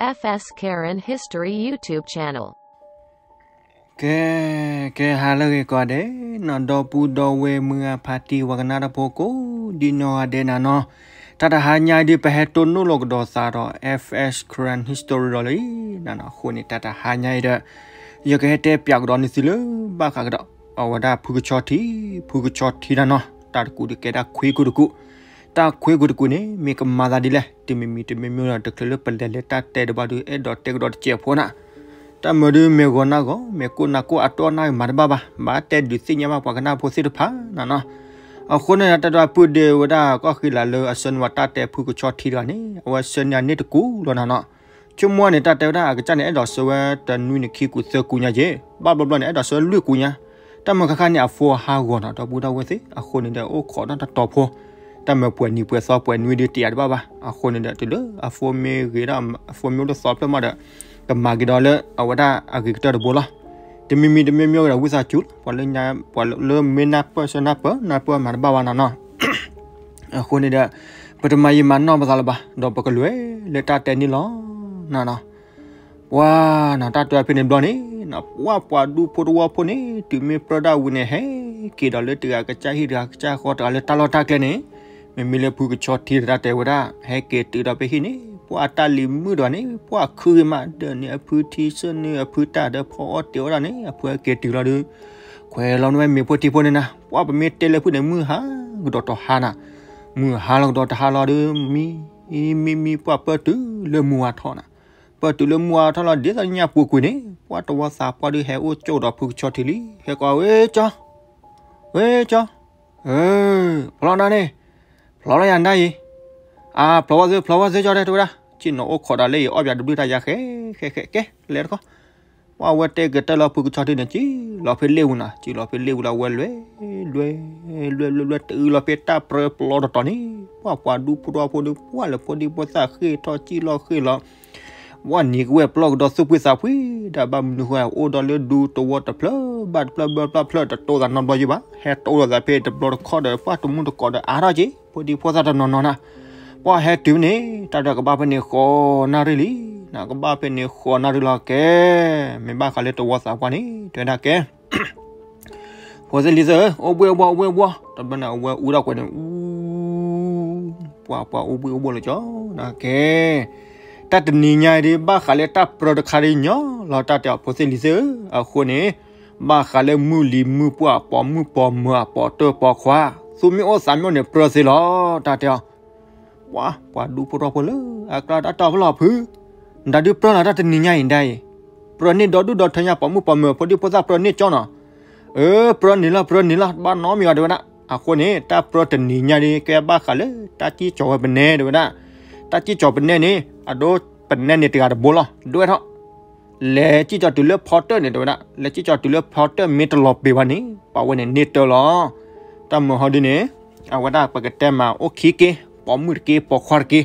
F S Karen History YouTube channel. ကဲ ကဲ ဟါလၢအဂ့ၤကိးဂၤဒဲး နီၢ် ဒီပုၢ်ဒီဝဲၢ်မုၢ်ဂၤဖါတံၢ် ပှၤကနၣ်တၢ်ဖိကိးဒံနီၢ်ဂၤဒဲးနၤနီၤ, တၢ်တဟါညါအံၤဒုး ပဟဲတိၢ်နီၣ်လိာ်ကဒီးသးဒီး F S Karen History ဒီးလံနၤနီၤ. အဃိန့ၣ် တၢ်တဟါညါအံၤဒီး ယကဟဲတဲပၠးကဒီးန့ၢ်သုလၢဘၣ်ဃးကဒီး အဝဲဒၣ်ဖုကဆီထံ ဖုကဆီထံနၤနီၤ, တၢ်တကူးဒုးကဲတၢ်ခွ့ကူတကူး, တၢ်ခွ့ကူတကူးန့ၣ် မ့ၢ်ကမၤသးဒ်လဲၣ်, တမံၤမံၤတမံၤမံၤဒီး တချုးလၢပလဲၤလၢတၢ်တဲတဘျီဒီး အဲၣ်ဒိးတဲကဒီးတစဲးဖိနၤ. တၢ်မၤဒုး မ့ၢ်ဂီၤနၢ်ဂီၤ မ့ၢ်ကိၢ်နၢ်ကိၢ် အတီအနၢ်ဂ့ၤမးတဘၣ်ဘၣ်, ဘၣ်တဲဒုးသ့ၣ်ညါဘၣ်ပှၤကနၣ်ဖိသ့ၣ်တဖၣ်နၤနီၤ. အဃိန့ၣ် တၢ်တၢ်ပၢၢ်ဒဲးဝဲဒၣ် ကီၢ်ဃံလၤလၢအဆှၢန့ၢ်ဝဲတၢ်တဲဖုကဆီထံတဂၤန့ၣ် အဝဲဆှၢန့ၢ်အန့ၣ်တကူးလီၤနၤနီၤ. ဆိကမိၣ်န့ၣ် တၢ်တဲဝဲဒၣ် အကစၢ်န့ၣ် အဲၣ်ဒိးဆှၢဝဲတနွံန့ၣ် ခံကူးသၢကူးညါက့ၤ, ဘၣ်ဘျီဘျီန့ၣ် အဲၣ်ဒိးဆှၢလွံၢ်ကူးညါ. တၢ်မၤခါခါန့ၣ် အဖိအဟါဂီၤနီၤ ဒီပုၢ်ဒီဝဲၢ်သ့ၣ်, အဃိန့ၣ်ဒီး အိၣ်ခိးဒီးတတီၤဖိ, တၢ်မၤပှဲၤနံၤပှဲၤသီပှဲၤနွံဒုးတယာ်တဘၣ်ဘၣ်. အဃိန့ၣ်ဒီး တုၤလၢအဖိမ့ၢ်ဂ့ၤဒီး အဖိမ့ၢ်အိၣ်လၢသီဖျၢၣ်မးဒီး ကမၤက့ၤဒီးလၢအဝဲဒၣ်အဂ့ၤကတၢၢ်တဘိလီၤ. တမံၤမံၤတမံၤမံၤဒီး ဝံသးစူၤလီၤ ပှၤလၢမ့ၢ်နၢ်ပၢၢ်ဆၢနၢ်ပၢၢ် နၢ်ပၢၢ်မးတဘၣ်ဘၣ်နၤနီၤ. အဃိန့ၣ်ဒီး ပတမၤယံာ်မၤနီၢ်ပသးလၢၤဘၣ်, ဒီးပကလဲၤလၢတၢ်တဲန့ၣ်လီၤနၤနီၤ. ပှၤနီၤ တၢ်တဲဖဲန့ၣ်ဘျီန့ၣ် ပှၤပှၤဒူဖိတဝီဖိန့ၣ် တုၤမ့ၢ်ပြၢတၢ်ဝံၤန့ၣ် ဟဲက့ၤဒီးလၢတဂၤကစၢ်ဟံၣ်တဂၤကစၢ်ဃီတဂၤလၢတၢ်လီၢ်တၢ်ကျဲန့ၣ်, မ့မ့ၢ်လၢဖုကဆီထံတၢ်တဲဝဲဒၣ် ဟဲက့ၤတုၤဒီးဖဲဟံၣ်န့ၣ် ပှၤအတၢ်လံၤမုာ်ဒီးန့ၣ် ပှၤခုဂ့ၤမးဒီးန့ၣ် အဖုထံဆၢနုာ်အဖုတၢ်ဒီးဖီအီၣ်တ့ၤအီၣ်ဒၣ်န့ၣ် အဖုဟဲက့ၤတုၤလီၤဒီး ခွဲးလီၤနဝဲမ့ၤဖိထံဖိန့ၣ်နၤ, ပှၤပမ့ၢ်တဲလၢဖုန့ၣ် မုၢ်ဟါကဒီးတဟါနၤ, မုၢ်ဟါလီၤကဒီးတဟါလီၤဒီး မံ မံ မံ ပှၤပၢၢ်တုၤလၢမုၢ်ဝါထီၣ်နၤ, ပၢၢ်တုၤလၢမုၢ်ဝါထီၣ်လီၤ ဒ်သိးညၣ်ပူၤကွံာ်န့ၣ် ပှၤတဝီသးပှၢ်ဒုးဟဲအိၣ်ကၠိဒီးဖုကဆီထံလံ, ဟဲကိး ဝဲကၠီ, ဝဲကၠီ, ဖျီနၤန့ၣ်, ဖျီလီၤယၤနၤအံၤ, အါ ဖျီဝဲသ့ ဖျီဝဲသ့ကၠီတဲ တဲဝဲဒၣ်, စ့ၢ်နီၤအိၣ်ခိးဒီးလၢယအီၣ်ပၠးတဘျုးတၢ်ယၤဃဲ ဃဲ ဃဲ ကဲ လဲၤတခီ, ပှၤဝဲတဲကတၢၢ်လီၤဖုကဆီထံန့ၣ် စံၣ်လီၤဖဲလ့ၣ်ပူၤနၤ, စံၣ်လီၤဖဲလ့ၣ်ပူၤလီၤ ဝဲလွဲ လွဲ လွဲ လွဲ လွဲ တုၤလီၤဖဲတၢ်ပြၢပျီတတီၤန့ၣ် ပှၤပှၤဒူဖိတဝီဖိဒီး ပှၤလၢဖိဒံဖိသၣ်ဃ့ၢ်ထီၣ်စံၣ်လီၤဃ့ၢ်လီၤ ပှၤနံၤကဝဲၢ်ပျီကဒီးသူၣ်ဖှံသးဖှံ ဒီးဘၣ်မနုၤဃိအိၣ်ဒီးလၢဒူသဝီတဖျၢၣ်ဘၣ်တဖျၢၣ်ဘၣ်တဖျၢၣ် တတိၢ်သးနီတဘျီယံၤဘၣ်, ဟဲတိၢ်လိာ်သးဖဲတဘျီတခီၣ်ဒီး ပှၤတမုၢ်တကိးဒီးအါထီၣ်က့ၤ ဖိဒံဖိသၣ်တနီၤနီၤနၤ, ပှၤဟဲတုၤန့ၣ် တၢ်ဒီးကဘၣ်ဖဲန့ၣ်ဃိးနၣ်ရံၣ်လံ, နကဘၣ်ဖဲန့ၣ်ဃိးနၣ်ရံၣ်လီၤကဲ, မ့ၢ်ဘၣ်ဃးလၢတဝီသးပှၢ်န့ၣ် တဲဝဲဒၣ်ကဲ ဖိသ့ၣ်လံၤသ့ၣ်ဧၢ, အိၣ်ဘှံးအိၣ်ဘှီၣ် အိၣ်ဘှံးအိၣ်ဘှီၣ်, တဘျီန့ၣ် အဝဲအူဒၣ်ကွဲးန့ၣ် အူ ပှၤပှၤအိၣ်ဘှံးအိၣ်ဘှီၣ်လၢကၠီ, ကဲ, တၢ်တနံၤညါအံၤဒ် ဘၣ်ဃးလၢတၢ်ပြၢတခါဒ်ညီလီၤ တၢ်တဲအီၤ ဖိသ့ၣ်လံၤသ့ၣ်ဧၢ, အဃိန့ၣ် ဘၣ်ဃးလၢမုၢ်လံၤမုၢ်ပှၢ် ပိာ်မုၣ်ပိာ်မၢၤ ပိာ်တၢၢ်ပိာ်ခွါ, သူမ့ၢ်အိၣ်သးမ့ၢ်အိၣ်န့ၣ် ပြၢသ့လီၤ တၢ်တဲအီၤ ပှၤ ပှၤဒူဖိထီၣ်ဖိလၢ အကျါတၢ်တီၢ်ဖဲလီၤဖု, နဒုးပြၢလီၤတၢ်တနံၤညါအံၤဒ်အံၤ, ပြၢန့ၢ်ဒီဒူၣ်ဒီထၢညါ ပိာ်မုၣ်ပိာ်မၢၤ ဖိဒံဖိသၣ်ပြၢန့ၢ်ကၠီနီၤ, အၢ ပြၢန့ၢ်လီၤ ပြၢန့ၢ်လီၤ တဘၣ်နီတမံၤဘၣ်တဲဝဲဒၣ်, အဃိန့ၣ် တၢ်ပြၢတနံၤညါဒ် ကဲဘၣ်ဃးလၢ တၢ်စံၣ်ကၠီၤဝဲပနဲ တဲဝဲဒၣ်, တၢ်စံၣ်ကၠီၤပနဲန့ၣ် အဒိပနဲန့ၣ်တဂၤတဘိလီၤ ဒွဲၣ်ထီၣ် လဲၤစံၣ်ကၠီၤတုၤလၢဖီတၢၣ်န့ၣ် တဲဝဲဒၣ်, လဲၤစံၣ်ကၠီၤတုၤလၢဖီတၢၣ်မ့ၢ်တလီၤပှီၢ်ဘၣ်န့ၣ် ပှၤဝဲန့ၣ်န့ၢ်တၢလီၤ. တၢ်မုာ်ဟီဒ်န့ၣ် အဝဲဒၣ်ပကတဲမးအိၣ်ခံက့, ပိာ်မုၣ်တက့ ပိာ်ခွါတက့,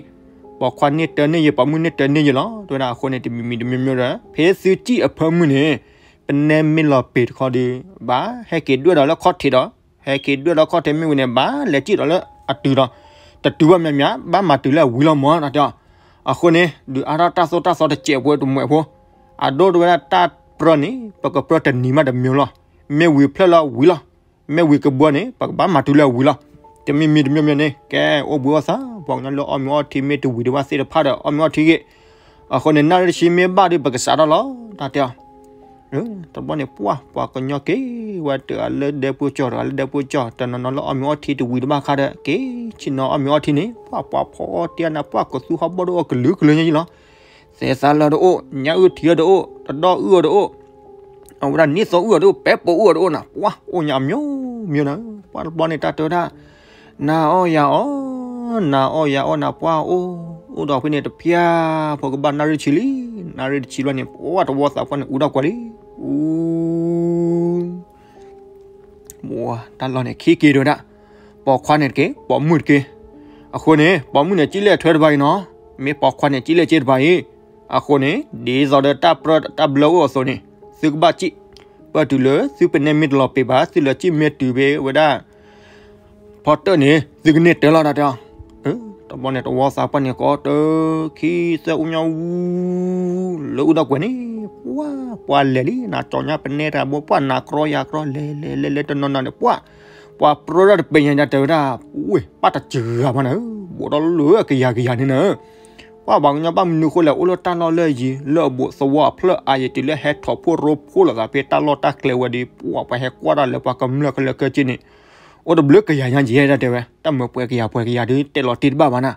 ပိာ်ခွါန့ၢ်တၢန့ၢ်ယဲ ပိာ်မုၣ်န့ၢ်တၢန့ၢ်ယဲလီၤ တဲဝဲဒၣ်. အဃိန့ၣ် တမံၤမံၤတမံၤမံၤဒီး ဖဲသုစံၣ်အဖၢမုၢ်န့ၣ် ပနဲမ့ၢ်လီၤပှီၢ်တခီဒီး ဘၣ်ဟဲက့ၤဒွဲၣ်ဒီးလၢခီၣ်ထံးဒီး ဟဲက့ၤဒွဲၣ်လၢခီၣ်ထံးမ့ၢ်ဝံၤန့ၣ် ဘၣ်လဲၤစံၣ်ဒီးလၢအတုၤဒီး တတုၤဘၣ်မးမး ဘၣ်မၤတုၤလၢအဝံၤလီၤမး တၢ်တဲအီၤ. အဃိန့ၣ် ဒုးအါထီၣ်တၢ်သိၣ်တၢ်သီတစဲးဖိတမှဲးဖိ, အဒိတဲဝဲဒၣ်တၢ်ပြၢန့ၣ် ပကပြၢတနံၤမးတမံၤလီၤ. မ့ၢ်ဝံၤဖျၢၣ်လၢအဝံၤလီၤ. မ့ၢ်ဝံၤကဘီန့ၣ် ပကဘၣ်မၤတုၤလၢအဝံၤလီၤ. တမံၤမံၤတမံၤမံၤန့ၣ် ကဲအိၣ်ဘှံးအိၣ်သါ ပှၤကညီလၢအီၣ်မ့ၤအီထံမ့ၢ်တဝံၤဒံးဘၣ်သ့ၣ်တဖၣ်ဒီး အီၣ်မ့ၤအီထံဂ့ၤ အဃိန့ၣ် နၣ်ရံၣ်တဆံမ့ၢ်ဘၣ်ဒီး ပကစးထီၣ်လီၤ တၢ်တဲအီၤ. တဘျီန့ၣ် ပှၢ် ပှၤကညီက့ၤဝဲတဂၤလၢဒဲပူၤကၠီၣ် တဂၤလၢဒဲပူၤကၠီၣ် တနီၤနီၤလၢအီၣ်မ့ၤအီထံတဝံၤတဘၣ်ခါဒီး က့ၤဆ့ၣ်နီၤအီၣ်မ့ၤအီထံန့ၣ် ပှၢ် ပှၤဖီအီၣ်တ့ၢ်နၤ ပှၢ် ကသူဟီၣ်ဘီၣ်တအိၣ် ကလုာ်ကလုာ်ညါယံလီၤ. သဲးသးလၢတအိၣ် ညၣ်အုၣ်ထံအီၤတအိၣ် တဒီၣ်အုၣ်အီၤတအိၣ် အဝဲဒၣ်နံၣ်သီအုၣ်အီၤတအိၣ် ပဲပိာ်အုၣ်အီၤတအိၣ်နၤ ပှၢ် အိၣ်ညါအမျိုးမျိုးနၤ. ပှၢ်တဘျီန့ၣ် တၢ်တဲဝဲဒၣ် နၤအီၣ်ယၤအီၣ် နၤအီၣ်ယၤအီၣ်နၤ ပှၢ်အိၣ် အိၣ်ဒီးဖဲန့ၣ်တဖျၢၣ် ဖိကဘၣ်နၣ်ရံၣ်တဆံလံ. နၣ်ရံၣ်တဆံဘျီန့ၣ် ပှၢ် တဝီသးပှၢ်န့ၣ် အူဒၣ်ကွၢ်လံ အူ တၢ်လီၢ်န့ၣ် ခံက့ၤတဲဝဲဒၣ် ပိာ်ခွါန့ၣ်တက့ၢ် ပိာ်မုၣ်တက့ၢ်. အဃိန့ၣ် ပိာ်မုၣ်န့ၣ် စံၣ်လဲၣ်ထွဲတဖၣ်အံၤနီၤ မ့ၢ်ပိာ်ခွါန့ၣ် စံၣ်လဲၣ်စ့တဖၣ်အံၤ. အဃိန့ၣ် ဒ်သိးဒီးတၢ်ပြၢတၢ်ဘျၢအိၣ်အသိးန့ၣ် သုကဘၣ်စံၣ် ပၢၢ်တုၤလၢသုပနဲမ့ၢ်တလီၤပှီၢ်ဘၣ် သုလဲၤစံၣ်မ့ၢ်တုၤဖဲဝဲဒၣ် ဖီတၢၣ်န့ၣ် သုကန့ၢ်တၢ်လီၤ တၢ်တဲအီၤ. တဘျီန့ၣ် တဝီသးပှၢ်န့ၣ် ကီတၢ်ခံသၢအူညီဝူ လၢအူဒီးကွဲၤန့ၣ် ပှၢ် ပှၢ်လဲၤလံ နၤကၠီညါပနဲတၢ်ဘိ ပှၢ်နၤကြီယၤကြီ လဲၤလဲၤလဲၤလဲၤတနီၤနီၤန့ၣ် ပှၢ် ပှၤပြၢထီၣ်တပဲာ်ညါညါတဲဝဲဒၣ် ဝ့ၢ် ပၢ်တစှၤမးနၤဧၢ ဘူးထီၣ်လၢအကယၤကယၤန့ၣ်နၤဧၢ ပှၢ်ပှၤကညီဘၣ်မနုၤဃိလဲၣ် အိၣ်လၢတၢ်လီၢ်လၢအယံၤ လၢအဘူးသဝီအဖျၢၣ်အါယံၤ တုၤလၢဟဲထီၣ်ဖိရိဖှိၣ်လိာ်သးဖဲတၢ်လီၢ်တၢ်ကျဲဝဲဒီး ပှၢ်ပှၤဟဲကွၢ်တၢ်လၢပှၤကမျၢၢ်ခဲလၢာ်ခဲဆ့န့ၣ် အိၣ်တဘျုးကယၤညါယဲဒၣ်တဲဝဲ တၢ်မၢပှဲၤကယၤပှဲၤကယၤဒုး တဲလီၤတ့ၢ်တဘၣ်ဘၣ်နၤ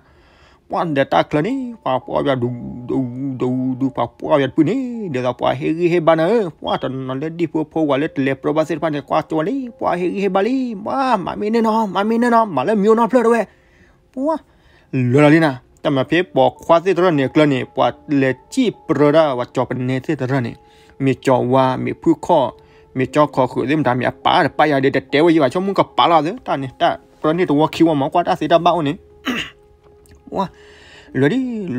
ပှၢ်ဒီးတၢ်ချၢန့ၣ် ပှၤပှၢ်ပှၤဒူဒူဒူဒူ ပှၤပှၢ်ပှၤတဖုန့ၣ် ဒ်သိးပှၤဟ့ၣ်ဂံၢ်ဟ့ၣ်ဘါနၤဧၢ ပှၢ်တနီၤနီၤလၢဒံၣ်ဖိဖိဝဲလၢတလဲၤပြၢဘၣ်သ့ၣ်တဖၣ်န့ၣ် ကွၢ်ကၠီလံ ပှၤဟ့ၣ်ဂံၢ်ဟ့ၣ်ဘါလံ ပှၢ်မၤမ့ၢ်န့ၢ်နီၤ မၤမ့ၢ်န့ၢ်နီၤ မၤလၢမံၤအိၣ်နီတဖျၢၣ်တဲဝဲ ပှၢ် လၢာ်လီၤလံနၤ တၢ်မၤဖဲပိာ်ခွါသ့ၣ်တဖၣ်န့ၣ်အကျါန့ၣ် ပှၤလဲၤစံၣ်ပြၢဒၣ်ပှၤကၠီပနဲသ့ၣ်တဖၣ်န့ၣ် မ့ၢ်ကၠီဝါ မ့ၢ်ဖုၣ်ခီၣ် မ့ၢ်ကၠီခီဃုာ်သ့ၣ်မတၤ မ့ၢ်အပၢ်တပၢ်ယၤဒီး တတဲဝဲယံၤဘၣ် ဆိကမိၣ်ကပာ်လီၤသ့ တၢ်န့ၣ် တၢ်ပြၢန့ၢ်တဝီခံဝီမး ကွၢ်တၢ်သ့တၢ်ဘၣ်အိၣ်န့ၣ် ပှၢ် လၢာ်ဒ်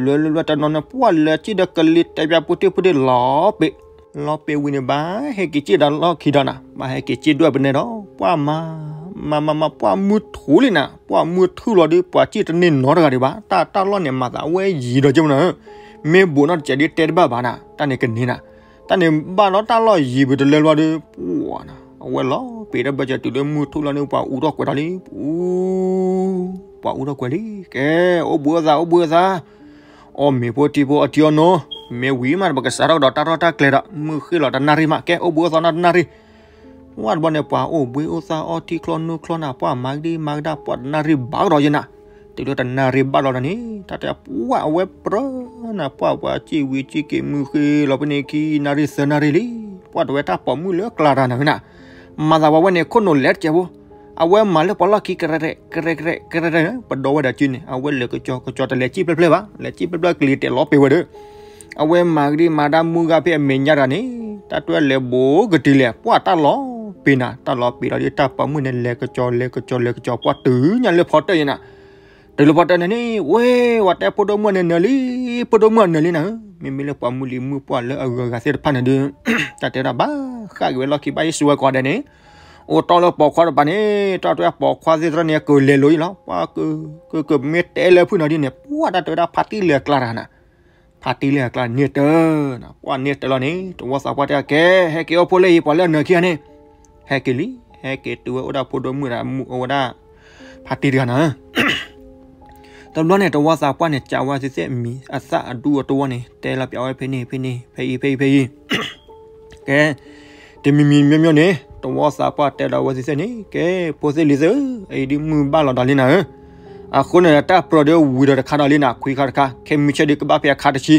လၢာ်လၢာ်လၢာ်တနီၤန့ၣ် ပှၢ်လဲၤစံၣ်ဒီးကလံၤတဲပၠးပူၤတ့ၢ်ပူၤတ့ၢ်လီၤပ့ၤ လီၤပ့ၤဝံၤန့ၣ် ဘၣ်ဟဲက့ၤစံၣ်ဒီးလီၢ်ခံဒီးနၤ ဘၣ်ဟဲက့ၤစံၣ်ဒွဲၣ်ပနဲဒီး ပှၢ်မၤ မၤမၤမၤ ပှၢ်မုၢ်ထူၣ်လံနၤ ပှၢ်မုၢ်ထူၣ်လီၤဒီး ပှၤစံၣ်တန့ၢ်နီတဂၤဒံးဘၣ် တၢ်တၢ်လီၢ်န့ၣ် မၤသးဝဲယံၤဒီးက့မနၤဧၢ မ့ၢ်ဘူးနီတစဲးဒ်တဲတဘၣ်ဘၣ်နၤ တၢ်န့ၣ်ကန့ၢ်နၤ တၢ်န့ၣ်ဘၣ်ဒီးတၢ်လီၢ်ယံၤပတလဲလီၤဒီး ပှၢ်နၤ အဝဲလီၤပ့ၤတဘၢၣ်စၢၤတုၤလၢမုၢ်ထူၣ်လီၤန့ၣ် ပှၤအူထီၣ်ကွဲၤထီၣ်လံ ပှၤအူထီၣ်ကွဲၤလံ ကဲ အိၣ်ဘှံးအိၣ်သါ အိၣ်ဘှံးအိၣ်သါ အီၣ်မ့ၤဖိထံဖိအီထံအီနိ မ့ၢ်ဝံၤမး ပကစးထီၣ်ကဒီးတၢ်ထီၣ်တၢ်ကျဲၤဒီး မုၢ်ဃ့ၢ်လီၤတနၣ်ရံၣ်မး ကဲ အိၣ်ဘှံးအိၣ်သါနီတနၣ်ရံၣ် ဝဲတဘျီန့ၣ် ပှၤအိၣ်ဘှံးအိၣ်သါအီထံချီနူချီနၤ ပှၢ်မၤကဒံမၤကဒါ ပှၢ်တနၣ်ရံၣ်ဘၣ်ကဒီးယဲနၤ တုၤလၢတနၣ်ရံၣ်ဘၣ်လီၤဒီးန့ၣ် တၢ်တဲပှၢ်အဝဲပြၢနၤ ပှၢ်ပှၤစံၣ်ဝံၤစံၣ်က့ၤမုၢ်ဃ့ၢ်လီၤဖဲန့ၣ်ခံနၣ်ရံၣ်သၢနၣ်ရံၣ်လံ ပှၢ်တဝဲတၢ်ပိာ်မုၣ်လၢကျါတၢ်နၤဝဲနၤ မၤသးပှၤဝဲန့ၣ် ခိၣ်နူာ်လဲၤတစဲးဖိ အဝဲမၤလၢပှၤလီၢ်ခံ ကရဲကရဲ ကရဲကရဲ ကရဲကရဲ ပဒီဝဲဒၣ်စုန့ၣ် အဝဲလဲၤကကၠီကကၠီတလဲၤစံၣ်ဖျဲၣ်ဖျဲၣ်ဘၣ် လဲၤစံၣ်ဖျဲၣ်ဖျဲၣ်ကလံၤတဲာ်လီၤပ့ၤဝဲဒီး အဝဲမၤကဒံမၤဒါမူဂၤဖဲအမဲာ်ညါတဂၤန့ၣ် တၢ်တွဲလဲၤဘိးကတုၤလဲၣ် ပှၢ်တၢ်လီၤပ့ၤနၤ တၢ်လီၤပ့ၤလီၤဒီးတၢ်ပိာ်မုၣ်န့ၣ် လဲၤကကၠီလဲၤကကၠီလဲၤကကၠီ ပှၢ်တုၤညါလၢဖီတၢၢ်ယဲနၤ တုၤလၢဖီတၢၢ်န့ၣ်န့ၣ် ဝဲ ဝဲတဲဖိဒိၣ်မုၣ်န့ၣ်နၢၤလံ ဖိဒိၣ်မုၣ်အနၢၤလံနၤဧၢ မ့မ့ၢ်လၢပှၤမုၢ်လံၤမုၢ်ပှၢ်လၢအဂုၤအဂၤသ့ၣ်တဖၣ်န့ၣ်ဒီး တၢ်တဲဒၣ်ဘၣ်ဃးက့ၤဝဲလီၢ်ခံဘၣ်ယ့ၣ်ၡူးဝဲကိးဂၤဒဲးန့ၣ် အိၣ်တီၢ်လၢပိာ်ခွါတပၤန့ၣ် တၢ်တဲပိာ်ခွါသ့ၣ်တဖၣ်န့ၣ် ကလဲၤလိၤအံၤလီၤ ပှၢ်က က ကမ့ၢ်တဲလၢဖုၣ်နၤဒ်န့ၣ် ပှၢ်တၢ်တဲဝဲဒၣ်ဖါတံၢ်လၢအကျါတဂၤနၤ ဖါတံၢ်လၢအကျါန့ၣ်တၢ်နၤ ပှၢ်န့ၣ်တၢ်လီၤန့ၣ် တဝီသးပှၢ်တဲကဲ ဟဲက့ၤအိၣ်ဖိလၢအံၤ ပှၤလၢအနၢၤခံဂၤန့ၣ် ဟဲက့ၤလံ ဟဲက့ၤတုၤဝဲအိၣ်ဒၣ်ဖိဒိၣ်မုၣ်ဒီးမုၢ်အိၣ်ဝဲဒၣ် ဖါတံၢ်တဂၤနၤ တဘျီန့ၣ် တဝီသးပှၢ်န့ၣ် ကးဝဲသ့ၣ်သ့ၣ်မံၤအသၣ်အဒူအတဝီန့ၣ် တဲလီၤပျးဝဲဖဲန့ၣ် ဖဲန့ၣ် ဖဲအံၤ ဖဲအံၤ ဖဲအံၤ ကဲ တမံၤမံၤမံၤမံၤန့ၣ် တဝီသးပှၢ်တဲဒီးဝဲသ့ၣ်သ့ၣ်န့ၣ် ကဲ ဖိသ့ၣ်လံၤသ့ၣ်ဧၢ အအံၤဒ်မုၢ်ဘၣ်လီၤဒီးလံနၤဧၢ အဃိန့ၣ် တၢ်ပြၢဒုးဝံၤဒီးတခါဒီးလံနၤ ခွံခါတခါ ခဲမုၢ်ဆ့ၣ်ဒုးကဘၣ်ဖဲအခါတဆံ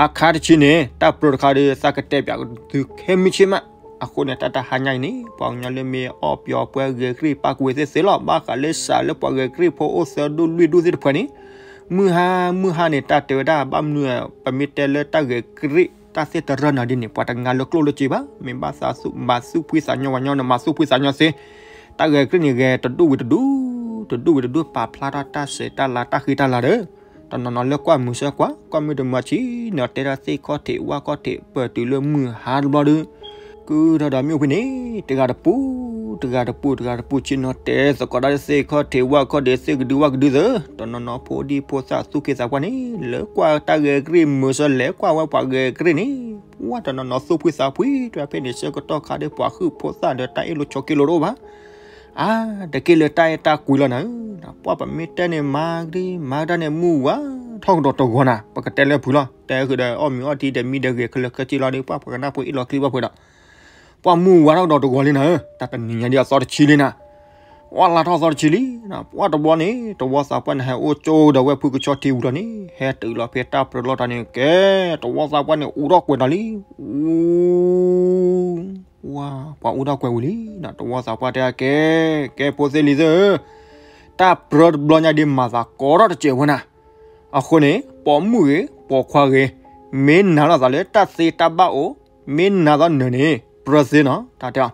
အခါတဆံန့ၣ် တၢ်ပြၢတခါဒီး သးကတဲပျးသုခဲမုၢ်ဆ့ၣ်မး အဃိန့ၣ် တၢ်တဟါညါအံၤန့ၣ် ပှၤကညီလၢမ့ၢ်အီၣ်ပျီပှဲၤဂဲၤကရံၣ်ပာ်ကွံာ်သ့ၣ်သ့ၣ်လီၤ ဘၣ်ဃးလၢစးလၢပှၤဂဲၤကရံၣ်ဖိအိၣ်သၢဒူၣ်လွံၢ်ဒူၣ်သ့ၣ်တဖၣ်န့ၣ် မုၢ်ဟါ မုၢ်ဟါန့ၣ် တၢ်တဲဝဲဒၣ် ဘၣ်မနုၤ ပမ့ၢ်တဲလၢတၢ်ဂဲၤကရံၣ် တၢ်သ့ၣ်တရၢၢ်နၤဒ်န့ၣ် ပှၤတငါလၢကျိၣ်လၢစ့ဘၣ် မ့ၢ်ဘၣ်သးသူၣ် ဘၣ်သူၣ်ဖှံသးညီဝဲညီန့ၣ် မၤသူၣ်ဖှံသးညီစ့ တၢ်ဂဲၤကရံၣ်န့ၣ် ဂဲၤတဒူၣ်ဝံၤတဒူၣ် တဒူၣ်ဝံၤတဒူၣ် ပာ်ဖျါထီၣ်တၢ်စဲးတၢ်လၤတၢ်ဃံတၢ်လၤဒီး တနီၤနီၤလၢကွၢ်မုာ်စၢၤကွၢ် ကွၢ်မုာ်တမုာ်ဆံး နီၤတဲဒၣ်သ့ၣ်ခီၣ်ထံးဝၣ်ခီၣ်ထံး ပၢၢ်တုၤလၢမုၢ်ဟါတဘျီဒီး ကုၢ်ထီၣ်ဒီးမ့ၣ်အူဖဲန့ၣ် တဂၤတပူၤ တဂၤတပူၤ တဂၤတပူၤ ဆ့ၣ်နီၤတဲသကိးဒၣ်လၢသ့ၣ်ခီၣ်ထံးဝၣ်ခီၣ်ထံး သ့ၣ်ကဒုဝၣ်ကဒုသ့ၣ် တနီၤနီၤဖိဒံဖိသၣ်သူၣ်က့သးပှၢ်န့ၣ် လၢကွၢ်တၢ်ဂဲၤကရံၣ် မုာ်စၢၤလဲၤကွၢ်ဝဲပှၤဂဲၤကရံၣ်န့ၣ် ပှၢ်တနီၤနီၤသူၣ်ဖှံသးဖှံ တဖဲန့ၣ်ဆၢကတီၢ်ခါဒီး ပှၤဟုၣ်ဖိသၣ်ဒီးတၢ်အ့ၣ်လိာ်ဆိးက့လိာ်တအိၣ်ဘၣ် အါ တက့ၢ်လၢတၢ်အဲၣ်တၢ်ကွံလီၤနၤဧၢ, ပှၢ်ပမ့ၢ်တဲန့ၣ် မၤကဒံ မၤကဒါန့ၣ် မုၢ်ဝါထီၣ်ကဒီးတဂီၤနၤ, ပကတဲလၢဖုးလီၤ, တဲဃုာ်ဒီးအီၣ်မ့ၤအီထံဒီးမံဒီးဂဲၤခဲလၢာ်ခဲဆ့လီၤဒီး ပှၢ်ပှၤကနၣ်ဖိအ့ၣ်လီၤချံဘၣ်ဖုးဒီး, ပှၢ်မုၢ်ဝါထီၣ်ကဒီးတဂီၤလံနၤဧၢ, တၢ်တနံၤညါဒ်အသီတဆံလံနၤ, ပှၢ်လါထီၣ်သီတဆံလံ, ပှၢ်တဘျီန့ၣ် တဝီသးပှၢ်န့ၣ် ဟဲအိၣ်ကၠိဒီးဝဲၢ်ဖုကဆီထံဝံၤလီၤန့ၣ် ဟဲတုၤလီၤဖဲတၢ်ပြၢလီၢ်တၢ်န့ၣ် ကဲ တဝီသးပှၢ်န့ၣ် အူထီၣ်ကွဲးဒီးလံ, အူ ပှၤအူထီၣ်ကွဲးဝံၤလံ, တဝီသးပှၢ်တဲကဲ, ကဲဖိသ့ၣ်လံၤသ့ၣ်ဧၢ, တၢ်ပြၢတဘျီညါဒ်မၤသးကီထီၣ်တစဲးဝဲနၤ, အဃိန့ၣ် ပိာ်မုၣ်ဂ့ၤ ပိာ်ခွါဂ့ၤ, မ့ၢ်နာ်လိာ်သးလၢတၢ်သ့တၢ်ဘၣ်အိၣ်, မ့ၢ်နာ်သီနၢၤန့ၣ် ပြၢသ့နီၤ, တၢ်တဲအီၤ,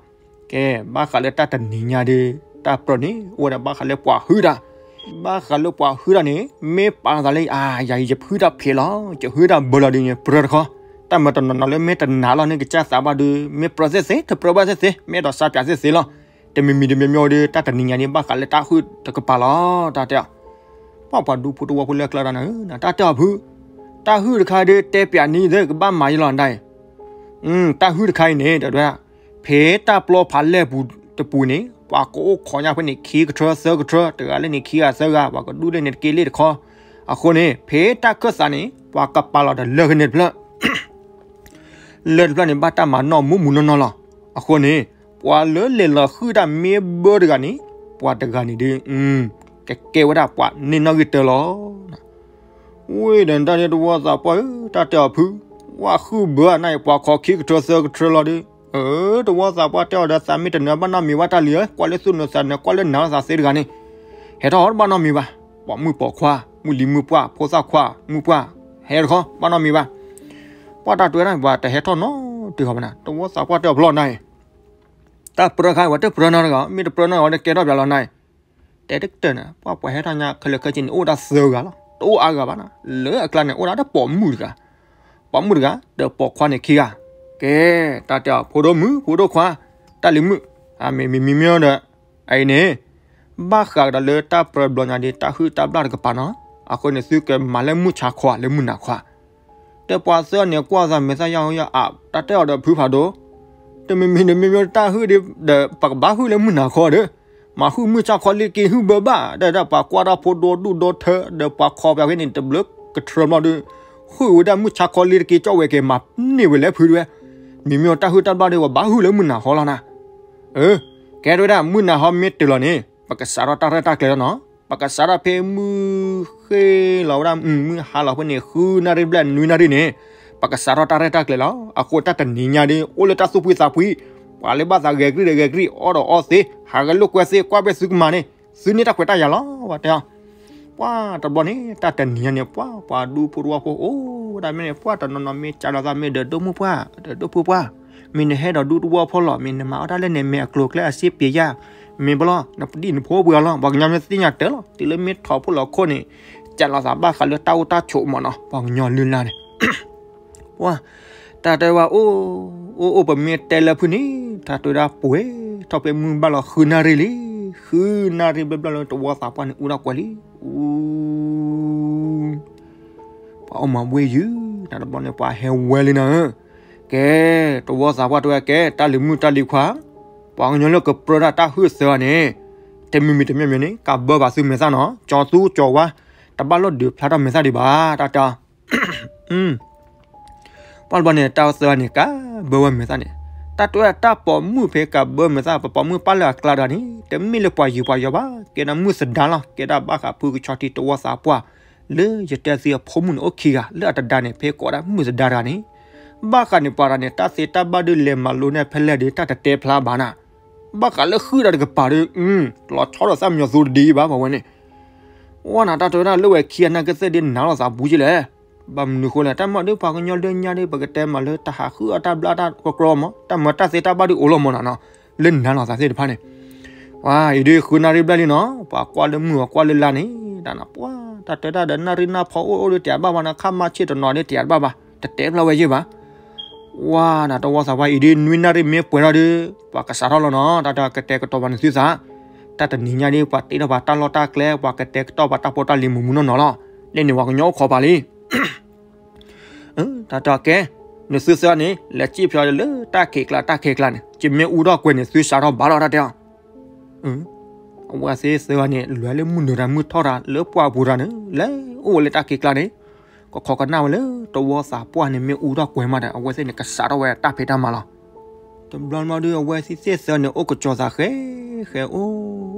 ကဲ ဘၣ်ဃးလၢတၢ်တနံၤညါဒ် တၢ်ပြၢန့ၣ် အိၣ်ဝဲဒၣ်ဘၣ်ဃးလၢပှၤဟုၣ်တၢ်, ဘၣ်ဃးလၢပှၤဟုၣ်တၢ်န့ၣ် မ့ၢ်ပာ်သးလၢ အါ ယၤအံၤယဟုၣ်တၢ်ဖျဲးလီၤ, ယဟုၣ်တၢ်ဘၢလီၤဒ်န့ၣ် ပြၢတခီ, တၢ်မၤတနီၤနီၤလၢမ့ၢ်တနာ်လီၤန့ၣ်ကစၢ်သးဘၣ်ဒီး မ့ၢ်ပြၢသ့ၣ်သ့ၣ် တပြၢဘၣ်သ့ၣ်သ့ၣ် မ့ၢ်အဲၣ်ဒိးစါပၠးသ့ၣ်သ့ၣ်လီၤ, တမံၤမံၤတမံၤမံၤဒီး တၢ်တနံၤညါဒ်ဘၣ်ဃးလၢတၢ်ဟုၣ်တကပၤလီၤ, တၢ်တဲအီၤ ပှၤပှၤဒူဖိတဝီဖိလၢအကျါတၢ်န့ၣ်ဧၢ, တၢ်တဲအီၤဖု, တၢ်ဟုၣ်တခါဒုးတဲပၠးန့ၢ်သုကဘၣ်မၤယလီၤဒၣ်အံၤ, တၢ်ဟုၣ်တခါအံၤန့ၣ် တဲဝဲဒၣ်, ဖဲတၢ်ပျီဖးလဲၢ်ပူၤတပူၤန့ၣ် ပှၤကအိၣ်ခိးညါဖဲန့ၣ် ခံကထၢသၢကထၢ, တဂၤလၢန့ၣ်ခံဂၤသၢဂၤ, ပှၤကဒူၣ်လၢန့ၣ်တက့ၢ်လ့ၣ်တခီ, အဃိန့ၣ် ဖဲတၢ်ခၢၣ်သးန့ၣ် ပှၤကပာ်လီၤတလၢကန့ၣ်တဖျၢၣ် လၢတဖျၢၣ်န့ၣ် ဘၣ်တၢ်မၤနီၣ်မူးမူးနီၢ်နီၢ်လီၤ. အဃိန့ၣ် ပှၤလၢလဲၤလီၤဟုၣ်တၢ်မ့ၢ်ဘၢတဂၤန့ၣ် ပှၤတဂၤန့ၣ်ဒုး ကကဲဝဲဒၣ်ပှၤန့ၢ်နီၣ်ဂံၢ်တၢလီၤ. ဝံၤဒီးတၢ်န့ၣ်တဝီသးပှၢ်ဧၢ, တၢ်တဲအီၤဖု, ပှၤဟုၣ်ဘၢအနၢ်အံၤ ပှၤခိးခံကထၢသၢကထၢလီၤဒုး, အၢ တဝီသးပှၢ်တဲအီၤဒီး သးမ့ၢ်တနၢၤဘၣ်နီတမံၤဘၣ်တၢ်လံၤဧၢ, ကွၢ်လၢသူၣ်နုာ်သးနုာ် ကွၢ်လၢနၤလီၤသးသ့တဂၤန့ၣ်, ဟဲထီၣ်တဘၣ်နီတမံၤဘၣ်, ပိာ်မုၣ်ပိာ်ခွါ မုၢ်လံၤမုၢ်ပှၢ် ဖိသၣ်ခွါမုၢ်ပှၢ်, ဟဲတခီ ဘၣ်နီတမံၤဘၣ်. ပှၤတၢ်တဲဝဲဒၣ် ပှၤတဟဲထီၣ်နီတဂၤဘၣ်နၤ, တဝီသးပှၢ်တဲအီၤဖျီနၤအံၤ, တၢ်ပြၢခါအံၤ ပှၤတပြၢနီတဂၤ, မ့ၢ်တပြၢနီတဂၤ ဝဲတကဲထီၣ်ပၠးလီၤနၤအံၤ, တဲတကတၢၢ်န့ၣ် ပှၤပှၤဟဲထီၣ်ညါ ခဲလၢာ်ခဲဆ့န့ၣ် အိၣ်ဒၣ်သၢဂၤလီၤ, တအိၣ်အါဂၤဘၣ်နၤ, လၢအကျါန့ၣ် အိၣ်ဒၣ်တပိာ်မုၣ်တဂၤ, ပိာ်မုၣ်တဂၤ ဒီးပိာ်ခွါန့ၣ်ခံဂၤ. ကဲ တၢ်တဲအီၤ ဖိဒိၣ်မုၣ် ဖိဒိၣ်ခွါ တၢ်လံၤမုၣ်, အမ့ၢ်မ့ၢ်မ့ၢ်မ့ၢ်ဒီး အအံၤန့ၣ် ဘၣ်ဃးကဒီးလၢတၢ်ပြၢဘျီညါဒ် တၢ်ဟုၣ်တၢ်ဘျၣ်တကပၤနီၤ, အဃိန့ၣ် သုကမၤလၢမုၢ်ဆါခီဧါ လၢမုၢ်နၤခီဧါ. ဒီးပှၤသၢန့ၣ် ကွၢ်သးမဲာ်သၣ်ယၢ်ဟူယၢ်အါ, တၢ်တဲအီၤဒီးဖုဖးဒိၣ်, တမ့ၢ်မ့ၢ်ဒီးမ့ၢ်မ့ၢ်တၢ်ဟုၣ်ဒ်ဒီး ပကဘၣ်ဟုၣ်လၢမုၢ်နၤခီဒီး, မၤဟုၣ်မုၢ်ဆါခီလံတက့ၢ် ဟုၣ်ဘၢဘၣ်, ဒီးပှၤကွၢ်တၢ်ဖိဒီဒူၣ်ဒီထၢ, ဒီးပှၤခီပှၤဖဲန့ၣ် တဘျုးကထၢဘျီဒီး, ဟုၣ်ဝဲဒၣ်မုၢ်ဆါခီလံတက့ၢ် ကၠီၣ်ဝဲက့ၤမၤန့ၢ်ဝဲလၢဖုဒ်ဝဲ, မ့မ့ၢ်တၢ်ဟုၣ်တၢ်ဘျၣ်ဒီး ပဘၣ်ဟုၣ်လၢမုၢ်နၤခီလီၤနၤ. အၢ, ကဲထီၣ်ဝဲဒၣ် မုၢ်နၤခီမ့ၢ်တုၤလီၤန့ၣ် ပကစးထီၣ်တၢ်ရဲၣ်တၢ်ကျဲၤလီၤနီၤ, ပကစးထီၣ်ဖဲမုၢ်ဃ့လီၤဝဲဒၣ် မုၢ်ဟါလီၤဖဲန့ၣ် ဃုနၣ်ရံၣ်ဘျဲၣ်နွံနၣ်ရံၣ်န့ၣ်, ပကစးထီၣ်တၢ်ရဲၣ်တၢ်ကျဲၤလီၤ. အဃိတၢ်တနံၤညါဒ် အိၣ်လၢတၢ်သူၣ်ဖှံသးဖှံ, ပှၤလၢဘၣ်သးဂဲၤကရံၣ်ဒီးဂဲၤကရံၣ်, အီၣ်ဒီးအီသ့, ဟးဂဲၤလိာ်ကွဲသ့, ကွၢ်ဘၣ်သုကမၤန့ၣ်, သုန့ၢ်တၢ်ခွဲးတၢ်ယာ်လီၤ ပှၤတဲအီၤ. ပှၤတဘျီန့ၣ် တၢ်တနံၤညါန့ၣ် ပှၤပှၤဒူဖိတဝီဖိအိၣ်ဝဲဒၣ်မ့ၢ်န့ၣ် ပှၤတနီၤနီၤမ့ၢ်ကးလိာ်သးမ့ၢ်ဒီး ဒိၣ်မုၣ်ပှၢ်, ဒီးဒိၣ်ဖိပှၢ်, မ့ၢ်နဟဲဒီးဒူတဝီဖိလီၤ, မ့ၢ်နမၤအီၣ်တၢ်လၢန့ၣ် မ့ၢ်အကျိၤအကျဲအစ့ပ့ၤယၢ်, မ့ၢ်ဘၣ်လီၤ နပဒံၣ်နဖိပှၤလီၤ, ပှၤကညီမ့ၢ်သ့ၣ်ညါတၢ်လီၤ, တုၤလၢမ့ၢ်ထီၣ်ဖိလီၤခိၣ်န့ၣ်, ကးလိာ်သးဘၣ်ဃးလၢတၢ်အိၣ်တၢ်ဆိးမးနီၤ, ပှၤကညီလုၢ်လၢ်န့ၣ် ပှၤ, တၢ်တဲဝဲအိၣ်, အိၣ်အိၣ်ပမ့ၢ်တဲလၢဖုန့ၣ်, တၢ်တဲဝဲဒၣ်ပှဲၤထီၣ်ဖဲမုၢ်ဘၣ်လီၤဃုနၣ်ရံၣ်လံ, ဃုနၣ်ရံၣ်ဘျီဘျီလၢတဝီသးပှၢ်န့ၣ်အူဒၣ်ကွဲၤလံ, အူ, ပှၤအိၣ်မၤဘှ့ၣ်ယုာ်, တၢ်တဘျီန့ၣ် ပှၤဟဲဝဲလံနၤဧၢ, ကဲ, တဝီသးပှၢ်တဲဝဲကဲ တၢ်လံၤမုၣ်တၢ်လံၤခွါ, ပှၤကညီလၢကပြၢတၢ်တၢ်ဟုၣ်သၢဂၤန့ၣ်, တမံၤမံၤတမံၤမံၤန့ၣ် ကးဘၢဘၣ်သုမဲာ်သၣ်နီၤ, ကၠီသူကၠီဝါ, တဘၣ်လိၣ်ဒုးဖျါထီၣ်မဲာ်သၣ်ဒံးဘၣ်, တၢ်တဲ ပှၤတဘျီန့ၣ် တၢ်သၢဂၤန့ၣ် ကးဘၢဝဲမဲာ်သၣ်န့ၣ်, တၢ်တဲဝဲတၢ်ပိာ်မုၣ်ဖဲကးဘၢမဲာ်သၣ် ပပိာ်မုၣ်ပၢ်လၢအကျါတဂၤန့ၣ် တမ့ၢ်လၢပှၤယုာ်ပှၤယီၤဘၣ်, ကဲဒၣ်မုၢ်သဒါလီၤ, ကဲဒၣ်ဘၣ်ဃးဖုကဆီထံတဝီသးပှၢ်, လၢယတဲသုအဖိမုၣ်န့ၣ်အိၣ်ခံဂၤ, လၢအတဒါန့ၣ် ဖဲကိးဒၣ်မုၢ်သဒါတဂၤန့ၣ်, ဘၣ်ဃးန့ၣ်ပှၤတဂၤန့ၣ် တၢ်သ့တၢ်ဘၣ်ဒုးလဲၤမၤလိန့ၢ်ဖဲလဲၣ်ဒီး တၢ်တတဲဖျါဘၣ်နၤ, ဘၣ်ဃးလၢဟုၣ်တၢ်တကပၤဒီး, လီၤဆီဒီးသၣ်မညီၤသူတဒံးဘၣ် ပှၤဝဲန့ၣ် ဝဲနၤတၢ်တဲဝဲဒၣ်လၢဝဲခံဂၤနာ်က့သ့ၣ်ဒ်နၤလိာ်သးဘူးက့လဲၣ်, ဘၣ်မနုၤဃိလဲၣ်, တၢ်မၤဒုးပှၤကညီလၢညါဒုး ပကတဲမၤလၢတၢ်ဟးဟုၣ်အတၢ်ဘျၣ်တၢ်ကကြီမး, တၢ်မၤတၢ်သ့တၢ်ဘၣ်ဒုးအိၣ်လီၤမးနၤနီၤ, လၢနၤလိာ်သးသ့ၣ်တဖၣ်န့ၣ်, ဝဲအံၤဒုးဃုနၣ်ရံၣ်ဘျဲၣ်လံနီၤ, ပှၤကွၢ်လၢမုၢ်အကွၢ်လၢလါန့ၣ်, တၢ်နပှၤ, တၢ်တဲတၢ်ဒီးနၣ်ရံၣ်နၢ်ဖီအိၣ်အိၣ်ဒုးတယးဘၣ်ဘၣ်နၤ, ခါမါဆ့ၣ်တနီၤဒုးတယးတဘၣ်ဘၣ်, တတဲဖျါဝဲယ့ၢ်ဘၣ် ဝဲနၤတဝီသးပှၢ်အံၤဒုး နွံနၣ်ရံၣ်မ့ၢ်ပှဲၤထီၣ်ဒီး ပှၤကစးထီၣ်လီၤနီၤ, တၢ်တဲကတဲာ်ကတီၤပှၤန့ၣ်သုသး, တၢ်တနံၤညါဒုး ပှၤတ့ထီၣ်ပှၤတၢ်လီၢ်တၢ်ကျဲ ပှၤကတဲာ်ကတီၤပှၤတၢ်ဖိတၢ်လံၤမုၢ်မုၢ်နီၢ်နီၢ်လီၤ, လၢန့ၣ်ပှၤကညီအိၣ်ခိးပှၤလံ, တၢ်တဲကဲ, နသုသၢဂၤန့ၣ် လဲၤစံၣ်ဖျိးလၢတၢ်ခံးကျါတၢ်ခံးကျါန့ၣ် ယမ့ၢ်အူထီၣ်ကွဲၤန့ၣ် သုစးထီၣ်ဘၣ်လီၤ တၢ်တဲအီၤ အဝဲသ့ၣ်သၢဂၤန့ၣ် လဲၤလၢမုၢ်နုာ်တၢ်မုၢ်ထီၣ်တၢ် လၢပှၢ်ပူၤတၢ်န့ၣ် လဲၤအိၣ်ဝဲလၢတၢ်ခံးကျါန့ၣ်, ကခိးကနၣ်ဝဲလၢတဝီသးပှၢ်န့ၣ် မ့ၢ်အူထီၣ်ကွဲၤမးဒီး အဝဲသ့ၣ်န့ၣ် ကစးထီၣ်ဝဲတၢ်ဖံးတၢ်မၤလီၤ. တဘျီဘျီဒီး အဝဲသ့ၣ်သၢဂၤန့ၣ် အိၣ်ကစီၤသးဃဲဃဲအိၣ်,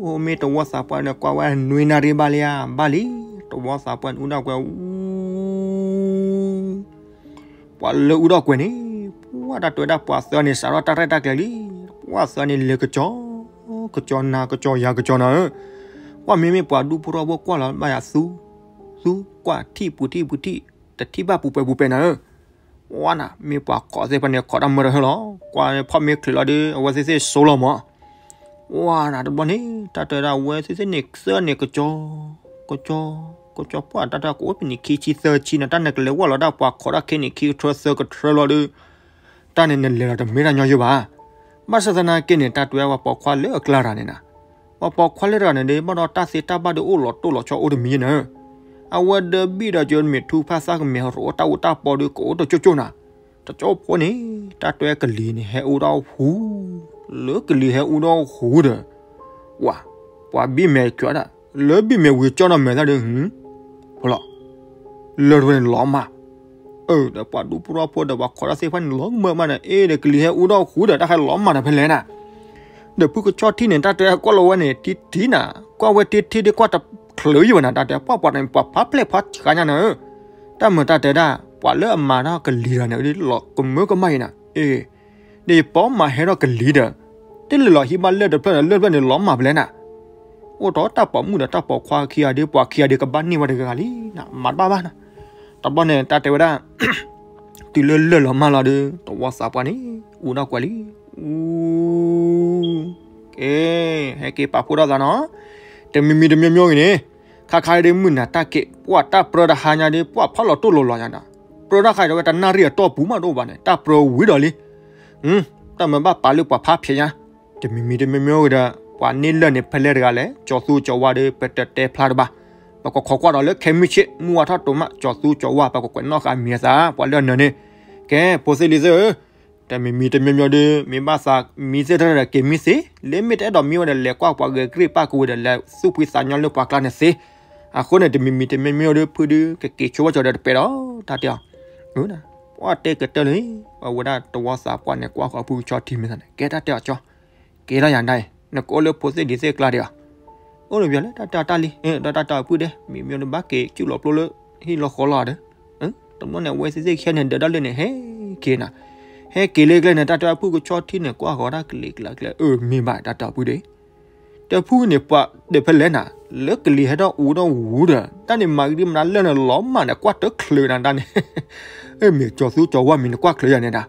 အိၣ်မ့ၢ်တဝီသးပှၢ်န့ၣ် ကွၢ်ဝဲနွံနၣ်ရံၣ်ဘၣ်လံဧါ, ဘၣ်လံ, တဝီသးပှၢ်န့ၣ် အူထီၣ်ကွဲၤ အူ ပှၤလၢအူထီၣ်ကွဲၤန့ၣ်, ပှၤတၢ်တဲဝဲဒၣ်ပှၤသၢဂၤန့ၣ် စးထီၣ်တၢ်ရဲၣ်တၢ်ကျဲၤလံ, ပှၤသၢဂၤန့ၣ် လဲၤကစီၤ, ကစီၤနၤကစီၤယၤကစီၤနၤဧၢ, ကွၢ်မ့မ့ၢ်ပှၤဒူဖိထီဘိကွၢ်လီၤဘၣ်ယၤသူ, သူကွၢ်ထံၣ်ပူၤထံၣ်ပူၤထံၣ်, တထံၣ်ဘၣ်ပူၤပဲာ်ပူၤပဲာ်နၤဧၢ, ဝဲနၤ မ့ၢ်ပှၤခိးသ့ၣ်တဖၣ်န့ၣ် ခိးတၢ်မၢတဟၢလီၤ, ကွၢ်ဖီၣ်မ့ၢ်ချုးလီၤဒီး အဝဲသ့ၣ်သ့ၣ်စိလီၤမး ဝဲနၤတဘျီန့ၣ် တၢ်တဲဝဲဒၣ်အဝဲသ့ၣ်သ့ၣ်န့ၣ် သၢဂၤန့ၣ် ကစီၤ, ကစီၤ, ကစီၤပှၢ်တၢ်တဲကအိၣ်ဖဲန့ၣ်ခံဆံသၢဆံန့ၣ် တၢ်န့ၣ်ကလဲၤဝဲလီၤဒၣ်ပှၤခိးတၢ်ခဲန့ၣ် ခံကထၢသၢကထၢလီၤဒီး တၢ်န့ၣ်နလဲၤလီၤတမ့ၢ်တၢ်ညီယိာ်ဘၣ်. ဘၣ်ဆၣ်သနာ်က့န့ၣ် တၢ်တဲဝဲပှၤပိာ်ခွါလၢအကျါတဂၤန့ၣ်နၤ, ပှၤပိာ်ခွါလၢတဂၤန့ၣ်ဒီး ဘၣ်ဒီးတၢ်သ့တၢ်ဘၣ်ဒီးအိၣ်လီၤတိၢ်လီၤဆီအိၣ်တမံၤယဲၢ်နၤ အဝဲဒၢဘံၣ်ဒီးကၠိမ့ၢ်ထူဖၣ်သၣ်ကမဲာ်ရိးတၢ်အူတၢ်ပီဒီး ကအိၣ်တကၠိကၠိနၤ, တကၠိဖိန့ၣ် တၢ်တဲကလံၤန့ၣ် ဟဲအူဒီးဟူး, လၢကလံၤဟဲအူဒီးဟူးဒီး, ဝါ, ပှၤဘံၣ်မဲာ်ကွၢ်ဒၣ်, လၢဘံၣ်မဲာ်ဝံၤကၠီနီၢ်မဲာ်သၣ်ဒီး ဟူး, ဖီလီၤ, လၢၢ်တဝဲန့ၣ်လီၤမၢ်, အၢ ဒီးပှၤဒူဖိထီဖိဒီးပှၤခီတၢ်သ့ၣ်တဖၣ်န့ၣ် လီၤမၢ်မးန့ၣ် အ့ ဒီးကလံၤဟဲအူဒီးဟူးဒီး တၢ်ဟဲလီၤမၢ်ဒီးဖဲလဲၣ်နၤ ဒီးဖုကဆီထံန့ၣ် တၢ်တဲကွၢ်လီၤဝဲန့ၣ် ထံထံနၤ, ကွၢ်ဝဲထံထံဒ်ကွၢ်တချုးယံၤဘၣ်နၤ တၢ်တဲ ပှၤပှၤန့ၣ် ပှၤဖးဖျဲၣ်ဖီဆှးညါနၤဧၢ, တၢ်မၤတၢ်တဲဒၣ် ပှၤလၢအမၤထီၣ်ကလံၤတဂၤန့ၣ် လီၤကမၢကမၣ်အံၤနၤ, အ့ ဒီးယပီမၤဟဲထီၣ်ကလံၤဒီး တလၢာ်လီၤဟံးဘၣ်လၢၢ်တဖျၢၣ်ဒီး လၢၢ်တဖျၢၣ်န့ၣ် လီၤမၢ်ဖဲလဲၣ်နၤ, အိၣ်ဒီးတၢ်ပိာ်မုၣ်ဒီးတၢ်ပိာ်ခွါခံဂၤဒီး ပှၤခံဂၤဒီး ကဘၣ်န့ၢ်ဝဲတဂၤဂၤလံနၤ မၤတဘၣ်ဘၣ်နၤ, တဘျီန့ၣ် တၢ်တဲဝဲဒၣ် တုၤလၢလၢၢ်လီၤမၢ်လီၤဒီး တဝီသးပှၢ်န့ၣ် အူထီၣ်ကွဲးလံ, အူ ကဲ, ဟဲက့ၤပာ်ဖှိၣ်ထီၣ်သးနီၤ, တမံၤမံၤတမံၤမံၤဂ့ၤန့ၣ်, ခါခါဒ်မုၢ်နၤတၢ်က့ၤ ပှၤတၢ်ပြၢတဟါညါဒီး ပှၤဖီၣ်လီၤတိၢ်လီၤလီၤညါဒီး, ပြၢတၢ်ခါဒီးဝဲတနၣ်ရံၣ်အတီၢ်ပူၤမးတအိၣ်ဘၣ်န့ၣ် တၢ်ပြၢဝံၤဒီးလံ, တၢ်မၤဘၣ်ပာ်လၢပှၤဖးဖျဲးညါ, တမံၤမံၤတမံၤမံၤဂ့ၤဒီး ပှၤန့ၢ်လၢၢ်န့ၣ် ဖဲလဲၣ်တဂၤလဲၣ် ကၠီၤသူကၠီၤဝါဒီး ပတတဲဖျါတဘၣ်, ပကခိးကွၢ်ဒီးလၢခဲမုၢ်ဆ့ၣ် မုၢ်ဝါထီၣ်တိၤမး ကၠီၤသူကၠီၤဝါ ပကကွဲးနီၣ်ဃာ်မံၤအသး ပှၤလၢအနၢၤန့ၣ်, ကဲ ဖိသ့ၣ်လံၤသ့ၣ်ဧၢ, တမံၤမံၤတမံၤမံၤဒီး မ့ၢ်ဘၣ်သးမံသ့ၣ်တဖၣ်ဒီး က့ၤမံသ့, လၢမ့ၢ်တအဲၣ်ဒိးမံဝဲဒီး လဲၤကွၢ်ပှၤဂဲၤကရံၣ်ပၢ်ကဝ့ၤဒီး လဲၤသူၣ်ဖှံသးညီလၢပှၤကျါန့ၣ်သ့, အဃိန့ၣ် တမံၤမံၤတမံၤမံၤဒီး ဖုဒုးကက့ၤဆိဝဲကၠီၤဒီးတပဲာ်ဒီး တၢ်တဲအီၤ, ပှၤတဲကတၢၢ်လံ, အဝဲဒၣ်တဝီသးပှၢ်န့ၣ် ကွၢ်ဃီၤဖုကဆီထံမ့ၢ်သးန့ၣ် ကဲတၢ်တဲအီၤကၠီ က့ၤထီၣ်ယၤဒၣ်အံၤ နကအိၣ်လၢဖိသ့ၣ်လံၤသ့ၣ်ကျါဒံးဧါ, အိၣ်လၢပျီလၢတၢ်တဲအီၤတၢ်လံ, ဒီးတၢ်တဲအီၤဖုဒဲး မံၤမံၤဒီးဘၣ်က့ၤကၠူၣ်လီၤပျိလၢ ဟံၣ်လီၤဃီလီၤဒီး, တဘျီန့ၣ် အဝဲသ့ၣ်သ့ၣ်ခံဂၤန့ၣ် ဒၢးဒၣ်လၢန့ၣ် ဟဲက့ၤနၤ, ဟဲက့ၤလၢကျဲန့ၣ် တၢ်တဲအီၤဖုကဆီထံန့ၣ် ကွၢ်ဃီၤတၢ်ကလံၤကျါကျဲ အၢ မ့ၢ်ဘၣ်တၢ်တဲအီၤဖုဒဲး တဲဖုန့ၣ်ပှၤဒီးဖဲလဲၣ်နၤ, လၢကလံၤဟဲထီၣ်အူထီၣ်ဝူဒီး တၢ်န့ၣ်မၤကဒံမနုၤလၢနလီၤမၢ်န့ၣ် ကွၢ်တချုးနၤတၢ်န့ၣ်, မ့ၢ်ကၠီၤသူကၠီၤဝါမံၤန့ၣ် ကွၢ်ချုးယၤန့ၣ်ဒၣ်,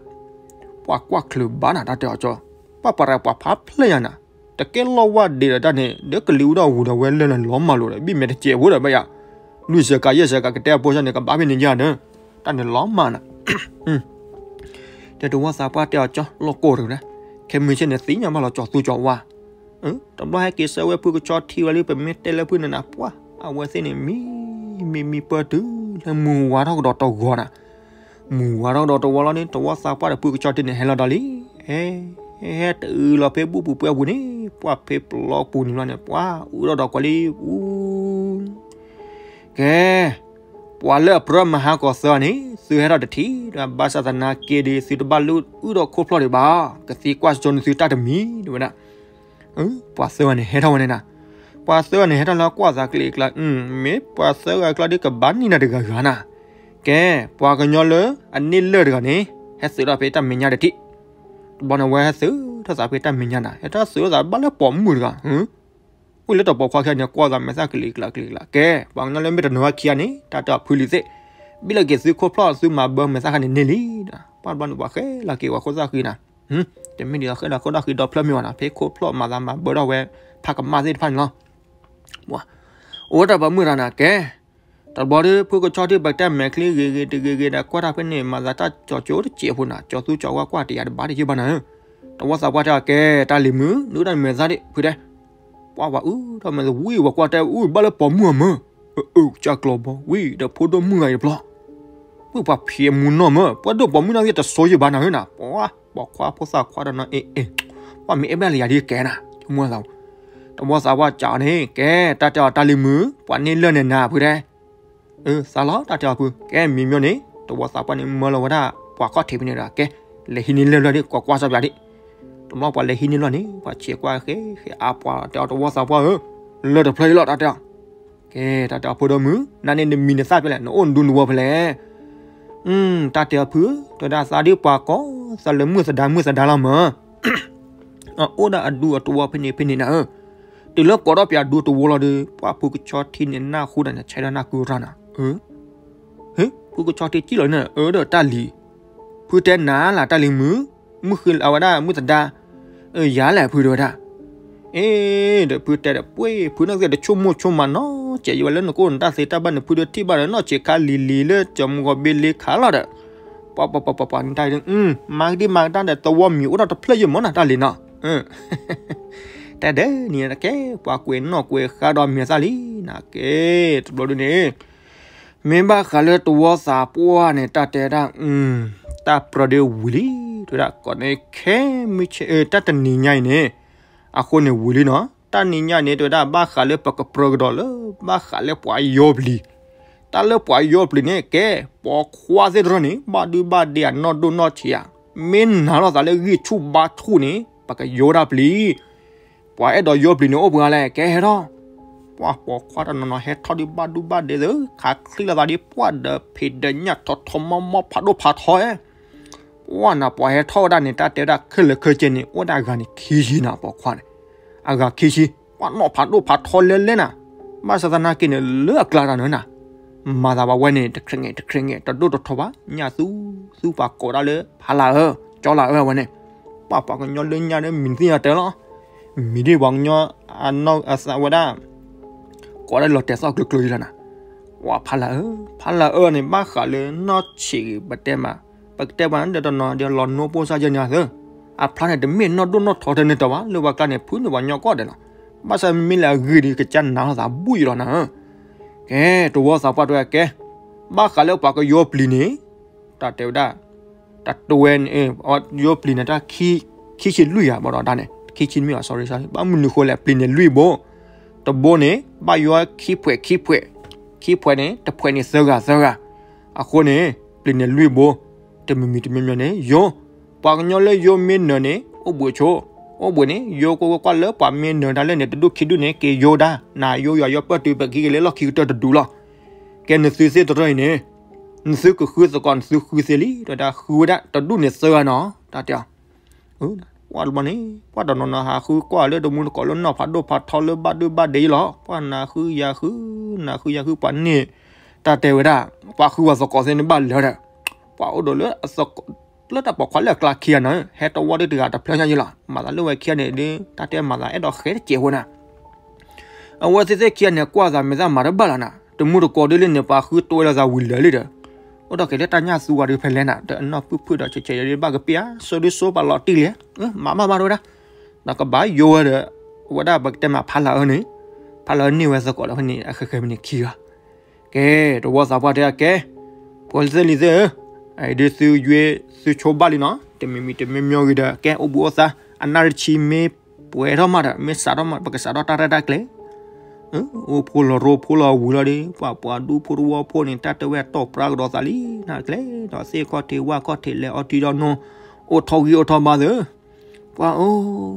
ပှၤကွၢ်ချုးဘၣ်နၤတၢ်တဲအီၤကၠီ, ပှၤပှၤရဲၣ်ပှၤဖးဖျဲၣ်ယၤနၤ, တကဲလီၤဝါဒ့ဒီးတၢ်န့ၣ် လၢကလံၤအူထီၣ်ဝူဒီးဝဲလၢနလီၤမၢ်လိာ်ဒီး ဘံၣ်မဲာ်တစဲးဖိဒီးဘၣ်ယၤ, လွံၢ်စဲးကးယဲၢ်စဲးကးကတဲအဖိဆၢန့ၣ် ကဘၣ်ဖဲန့ၣ်ယၤဒီး, တၢ်န့ၣ်လီၤမၢ်နၤ တဲတဝီသးပှၢ်တဲအီၤကၠီ လီၢ်ကိၢ်တက့ၢ်, ခဲမုၢ်ဆ့ၣ်န့ၣ်သ့ၣ်ညါဘၣ်လီၤကၠီၤသူကၠီၤဝါ, တဘျီဟဲက့ၤဆၢဝဲဖုကဆီထံဝဲလံ ပမ့ၢ်တဲလၢဖုန့ၣ်နၤ ပှၤ အဝဲသ့ၣ်န့ၣ် မံ မံမံပၢတုၤလၢမုၢ်ဝါထီၣ်ကဒီးတဝီနၤ, မုၢ်ဝါထီၣ်ကဒီးတဝီလီၤန့ၣ် တဝီသးပှၢ်ဒီးဖုကဆီထံန့ၣ် ဟဲလီၤဒီးလံ, ဟဲ ဟဲတုၤလီၤဖဲဘူၣ်ပူၤပှဲၤပူၤန့ၣ် ပှၤဖဲပျီပူၤန့ၣ်ဘျီန့ၣ် ပှၤအူထီၣ်ဒီးကွၢ်လံ အူ ကဲ, ပှၤလၢအပြၢမၤဟါကီၤသၢဂၤန့ၣ် သုဟဲထီၣ်တထံၣ်ဒီး ဘၣ်ဆၣ်သနာ်က့ဒီး သုတဘၣ်လုၢ်အုၣ်ဒီးခိၣ်ဖျီၣ်ဒံးဘၣ်, ကသံကွၢ်စိန့ၣ်သုတၢ်တမံၤ တဲဝဲဒၣ်, ပှၤသၢဂၤန့ၣ် ဟဲထီၣ်ဝဲန့ၣ်နၤ, ပှၤသၢဂၤန့ၣ် ဟဲထီၣ်လၢကွၢ်သးကလံၤကျါ, မ့ၢ်ပှၤသၢဂၤကျါဒီး ကဘၣ်န့ၢ်နၤတဂၤဂၤနၤ, ကဲ, ပှၤကညီလၢအန့ၢ်လၢၢ်တဂၤန့ၣ် ဟဲသုးထီၣ်ဖဲတၢ်မဲာ်ညါတထံၣ်, တဘျီန့ၣ် အဝဲဟဲသုးထီၣ်သးဖဲတၢ်မဲာ်ညါနၤ, ဟဲထီၣ်သုးထီၣ်သးဘၣ်လၢပိာ်မုၣ်တဂၤ အိၣ်လၢတပိာ်ခွါခံဂၤန့ၣ် ကွၢ်သးမဲာ်သၣ်ကလံၤကျါကလံၤကျါ, ကဲ, ပှၤကညီလၢမ့ၢ်တနီၤဝဲခံဂၤန့ၣ် တၢ်တဲအီၤဖုလံၤသ့ၣ်, ဘံၣ်လၢက့ၤသုးခိၣ်ဖျီၣ်သုမၤဘၢမဲာ်သၣ်ခါန့ၣ်န့ၢ်လံ, ပှၤတဘျီန့ၣ် ပှၤဃဲလီၤက့ၤဝဲခိၣ်သၣ်ဃံနၤ, တမ့ၢ်ဒ်သိးဃဲလီၤခိၣ်သၣ်ဃံဒီဖျၢၣ်မ့ၢ်ဘၣ်နၤ, ဖဲခိၣ်ဖျီၣ်မၤသးမၤဘၢထီၣ်ဝဲ ဖးကမၣ်သ့ၣ်တဖၣ်န့ၣ်လီၤ အိၣ်တၢ်ပိာ်မုၣ်တဂၤနၤ, ကဲ, တဘျီဒီး ဖုကဆီထံ ပတဲမဲာ်ချံဂ့ၤဂ့ၤတဂ့ၤဂ့ၤဒီး ကွၢ်တၢ်ဖဲန့ၣ် မၤသးတၢ်ကၠီၤကၠိတစဲးဖိနၤ, ကၠီၤသူကၠီၤဝါကွၢ်တယၤတဘၣ်တယုၢ်ဘၣ်နၤဧၢ, တဝီသးပှၢ်တဲအီၤ ကဲ, တၢ်လံၤမုၣ် နအုၣ်တၢ်မဲာ်သၣ်ဒံး ဖုတဲ, ပှၤပှၤအုၣ်ထီၣ်မဲာ်သၣ်ဝံၤ ပှၤကွၢ်တဲအုၣ်ဘၣ်လၢပိာ်မုၣ်အမၢ, အုၣ်ကၢကျီၤဘီ ဝံၤဒီးဖိဒိၣ်မုၣ်ဂၤအံၤတဘျီ ဝံၤပှၤဖံးအမူနီၢ်မၢ, ပှၤဒိၣ်ပိာ်မုၣ်နီၢ်ဂံၢ်တစိယံာ်ဘၣ်နၤဧၢနၤ, ပှၤပိာ်ခွါဖိသၣ်ခွါဒီးနီၤ အ့ၣ်အ့ၣ်, ပှၤမ့ၢ်အဲၣ်ဘၣ်လၢယၤဒ်ကဲနၤ, တဝီသးပှၢ်ကးန့ၣ် ကဲ, တၢ်တဲအီၤတၢ်လံၤမုၣ် ပှၤန့ၢ်လၢၢ်န့ၣ်နၤ ဖုတဲ အၢ သးလီၤ တၢ်တဲအီၤဖု, ကဲမံၤမၠိန့ၣ် တဝီသးပှၢ်န့ၣ် မၢလီၤဝဲဒၣ် ပှၤခီၣ်ထံးဖဲန့ၣ်ဒီး ကဲ, လဲၤဟံးန့ၢ်လၢၢ်လီၤဒ် ကွၢ်ကွၢ်စီပျးဒ်, တဘျီပှၤလဲၤဟံးန့ၢ်လီၤန့ၣ် ပှၤဆဲးကွၢ်ဃဲဃဲအါပှၤတဲအီၤတဝီသးပှၢ်ဧၢ, လၢၢ်တဖျၢၣ်အံၤလီၤ တၢ်တဲအီၤ, ကဲ တၢ်တဲအီၤဖိဒိၣ်မုၣ် နန့ၣ်နမံၤနသၣ်ဖဲလဲၣ် နအိၣ်နဒူနဝီဖဲလဲၣ်, တၢ်တဲအီၤဖု, တဲဝဲဒၣ်သးဒ်ပှၤကိးသးလၢမုၢ်သဒါမုၢ်သဒါလီၤမၢ အအိၣ်ဒၣ်အဒူအတဝီဖဲန့ၣ်ဖဲန့ၣ်နၤဧၢ, တုၤလၢကိးထီၣ်ပၠးဒူတဝီလီၤဒီး ပှၤဖုကဆီထံန့ၣ် နၢ်ဟူဒၣ်န့ၣ် ဆဲးဒၣ်နၢ်ကုရၢ်နၤ, ဖုကဆီထံစံၣ်လီၤန့ၣ် အၢ ဒီးတၢ်လံၤ, ဖုတဲနၤလၢတၢ်လံၤမုၣ်, မုၢ်ဃ့လၢအဝဲဒၣ်မုၢ်သဒါ, အၢ ယၤလဲၣ်ဖုတဲဝဲဒၣ်, အ့ ဒီးဖုတဲဒီး ပှ့ၤ ဖုန့ၣ်က့ၤတဆိကမိၣ်ဆိကမးနီၤ စဲးယဝဲလၢနကိၣ်နတၢ်သ့တၢ်ဘၣ်န့ၣ် ဖုဒီးထံၣ်ဘၣ်ဒီး နီၢ်ဆံးခါလံၤလံၤလၢကၠီၤမုၢ်ဂီၤဘ့လ့ခါလီၤဒီး ပှၤပှၤပှၤပှၤပှၤ နတၢ်အံၤ မၤကဒံမၤကဒါဒီး သဝီမံၤအိၣ်ထီၣ်တဖျၢၣ်ယဲၢ်မၢနၤ တၢ်လံၤနီၤ, တၢ်ဒဲးန့ၣ်ကဲ ပှၤကွဲးနီၣ်ကွဲးဃါဒီးမဲာ်သၣ်လံနၤ ကဲ, တဘျီဒုန့ၣ် မ့ၢ်ဘၣ်ဃးလၢတဝီသးပှၢ်န့ၣ် တၢ်တဲဝဲဒၣ်, တၢ်ပြၢဒၣ်ဝံၤလံ, တဲဝဲဒၣ် ကိးန့ၣ်ခဲမုၢ်ဆ့ၣ် တၢ်တနံၤညါအံၤန့ၣ်, အဃိန့ၣ်ဝံၤလံနီၤ, တၢ်နံၤညါန့ၣ် တဲဝဲဒၣ် ဘၣ်ဃးလၢပကပြၢကဒီးလၢ ဘၣ်ဃးလၢပှၤယီပျံၤ, တၢ်လၢပှၤယီပျံၤန့ၣ် ကဲ ပိာ်ခွါသ့ၣ်တဖၣ်န့ၣ် ဘၣ်ဒုဘၣ်ဒ့ဧါ နီၢ်ဒိၣ်နီၢ်ဆံးဧါ, မ့ၢ်နာ်လိာ်သးလၢဂံၢ်ဆူၣ်ဘါဆူၣ်န့ၣ် ပကယီတၢ်ပျံၤ ပှၤအဲၣ်ဒိးယီပျံၤန့ၣ် အိၣ်ပှဲၤဂၤလဲၣ်, ကဲဟဲထီၣ်, ပှၤပိာ်ခွါတနီၤနီၤ ဟဲထီၣ်ဒုဘၣ်ဒုဘၣ်ဒ့သ့ၣ်, ခးချံလီၤသးဒ်ပှၢ်ဒီးဖံးဒီးညၣ် ထီထီမီမီ ဖးဒိၣ်ဖးထီဧါ, ပှၢ်နၤ ပှၤဟဲထီၣ်ဝဲဒၣ်န့ၣ် တၢ်တဲဝဲဒၣ်ခဲလၢာ်ခဲဆ့န့ၣ် အိၣ်ဒၣ်အဂၤန့ၣ်ခံဆံနီၤ, ပိာ်ခွါန့ၣ်, အဂၤခံဆံ, ပှၢ်နီၣ်ဖးဒိၣ်ဖးထီလဲလဲနၤ, ဘၣ်ဆၣ်သနာ်က့န့ၣ် လၢအကျါတၢ်န့ၣ်နၤ, မၤသးပှၤဝဲန့ၣ် တခြဲးငဲၣ်တခြဲးငဲၣ် တဒိၣ်တထီဘၣ်, ညၣ်သူသူ ပှၤကိးဒၣ်လၢဖးလၢ်အၢ, ကၠီလၢ်အၢဝဲန့ၣ်, ပှၢ်ပှၤကညီလၢညါဒီး မံၤသ့ၣ်ညါတဲလီၤ, မံၤဒ်ပှၤကညီ အသးဝဲဒၣ် ကိးဒၣ်လီၤတဲာ်သီၣ်ကျိၤကျိၤယံၤလီၤနၤ, ပှၢ်ဖးလၢ်အၢ, ဖးလၢ်အၢန့ၣ် ဘၣ်ဃးလၢနီၢ်ဆံးဂ့ၤ ပတဲမး, ပကတဲပှၤန့ၣ်ဒီးတနီၤဒီးလီၤနိဖိစၢ်ယဲၢ်န့ၣ်သ့ၣ်, အဖျါန့ၣ် တမ့ၢ်နီၢ်ဒိၣ်နီၢ်ထီတၢ်န့ၣ်တၢ်ဘၣ်, လၢပှၤကျါန့ၣ် ဖုန့ၢ်ပှၤကညီကိးဂၤဒဲးလီၤ, ဘၣ်ဆၣ်မ့မ့ၢ်လၢအဂ့ၢ်ဒီး ကစၢ်နာ်လိာ်သးဘူၣ်ယံၤလီၤနၤ, ကဲ တဝီသးပှၢ်တဲဝဲကဲ, ဘၣ်ဃးလၢပှၤကယီပျံၤန့ၣ်, တၢ်တဲဝဲဒၣ်, တၢ်တဲဝဲန့ၣ်, ယီပျံၤန့ၣ် တၢ် ခံဆံလွံၢ်ဧါ ဘၣ်ဒီးတၢ်န့ၣ် ခံဆံမ့ၢ်ဘၣ် sorry sorry ဘၣ်မနုၤဃိလဲၣ် ပျံၤန့ၣ်လွံၢ်ဘိ, တဘိန့ၣ် ဘၣ်ယီခံဖှဲးခံဖှဲး, ခံဖှဲးန့ၣ် တဖှဲးန့ၣ်သၢဂၤသၢဂၤ, အဃိန့ၣ် ပျံၤန့ၣ်လွံၢ်ဘိ, တမံၤမံၤတမံၤမံၤန့ၣ် ယိ, ပှၤကညီလၢယိမ့ၢ်နၢၤန့ၣ် အိၣ်ဘှံးဆိ, အိၣ်ဘှံးန့ၣ် ယိကွၢ်ကွၢ်လၢပှၤမ့ၢ်နၢၤတၢ်လဲၣ်န့ၣ် တဒူၣ်ခံဒူၣ်န့ၣ် က့ၤယိဒၣ်, နၤယိယွၤယိပၢၢ်တုၤပက့ၤက့ၤလၢလီၢ်ခံကတၢၢ်တဒူၣ်လီၤ, ကဲနသုသ့ၣ်တဖၣ်အံၤန့ၣ်, နသုကဃုသကိးနသုဃုသ့လံ, ဒီးတၢ်ဃုဝဲဒၣ်တဒူၣ်န့ၣ်သၢဂၤနီၤ, တၢ်တဲအီၤ, ပှၢ်တဘျီန့ၣ် ပှၢ်တနီၤနီၤဟးဃုကွၢ်လၢတမူတကိးလၢနီၢ်ဖးဒိၣ်ဖးထီလၢဘၣ်ဒုဘၣ်ဒ့လီၤ, ပှၢ်နၤဃုယၤဃု, နၤဃုယၤဃုပှၤန့ၣ်, တၢ်တဲဝဲဒၣ်, ပှၤဃုဝဲသကိးသ့ၣ်န့ၣ်ဘၣ်လဲၤဒီး, ပှၤအိၣ်ဒီးလၢအသကိး, လၢတၢ်ပိာ်ခွါလၢအကျါခံဂၤန့ၣ် ဟဲတဝီဒ်တဂၤတဖျၢၣ်ညါယံၤလီၤ, မၤသးလၢဝဲခံဂၤန့ၣ်ဒီး တၢ်တဲမၤသးအဲၣ်ဒိးဃဲတစဲးဖိနၤ အဝဲသ့ၣ်သ့ၣ်ခံဂၤန့ၣ် ကွၢ်သးမဲာ်သၣ်မၤတဘၣ်လီၤနၤ, တမူတကိးဒ်လဲၣ်န့ၣ် ပှၤဃုတွဲလီၤသးဝံၤလၢာ်လံဒီး, အိၣ်ဒီးက့ၤလၢတၢ်ညၣ်သူဝဲဒုးဖဲလဲၣ်နၤ, တနီၢ်ဖုၣ်ဖုၣ်ဒီး ဆဲးဆဲးယဘၣ်ကပ့ၢ်ဧါ, စိဒုစိပာ်လီၤတံၢ်လံ, မၤမးမးတဝဲဒၣ်, ဒီးကဘၣ်ယိဝဲဒီး, အဝဲဒၣ်ပကတဲမးဖးလၢအၢန့ၣ်, ဖးလၢအၢန့ၢ်ဝဲသကိးဒီးဖဲန့ၣ် အဃဲဃဲမ့ၢ်န့ၣ်ခံဂၤ ကဲ, တဝီသးပှၢ်တဲအကဲ, ဖိသ့ၣ်လံၤသ့ၣ်ဧၢ, ဒ်သုယွ့သုဆိဘၣ်လံနီၤ, တမံၤမံၤတမံၤမံၤဂ့ၤဒီး ကဲအိၣ်ဘှံးအိၣ်သါ, အနၣ်ရံၣ်ဆံမ့ၢ်ပှဲၤထီၣ်မးဒီး မ့ၢ်စးထီၣ်မး ပကစးထီၣ်တၢ်ရဲၣ်တၢ်ကျဲၤ, အိၣ်ဖိလီၤရိဖိလီၤဝံၤလီၤဒီး ပှၤပှၤဒူဖိတဝီဖိန့ၣ် တၢ်တဲဝဲတီၢ်ပြါကဒီးသးလံ, နကျဲ, ဒီးသ့ၣ်ခီၣ်ထံးဝၣ်ခီၣ်ထံးလဲၤအီထံဒီးနိ, အိၣ်ထီၣ်ဂံၢ်အိၣ်ထီၣ်ဘါသ့ၣ် ပှၤအိၣ်,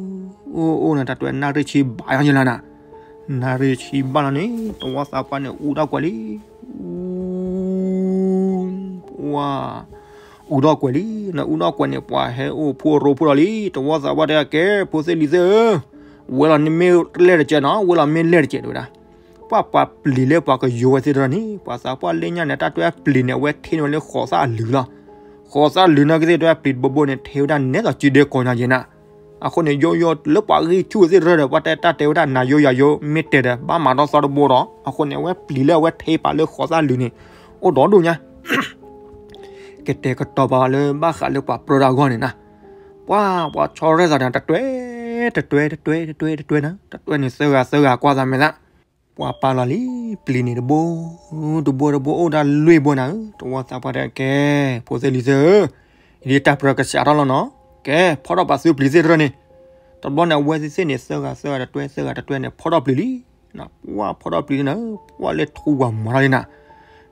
အိၣ်အိၣ်န့ၣ် တၢ်တဲနၣ်ရံၣ်ဆံဘၣ်ယီၤယလၢနၤ, နၣ်ရံၣ်ဆံဘၣ်လီၤန့ၣ် တဝီသးပှၢ်န့ၣ် အူဒၣ်ကွဲးလံ, အူ, ပှၤ, အူဒၣ်ကွဲးလံ, နအူဒၣ်ကွဲးန့ၣ် ပှၤဟဲအိၣ်ဖိရိဖိဒီးလံ, တဝီသးပှၢ်တဲအကဲ ဖိသ့ၣ်လံၤသ့ၣ်ဧၢ, ဝဲလီၤန့ၣ်မ့ၢ်လဲၣ်တကဲးနီၤ, ဝဲလီၤမ့ၢ်လဲၣ်တကဲးတဲဝဲဒၣ် ပှၤပှၤပျံၤလၢပှၤကယိၤဝဲသ့ၣ်တဖၣ်န့ၣ် ပှၤသးပှၢ်လၢညါန့ၣ် တၢ်တဲပျံၤန့ၣ် အဝဲထ့န့ၢ်ဝဲလၢဃိးသၣ်အလုၢ်လီၤ. ဃိးသၣ်လုၢ်န့ၣ်ကသ့ၣ်တဲပျံၤ တဘိဘိန့ၣ် ထ့ဝဲဒၣ်နဲသိးစုဒ့ကိးညါယဲနၤ. အဃိန့ၣ် ယိယိလၢပှၤဂံၢ်ဆူၣ်သ့ၣ်တဖၣ်ဒီး ပှၤတဲတၢ်တဲဝဲဒၣ် နၤယိယၤယိ မ့ၢ်တဲာ်ဒီး ဘၣ်မၤထီၣ်သီတဘိဒီး အဃိန့ၣ် အဝဲပျံၤလၢအဝဲထ့ပာ်လၢဃိးသၣ်လုၢ်န့ၣ် အိၣ်ဒီးဒိၣ်ညါ ကတဲာ်ကတီၤပာ်လၢဘၣ်ဃးလၢပှၤပြၢတၢ်အဂီၢ်န့ၣ်နၤ. ပှၤ ပှၤဆီရဲၣ်သးန့ၣ် တတွဲ တတွဲ တတွဲ တတွဲ တတွဲနၤ, တတွဲန့ၣ် သၢဂၤသၢဂၤကွၢ်သးမဲာ်သၣ် ပှၤပာ်လီၤလံ ပျံၤန့ၣ်တဘိ တဘိတဘိအိၣ်ဒၣ်လွံၢ်ဘိနၤဧၢ. တဝီသးပှၢ်တဲကဲ ဖိသ့ၣ်လံၤသ့ၣ်ဧၢ, ယဒ်တၢ်ပြၢကစးထီၣ်လီၤနီၤ. ကဲ ဖီၣ်ထီၣ်ပာ်သုပျံၤသ့ၣ်တဖၣ်န့ၣ်, တဘျီန့ၣ် အဝဲသ့ၣ်သ့ၣ်န့ၣ် သၢဂၤသၢဂၤတတွဲ သၢဂၤတတွဲန့ၣ် ဖီၣ်ထီၣ်ပျံၤလံ ပှၤဖီၣ်ထီၣ်ပျံၤလံနၤ, ပှၤလၢထူဝၤမၤထီၣ်လံနၤ.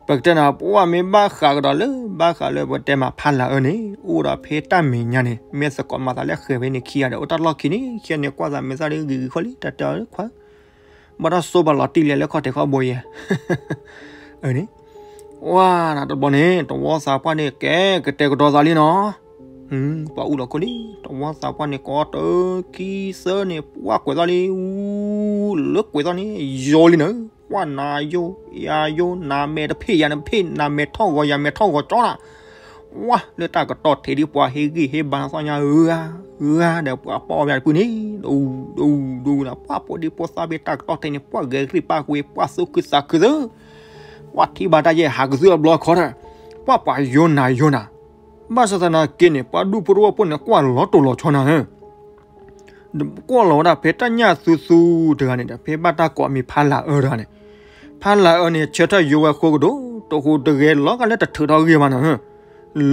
ပကတဲနၤ ပှၤမ့ၢ်ဘၣ်ဃးကဒီးလၢ ဘၣ်ဃးလၢပတဲမးဖးလၢအၢန့ၣ် အိၣ်ဒီးဖဲတၢ်မဲာ်ညါန့ၣ် မ့ၢ်သကိးမၤသးလၢဃဲၤဖဲန့ၣ်ခံဂၤဒီး အိၣ်တၢ်လီၢ်ခံန့ၣ် ခံဂၤန့ၣ် ကွၢ်သးမဲာ်သၣ်လၢဂ့ၤဂ့ၤခီလံ တၢ်တဲအီၤခွါ ဘၣ်တၢ်စိပာ်လီၤတံၢ်လဲၤလၢခီၣ်ထံးခီၣ်ဘိယဲၢ် အန့ၣ်, ဝါနၤတဘျီန့ၣ် တဝီသးပှၢ်န့ၣ် ကဲကတဲာ်ကတီၤသးလံနီၤ. ပှၤအူလီၤခိၣ်လံ တဝီသးပှၢ်န့ၣ် ကိးတၢ်ခံသၢန့ၣ် ပှၤကွဲးသီၣ်လံ အူလၢကွဲးသီၣ်န့ၣ် ယိၤလံနၤ, ပှၤနၤယိၤ ယၤယိၤ နၤမဲာ်တဖ့ၣ်ယၤတဖ့ၣ် နၤမဲာ်ထီၣ်ဂီၤယၤမဲာ်ထီၣ်ဂီၤကၠီနၤ ဝါလၢတၢ်ကတီၢ်ထံးဒ်ပှၤဟ့ၣ်ဂံၢ်ဟ့ၣ်ဘါသီၣ်ညါဧါ, ဧါဒီးပှၤပီၣ်ဝဲဒၣ်တဖုန့ၣ် ဒူဒူဒူနၤ ပှၤဖိဒံဖိသၣ်ဖဲတၢ်ကတီၢ်ထံးန့ၣ် ပှၤဂဲၤရံၣ်ပာ်ကွံာ် ပှၤသူၣ်ခုသးခုသ့ၣ်, ပှၤထံၣ်ဘၣ်တၢ်ယဲၢ်ဟးကသုၣ်အဘျီခီဒီး ပှၤပှၤယိၤနၤယိၤနၤ, ဘၣ်ဆၣ်သနာ်က့န့ၣ် ပှၤဒူဖိတဝီဖိန့ၣ် ကွၢ်လီၤတိၢ်လီၤဆီနၤဧၢ ကွၢ်လီၤဝဲဒၣ်ဖဲတၢ်ညၣ်သူသူတဂၤန့ၣ်ဒီး ဖဲဘၣ်တၢ်ကိးအမံၤဖးလၢအၢတဂၤန့ၣ်, ဖးလၢအၢန့ၣ် ဆၢထၢၣ်ယိဝဲဃိကဒိၣ် တဟူးတဂဲၤလီၤကလၢတထုးထီၣ်ဂ့ၤဘၣ်နၤဧၢ.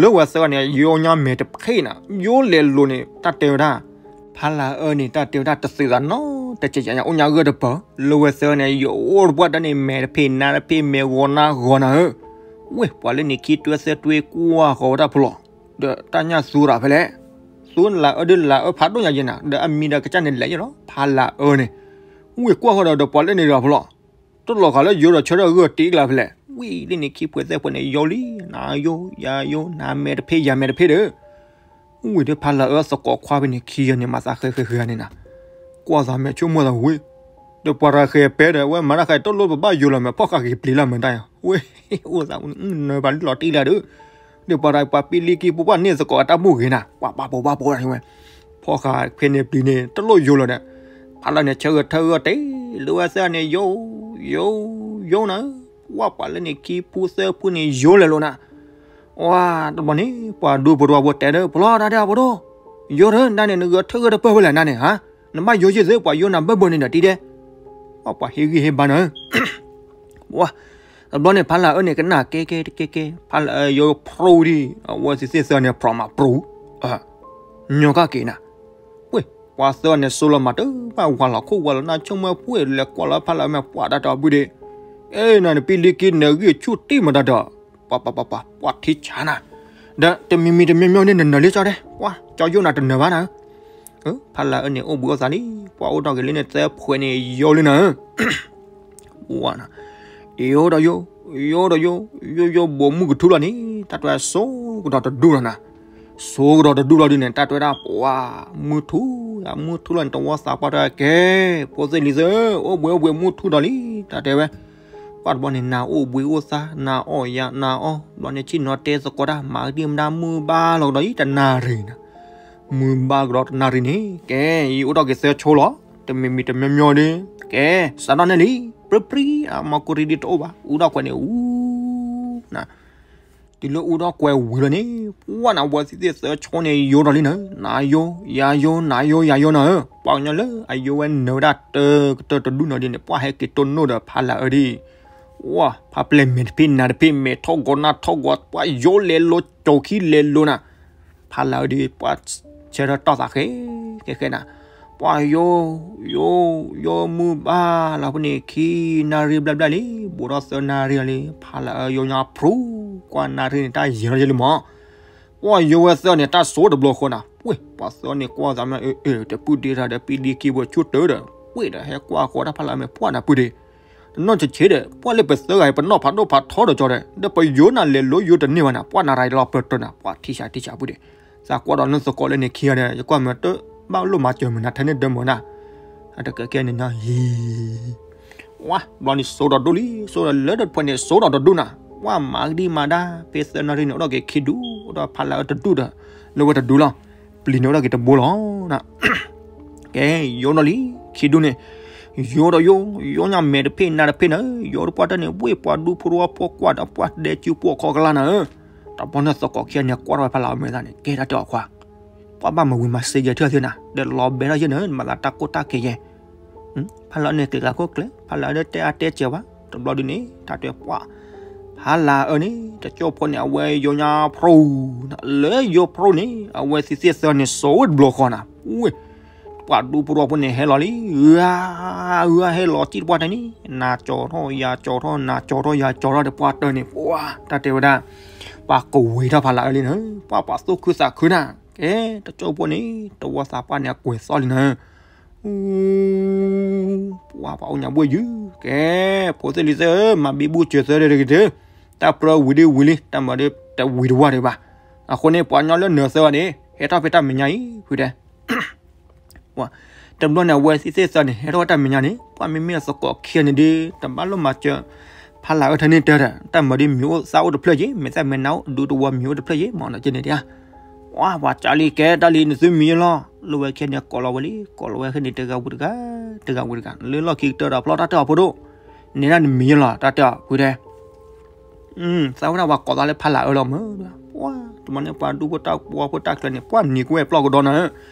လၢဝဲသၢဂၤန့ၣ် ယိညါမဲာ်တဖ့နၤ, ယိလဲၤလိၤန့ၣ် တၢ်တဲဝဲဒၣ်, ဖးလၢအၢန့ၣ် တၢ်တဲဝဲဒၣ်တသုးသးနီတစဲးညါ အိၣ်ညါဂၢၢ်တပၢၢ်, လၢဝဲသၢဂၤန့ၣ် ယအိၣ်တပှၢ်တၢ်န့ၣ် မဲာ်တဖ့နၤတဖ့ မဲာ်ဂီၤနါဂီၤနၤဧၢ. ဝ့ၢ်ပှၤလၢန့ၣ်ခံတွဲသၢတွဲကွၢ်ဃီၤဝဲတၢ်ဖျီၣ်, ဒီးတၢ်ညၣ်သူရၤဖဲလဲၣ်, သူလၢအၢဒုလၢအၢဖးဒိၣ်ညါယဲနၤ ဒီးအမံၤဒီးကစၢ်န့ၣ်လဲၤယဲလီၤ ဖးလၢအၢန့ၣ်, ဝ့ၢ်ကွၢ်ဃီၤဒီး ဒီးပှၤလၢန့ၣ်ဒီးဖျီၣ် တလီၤဃာ်လၢယိဒီးဆၢထၢၣ်ဂၢၢ်တံၢ်ကလါဖဲလဲၣ်, ဝံၤလၢန့ၣ်ခံဖှဲးသၢဖှဲးန့ၣ် ယိလံ, နၤယိ ယၤယိ နၤမဲာ်တဖ့ ယၤမဲာ်တဖ့ဒီး, ဝံၤဒီးဖးလၢအၢသကိးခွါဖဲန့ၣ်ခံဂၤန့ၣ် မၤသးဃဲဃဲဃဲန့ၣ်နၤ, ကွၢ်သးမဲာ်ဆိကမိၣ်သးဝံၤ, ဒီးပှၤတဂၤဃဲၤပဲဒီး အဝဲမၤတၢ်ဃဲၤတလိၣ်ပဘၣ်ယိလီၤ မဲာ်ဖီၣ်ဃာ်က့ၤပျံၤလၢ်မဲာ်တၢ်ယၤ, ဝ့ၢ်, အိၣ်သးနၢၤဘၣ်လီၤတံၢ်လၢဒီး, ဒီးပှၤတဂၤပှၤပံလံကံပူၤပှၢ်န့ၢ်သကိးအတၢ်ဘူၣ်ဂ့ၤနၤ ပှၤပာ်ပိာ်ဘၣ်ပိာ်ဝဲ, ဖီၣ်ဃာ်ဖဲန့ၣ်ပျံၤန့ၣ် တလိၣ်ယိလီၤဒီး, ဖးလၢန့ၣ်ဆၢဂ့ၤထၢဂ့ၤတ့ၢ် လၢဝဲသၢဂၤန့ၣ် ယိ ယိ ယိနၤဧၢ, ဝဲပှၤလၢန့ၣ်ခံဖုသၢဖုန့ၣ် ယိလဲၤလိၤနၤ, ဝါ, တဘျီန့ၣ် ပှၤဒူဖိတဝီဖိတဲဒီး ဖျီတၢ်ဒဲးအဖိဒိၣ်, ယိဒီး နၤန့ၣ် နဂဲၤထၢဂ့ၤတပၢၢ်ဖဲလဲၣ်နၤန့ၣ်ဧါ, နဘၣ်ယိယ့ၢ်သ့ ပှၤယိနၤဘၢၣ်ဘၢၣ်န့ၣ်ဒီးတံၤဒဲး, ဝဲပှၤဟ့ၣ်ဂံၢ်ဟ့ၣ်ဘါနၤဧၢ ဝါ, တဘျီန့ၣ် ဖးလၢအၢန့ၣ် ကနၣ်ကဲကဲတကဲကဲ ဖးလၢအၢယိဖျိဒံး အဝဲသ့ၣ်သ့ၣ်သၢန့ၣ် ဖျီမးပျူၤ, ညီကၣ်က့ၤနၤ, ဝ့ၢ်, ပှၤသၢန့ၣ် စိလီၤမၤတဘၣ် ဝၤလီၤခိၣ်ဝၤလီၤနၢ်ဆိကမိၣ်ဝဲ လဲၤကွၢ်လီၤဖးလၢအၢမ့ၢ်ပှၤတၢ်တၢ်အဘုၣ်ဒံး, အဲ နၤန့ၣ် ပံလံကံ နဂံၢ်ဆူၣ်တံၢ်မတၤဒီး, ပှၤပှၤပှၤပှၤ ပှၤထံဆါနၤ, ဒီးတမံၤမံၤတမံၤမံၤန့ၣ် နနၢၤလံကၠီဒဲး ပှၤကၠီယိနၤတနၢၤဘၣ်နၤဧၢ ဖးလၢအၢန့ၣ် အိၣ်ဘှံးအိၣ်သါလံ, ပှၤအိၣ်ထီၣ်က့ၤလၢန့ၣ်သၢဖှဲးန့ၣ် ယိလံနၤဧၢ, ဝါနၤ, ယိဒီးယိ, ယိဒီးယိ, ယိယိဘိးမုၢ်ကထူလီၤန့ၣ် တၢ်တွဲစိကဒီးတဒူၣ်လီၤနၤ, စိကဒီးတဒူၣ်လီၤဒ်န့ၣ် တၢ်တွဲဒၣ်ပှၤ, မုၢ်ထူ, မုၢ်ထူလီၤန့ၣ် တဝီသးပှၢ်တၢ်ကဲ, ဖိသ့ၣ်လံၤသ့ၣ်, အိၣ်ဘှံးအိၣ်ဘှံးမုၢ်ထူဒီးလံ, တၢ်တဲဝဲ ပှၤတဘျီန့ၣ် နၤအိၣ်ဘှံးအိၣ်သါ နၤအီၣ်ယၤနၤအီၣ်, ဘျီန့ၣ်ဆ့ၣ်နီၤတဲသကိးတၢ် မၤကဒံမဒၣ်မုၢ်ဘၣ်လီၤကဒီးအံၤတနၣ်ရံၣ်နၤ, မုၢ်ဘၣ်ကဒီးတနၣ်ရံၣ်န့ၣ် ကဲ, ယအိၣ်ထီၣ်က့ၤသၢဆိလီၤ, တမံၤမံၤတမံၤမံၤဒီး, ကဲ, စးထီၣ်န့ၣ်လံ, ပြံပြံ, အမီၢ်ကူရံဒံးတအိၣ်ဘၣ်, အူထီၣ်ကွဲးန့ၣ် အူ နၤ တုၤလၢအူထီၣ်ကွဲးဝံၤလီၤန့ၣ်, ပှၤနၤဝဲသ့ၣ်သၢဆိန့ၣ် ယိဒီးလံနၤ, နၤယိ, ယၤယိ, နၤယိ, ယၤယိနၤဧၢ, ပှၤကညီလၢအယိဝဲနၢၤဝဲဒၣ်တၢကတၢၢ်တဒူၣ်နီၤဒ်န့ၣ် ပှၤဟဲက့ၤတိၢ်နီၣ်ဒီးဖးလၢအၢဒ်, ဝါ, ဖးပျဲၢ်မဲာ်တဖ့နၤတဖ့ မဲာ်ထီၣ်ဂီၤနၢ်ထီၣ်ဂီၤ ပှၤယိလဲၤလိၤ ကၠိခံလဲၤလိၤနၤ, ဖးလၢအၢဒ် ပှၤဆၢထၢၣ်တီၢ်သးဃဲ, ဃဲဃဲနၤ, ပှၤယိ, ယိ, ယိမုၢ်ဘၣ်လီၤဖဲန့ၣ် ခံနၣ်ရံၣ်ဘျဲၣ်ဘျဲၣ်လံ, ဘူးထီၣ်သၢနၣ်ရံၣ်လံ, ဖးလၢအၢယိညါဖျိ, ကွၢ်နၣ်ရံၣ်န့ၣ် တၢ်ယံာ်ထီၣ်ယဲလံမး, ပှၤယိဝဲသၢန့ၣ် တၢ်စိတဘျီဃီနၤ, ပှ့ၤ, ပှၤသၢန့ၣ်ကွၢ်သးမ့ၢ် အၢ အၢ တပုၢ်ဒ့တၢ်ဒီး ပံဒ့ကံဘိဆူတၢၢ်ဒီး ပှ့ၤဒီး ဟဲကွၢ်ဃီၤတၢ်ဖးလၢအမ့ၢ်ပှၢ်နၤပုၢ်ဒ့, တနီၢ်ဆံးဆံးဒီး ပှၢ်လၢပသၢဂၤအံၤ ပနီၢ်ဖးဒိၣ်ဖးထီဒီးကၠီဒီး ဒီးပယိနၤလဲၤလိယိတန့ၢ်ဘၣ်နၤ, ပှၢ်နၤရၤလီၤပၢၢ်တၢၢ်နၤ, ပှၢ်ထံဆးထံဆးပုၢ်ဒ့, သးကွၢ်ဒီးနသကိးလၢန့ၣ်ခံဂၤဒီး ယကွၢ်မ့ၢ်တဘၣ်လိၣ်မၤစၢၤမုာ်နၤ ထဲန့ၣ်ဒၢမုာ်နၤ, အတကဲကဲန့ၣ်နီၤ ဟံ ဝါ, ဘျီန့ၣ်စိဒီးဒူၣ်လံ, စိဒီးလၢတဖှဲးန့ၣ် စိဒီးတဒူၣ်နၤ, ဝါမၤကဒံမၤဒါ ဖဲသၢနၣ်ရံၣ်န့ၣ် အိၣ်ဒီးက့ၤခံဒူၣ်, အိၣ်ဒီးဖးလၢအၢတဒူၣ်ဒီး လၢဝဲတဒူၣ်လီၤ, ပျံၤန့ၣ်အိၣ်ဒီးက့ၤတဘိလီၤနၤ, ကဲ, ယိဒီးလံ, ခံဒူၣ်န့ၣ်, ယိဒီးယိ, ယိညါမဲာ်တဖ့နၤတဖ့နၤ, ယိတပှၢ်တၢၢ်န့ၣ် ဝ့ၢ်ပှၤဒူဖိတဝီဖိကွၢ်ဒီးပှၢ်ဒဲးစုပှီၢ်ခီကလါနၤဧၢ, တဘျီန့ၣ်သကိးခံဂၤန့ၣ် ကွၢ်ထီၣ်ဝဲဖးလၢအမ့ၢ်သးန့ၣ် ကဲတၢ်တဲအီၤခွါ ပှၤဘၣ်မၤဝံၤမၤစ့ယဲထၢၣ်သ့နၤ, ဒီးလီၤဘဲထီၣ်ယဲနၤ နမၤသးတၢ်ကိၢ်တၢ်ကဲယဲ, ဖးလၢအၢန့ၣ်ကျဲၤကျါခိၣ်ကျဲၤ, ဖးလၢအၢဒီးတဲအါတဲစဲးဝဲ, တဘျီဒုန့ၣ် တၢ်တဲပှၢ်, ဖးလၢအၢန့ၣ် တကၠိဖိန့ၣ် အဝဲယိညါဖျိ, လၢယိဖျိန့ၣ် အဝဲသ့ၣ်သ့ၣ်သၢန့ၣ် စိတဘျီဃီနၤ, ဝ့ၢ် ပှၤဒူဖိတဝီဖိန့ၣ် ဟဲလီၤလံ, ဂၤ, ဂၤဟဲလီၤစံၣ်တပှၢ်တၢၢ်န့ၣ် နၤကၠီထီၣ် ယၤကၠီထီၣ် နၤကၠီထီၣ် ယၤကၠီထီၣ် တပှၢ်တၢၢ်န့ၣ် ပှၤ တၢ်တဲဝဲဒၣ်, ပှၤကဝံၤထီၣ်ဖးလၢအၢလံနၤ, ပှၤပှၤသူၣ်ခုသးခုနၤ, ကဲ, တကၠိဖိန့ၣ် တဝီသးပှၢ်န့ၣ် အကွဲၤသီလံနၤ ပှၤပှၤအိၣ်ညါဘှ့ၣ်ယုၢ်, ကဲ, ဖိသ့ၣ်လံၤသ့ၣ်ဧၢ, မၤဘံဘူစၢၤသၢဒဲးတဂ့ၤတၢၢ်, တၢ်ပြၢဝံၤဒ့ဝံၤလံ, တၢ်မၤဒ့တဝံၤတဝၢ်ဒံးဘၣ်. အဃိန့ၣ် ပှၤကညီလၢနၢၤသၢဂၤန့ၣ် ဟဲထီၣ်ဖဲတၢ်မဲာ်ညါအံၤ, ဖုတဲ တဘျီန့ၣ် အဝဲသ့ၣ်သၢဂၤန့ၣ် ဟဲထီၣ်ဝဲတၢ်မဲာ်ညါန့ၣ် ပှၤမ့မ့ၢ်အသကိးခံဂၤန့ၣ်ဒီး တဘၣ်လိၣ်မၤစၢၤ ဖးလၢအၢထၢန့ၣ်တၢၢ်ဒီး တၢ်မၤဒ်မံၤအိၣ်သၣ်အိၣ်တဖျၢၣ်က့ၤ, မ့ၢ်သၣ်မ့ၢ်နါအိၣ်ဒူတဝီမံၤအိၣ်တဖျၢၣ်က့ၤ မ့ၢ်နီၢ်က့န့ၣ်တဧါ. ပှၤ ပှၤကၢလံ ကဲတၢ်လံ နသုမံၤယလီၤ. လၢဝဲခံဂၤန့ၣ် ကိးလီၤဝဲလံ, ကိးလီၤဝဲခဲန့ၣ် တဂၤဝံၤတဂၤ, တဂၤဝံၤတဂၤ, လၢလီၢ်ခံကတၢၢ်ဒီး ဖျီတၢ်တၢၢ်အဖိဒိၣ်, နဲဒၣ်နမံၤယလီၤ တၢ်တၢၢ်ဖုတဲ သးဝဲဒၣ်ပှၤကိးသးလၢဖးလၢအၢလီၤမၢ်. ပှၤ တမၤန့ၣ် ပှၤဒူဖိတၢ်ပှီၤဖိတၢ်ချၢန့ၣ် ပှၤနံၤကွဲပျီၢ်ကဒီးနၤ,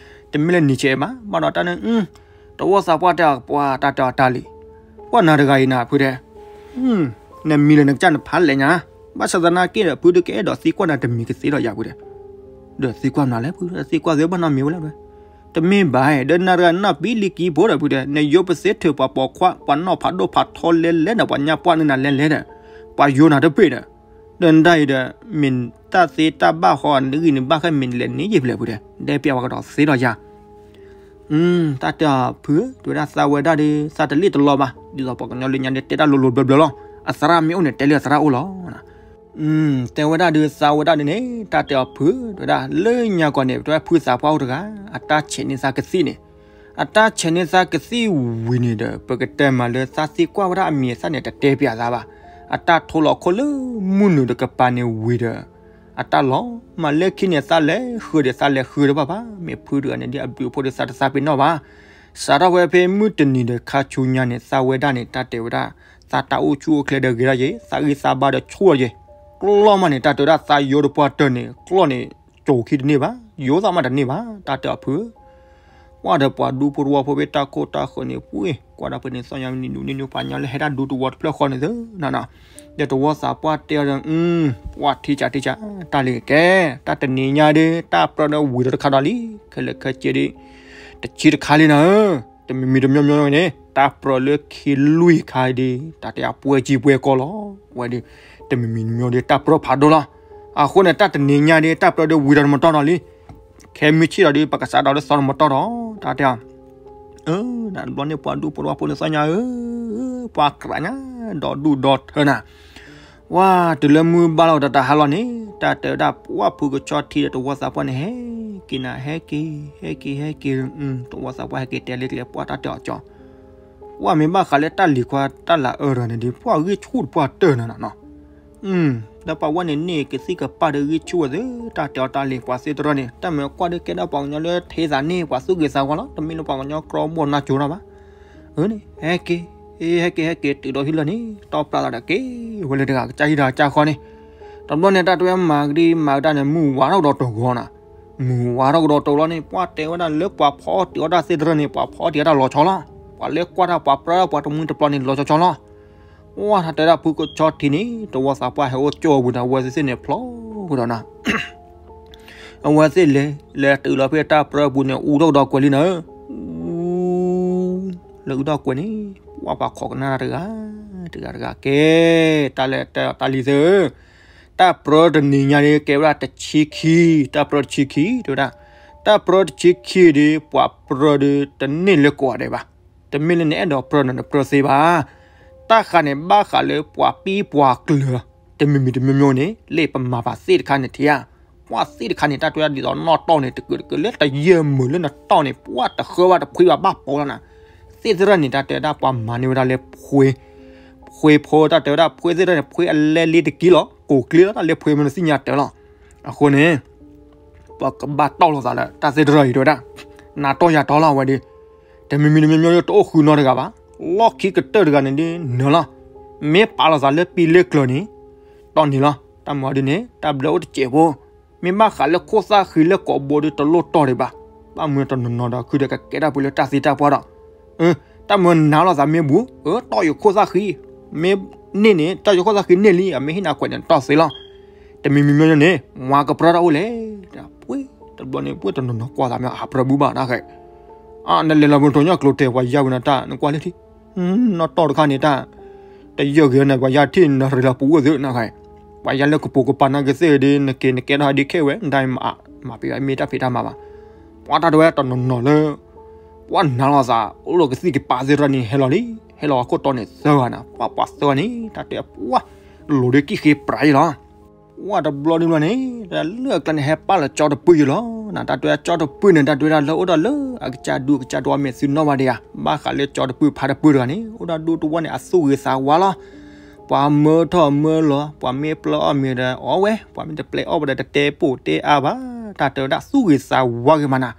တမ့ၢ်လၢနံၤဆဲးဘၣ်, ဘၣ်ဒီးတၢ်န့ၣ် တဝီသးပှၢ်တဲ ပှၤတၢ်တၢၢ်တၢ်လံ, ပှၤနၤတဂၤအံၤနၤဖုတဲ, နမံၤလၢနကစၢ်နဖးလဲၣ်ညါ ဘၣ်ဆၣ်သနာ်က့ဒီး ဖုဒုးကအဲၣ်ဒိးသံကွၢ်နၤတမံၤကသ့ဒီးယၤဖုတဲ, ဒီးသံကွၢ်မနုၤလဲၣ်ဖု, သံကွၢ်သ့ဘၣ်နီတမံၤဝဲလဲၣ်ဖု, တမ့ၢ်ဘၣ်ဒီး နၤတဂၤနီၢ်ပံလံၤကံဖိဒီးဖုတဲ, နယိပသ့ထုးပှၤပိာ်ခွါ ပှၤနီၢ်ဖးဒိၣ်ဖးထီလဲၤလဲၤဒီး ပှၤညါပှၢ်န့ၢ်နၤလဲၤလဲၤဒီး ပှၤယိနၤတပ့ၤဒီး, ဒီးနတၢ်အံၤဒီး မ့ၢ်တၢ်သ့တၢ်ဘၣ်ဃီ နဂံၢ်နဘါခဲမ့ၢ်လဲၤန့ၢ်ယံာ်ဖဲလဲၣ်ဖုတဲ, တဲပျးပှၤကဒီးသ့ဒီးယၤ တၢ်တဲအီၤဖုဧၢ, တဲဝဲဒၣ်သးဝဲဒၣ်ဒီး သးတလ့ၣ်တလီဘၣ်, ဒ်သိးပှၤကညီလၢညါဒီး တဲတၢ်လိၤလိၤဘျီဘျီလီၤ. အသရၣ်မ့ၢ်အိၣ်န့ၣ် တဲလၢအသရၣ်အိၣ်လီၤ. တဲဝဲဒၣ်ဒီးသးဝဲဒၣ်ဒီးန့ၣ် တၢ်တဲအီၤဖုဧၢ, တဲဝဲဒၣ်လၢညါကီးန့ၣ် တဲဝဲဖုသးပှၢ်အိၣ်တဂၤ အတၢ်ဆဲးန့ၢ်သးကသံၣ်န့ၣ်, အတၢ်ဆဲးန့ၢ်သးကသံၣ်ဝံၤန့ၣ်ဒီး ပကတဲမးလၢသးသံကွၢ်ဝဲဒၣ်အမံၤအသၣ်န့ၣ် တတဲပျးသးဘၣ်. အတၢ်ထိလီၤခိၣ်လၢမုၢ်နုာ်တကပၤန့ၣ်ဝံၤဒီး အတၢ်လီၤမၢ်လၢခံန့ၣ် သးလဲၤဃုာ်ဒီးသးလဲၤဃုာ်တဘၣ်ဘၣ်, မ့ၢ်ဖုတဂၤန့ၣ်ဒီးအဘျုးအဖှိၣ်ဒီးသးတသးပ့ၤနီၣ်ဘၣ်. စးထီၣ်ဝဲဖဲမုၢ်တနံၤဒီးခါဆူညါန့ၣ် သးဝဲဒၣ်န့ၣ် တၢ်တဲဝဲဒၣ် သးတၢ်အိၣ်ဆူၣ်အိၣ်ချ့ဒီးဂ့ၤဒၣ်ယဲ, သးဂံၢ်သးဘါဒီးဆူၣ်လီၤယဲ, ကျီၢ်မးန့ၣ် တၢ်တဲဝဲဒၣ်သးယိတပှၢ်တၢၢ်န့ၣ် ကျီၢ်န့ၣ် ကၠိၤခံတန့ၢ်ဘၣ်, ယိသးမးတန့ၢ်ဘၣ်, တၢ်တဲအီၤဖုဧၢ ပှၢ်ဒီးပှၤဒူဖိတဝီဖိဖဲတၢ်ခိၣ်တၢ်ဃၢၤန့ၣ် ပှ့ၤကွၢ်ဒၣ်ပှဲၤန့ၣ် သီၣ်ညါနံၤဒူနံၤဒူ ပှၤကညီလၢဟဲတၢ်ဒူတဝီတဖျၢၣ်ဃီန့ၣ်သ့နီၤနီၤ, ဒီးတဝီသးပှၢ်တဲအီၤဒီး ပှၢ်ထံကၢ်ထံကၢ် တၢ်လံၤကဲ, တၢ်တနံၤညါဒီး တၢ်ပြၢဒီးဝံၤဒီးတခါဒီးလံ, ခဲလၢာ်ခဲဆ့ဒီး တဆံတခါလံနၤဧၢ, တမံၤမံၤတမံၤမံၤန့ၣ် တၢ်ပြၢလၢခံလွံၢ်ခါဒီး တၢ်တဲအပှဲၤကံပှဲၤကီလီၤ, ဝဲဒီး တမံၤမံၤမံၤဒီး တၢ်ပြၢဖးဒိၣ်လီၤ. အဃိန့ၣ် တၢ်တနံၤညါဒီး တၢ်ပြၢဒီးဝံၤဒီးတမတီၢ်နီၤလံ, ခဲမုၢ်ဆ့ၣ်ဒီး ပကစးဒီးလၢသီတမတီၢ်ဒီး တၢ်တဲအီၤ တဘျီန့ၣ် ပှၤဒူဖိတဝီဖိန့ၣ်သီၣ်ညါဧၢ, ပှၤကြးညါ ဒီဒူၣ်ဒီထၢနၤ, ဝဲတုၤလၢမုၢ်ဘၣ်လီၤဒီးတဟါလီၤန့ၣ် တၢ်တဲဝဲဒၣ် ပှၢ်ဖုကဆီထံဒီးတဝီသးပှၢ်န့ၣ် ဟဲက့ၤနၤ ဟဲက့ၤ ဟဲက့ၤ ဟဲက့ၤ, တဝီသးပှၢ်ဟဲက့ၤတဲလၢကျဲ ပှၢ်တၢ်တဲအီၤကၠီ ပှၢ်မ့ၢ်ဘၣ်ဃးလၢတၢ်လံၤခွါတၢ်လၤအၢတဂၤန့ၣ်ဒီး ပှၢ်ဂံၢ်ဆူၣ်တပှၢ်တၢၢ်နၤနီၤ, ဒီးပှၤဝဲန့ၣ်န့ၢ်ကသံၣ်ကပၢ်ဒီးဂံၢ်ဆူၣ်ဝဲသ့, တၢ်တဲအီၤတၢ်လံၤပှၤသ့တရၢန့ၣ် တၢ်မ့ၢ်ကွၢ်ဒီးကဲဒၣ်ပှၤကညီလၢထံသးန့ၢ်ပှၤသူၣ်ဂ့ၤသးဝါလီၤ, တမ့ၢ်လၢပှၤကညီကြီဘီနါကၠိၤဘၣ်, အန့ၣ် ဟဲက့ၤ ဟဲက့ၤ ဟဲက့ၤ တုၤဒီးဟံၣ်လၢန့ၣ် တီၢ်ပြးလီၤဒီးက့ၤဝဲလၢတဂၤကစၢ်ဟံၣ်တဂၤကစၢ်ဃီန့ၣ်, တဘျီန့ၣ် တၢ်တဲဝဲမၤကဒံမၤကဒါန့ၣ် မုၢ်ဝါထီၣ်ကဒီးတဂီၤနၤ, မုၢ်ဝါထီၣ်ကဒီးတဂီၤလီၤန့ၣ် ပှၢ်တဲဝဲဒၣ်လၢပှၤဖီအီၣ်တံၤအီၣ်တၢ်သ့တရၢန့ၣ် ပှၤဖီအီၣ်တံၤအီၣ်တၢ်လီၤဆီလီၤ, ပှၤလၢကွၢ်တၢ်ပှၤပြၢပှၤတမှံတပျီန့ၣ် လီၤဆီဆီလီၤ. ဝဲတၢ်တဲဒၣ်ဖုကဆီထံန့ၣ် တဝီသးပှၢ်ဟဲအိၣ်ကၠိအပူၤန့ၣ် အဝဲသ့ၣ်န့ၣ်ဖျိကဒီးနၤ အဝဲသ့ၣ်လဲၤ လဲၤတုၤလီၤဖဲတၢ်ပြၢပူၤန့ၣ် အူထီၣ်ကဒီးကွဲၤလံနၤဧၢ, လၢအူထီၣ်ကွဲၤန့ၣ် ပှၢ်ပှၤခိးကနၣ်တၢ်တဂၤ တဂၤတဂၤကဲ, တၢ်လဲၤတဲတၢ်လံၤသ့ၣ်ဧၢ, တၢ်ပြၢတနံၤညါန့ၣ် ကဲဝဲဒၣ်တဆံခံ, တၢ်ပြၢတဆံခံ တဲဝဲဒၣ်, တၢ်ပြၢတဆံခံဒီး ပှၤပြၢဒီးတန့ၢ်လၢကိးဂၤဒဲးဘၣ်, တမ့ၢ်လၢနအဲၣ်ဒိးပြၢနတပြၢသ့ဘၣ် တၢ်ဃးန့ၣ် ဘၣ်ဃးလၢပှၤပံပှၤကျၢၤ တမံၤမံၤတမံၤမံၤန့ၣ် လၢပမၤပာ်သ့ၣ်တခါန့ၣ်ထံဧါ, ပှၢ်သ့ၣ်တခါန့ၣ် တၢ်တဲဝဲဒၣ်ဒ်သိးနီၢ်တီၢ်န့ၣ် တကုာ်တကုာ်လၢတယၢၢ်မုာ်လၢနတီၢ်န့ၣ် ပှၢ်တဃၢဘၣ်တဖှံဘၣ်ဘၣ်ပိာ်လီၤနၤ, သ့ၣ်သရၣ်န့ၣ် တၢ်တဲဝဲဒၣ်ပှၤမၤန့ၢ်ဝဲဒၣ်လၢဖှ့, ဖှ့ဖိ တၢ်တဲဝဲဒၣ်ဖှ့သ့ၣ်သရၣ်န့ၣ် ဖှ့အလဲလ့တကံလီၤ, ကိးကျ့လီၤ တၢ်လၢဖှ့မ့ၢ်နသ့ၣ်ညါတၢ်လီၤ, အဃိန့ၣ် ပကဘၣ်တီၢ်လိာ်သးလၢတၢ်သ့ၣ်တရၣ်အံၤတဲဝဲဒၣ်, နၤတီၢ်ယၤတီၢ်လီၤဝဲဒီး, တမံၤမံၤတမံၤမံၤတအိၣ်ဃုာ်နီတဂၤဘၣ်, လီၢ်ခံကတၢၢ်တဂၤန့ၣ်ဒ်နၢၤလီၤ, မ့ၢ်ပာ်လိာ်သးလၢပံလၢကျၢၤန့ၣ်, တီၢ်န့ၣ်လီၤ, တၢ်မၤဒ်န့ၣ် တၢ်ဘျၢအိၣ်တစဲးဖိ, မ့ၢ်ဘၣ်ဃးလၢခိၣ်သၣ်ဃံလၢကိာ်ဘိဒီးတလိၣ်တီၢ်ဒံးဘၣ်, ဘၣ်မနုၤတနီၤနီၤဒီး ခုဒီးကကဲတၢ်ပှဲၤလၢတၢ်သ့တၢ်ပှၢ်ဒီး တၢ်မၢနၤလိာ်သးမ့ၢ်ဘူး, အတီၢ်ယခိၣ်သၣ်ဃံ, မ့ၢ်န့ၢ်န့ၣ် တီၢ်ယခိၣ်သၣ်ဃံန့ၢ်လံ အမ့ၢ်ဟ့ၣ်နၤကွဲးန့ၣ် တီၢ်သ့လီၤ, တမံၤမံၤမံၤန့ၣ် မၤကပြၢတၢ်အိၣ်လဲၣ်, ပှ့ၤတဘျီန့ၣ် ပှ့ၤတနီၤနီၤကွၢ်သးမ့ၢ်အပြၢဘူးဘၣ်နခါ, နလဲၤလီၤပူၤတိၢ်ညၣ်ကျိၤတဲာ်ပှၤယါဝံၤနတၢ် နကွၢ်လၢထံ နီၢ်တီၢ်တခါန့ၣ်တၢ် တယၢၢ်ဂ့ၤန့ၣ် ပှၤယါထံၣ်နရ့လီၤပူၤအိၣ်သုနခါ, ပှၤယါလၢကပိာ်ကပၤနာ်က့ၤသ့ၣ်ဒီး နက့ၤနကဲထီၣ်ဒ်ခဲဝဲ နတၢ်မၤ မၤပ့ၤမ့ၢ်တၢ်ဖံးတၢ်မၤဘၣ်, ပှၤတၢ်တဲဝဲတနီၤနီၤလၢ ပှၤနၤလိာ်သး အိၣ်လီၤကသံၣ်ကပၤသ့ၣ်တဖၣ်န့ၣ်ဟဲလီၤလံ, ဟဲလီၤအခိၣ်တီန့ၣ်သၢဂၤနၤ, ပှၤပှၤသၢဂၤန့ၣ် တၢ်တဲပှၤ လိၤဒ်ကံၣ်ဃ့ပြးအံၤလီၤ ဝဲတဘျီဒ်ဘျီန့ၣ် တၢ်လၢအကျါန့ၣ် ဟဲပာ်လီၤကၠီတပုၢ်ယံၤလီၤ. တၢ်တဲကၠီတပုၢ်န့ၣ် တၢ်တဲဒၣ်လၢအိၣ်ဒီးလၢအကစၢ်ဒူကစၢ်တဝီမဲာ်သုနီၣ်ဘၣ်ဒံးဧါ, ဘၣ်ဃးလၢကၠီတပုၢ်ဖါတပုၢ်တဂၤန့ၣ် အိၣ်ဒီးဒူတဝီန့ၣ် အသူၣ်ဂ့ၤသးဝါလီၤ. ပှၤမၢထီၣ်မၢလီၤ ပှၤမ့ၢ်ပျၢ်အီၣ်မ့ၤဒီးအီၣ်ဝဲ, ပှၤမ့ၢ်တပျဲအီၣ်ဝဲဒီးတတဲပိာ်တဲအါဘၣ်. တၢ်တဲဝဲဒၣ်သူၣ်ဂ့ၤသးဝါဂ့ၤမးနၤ.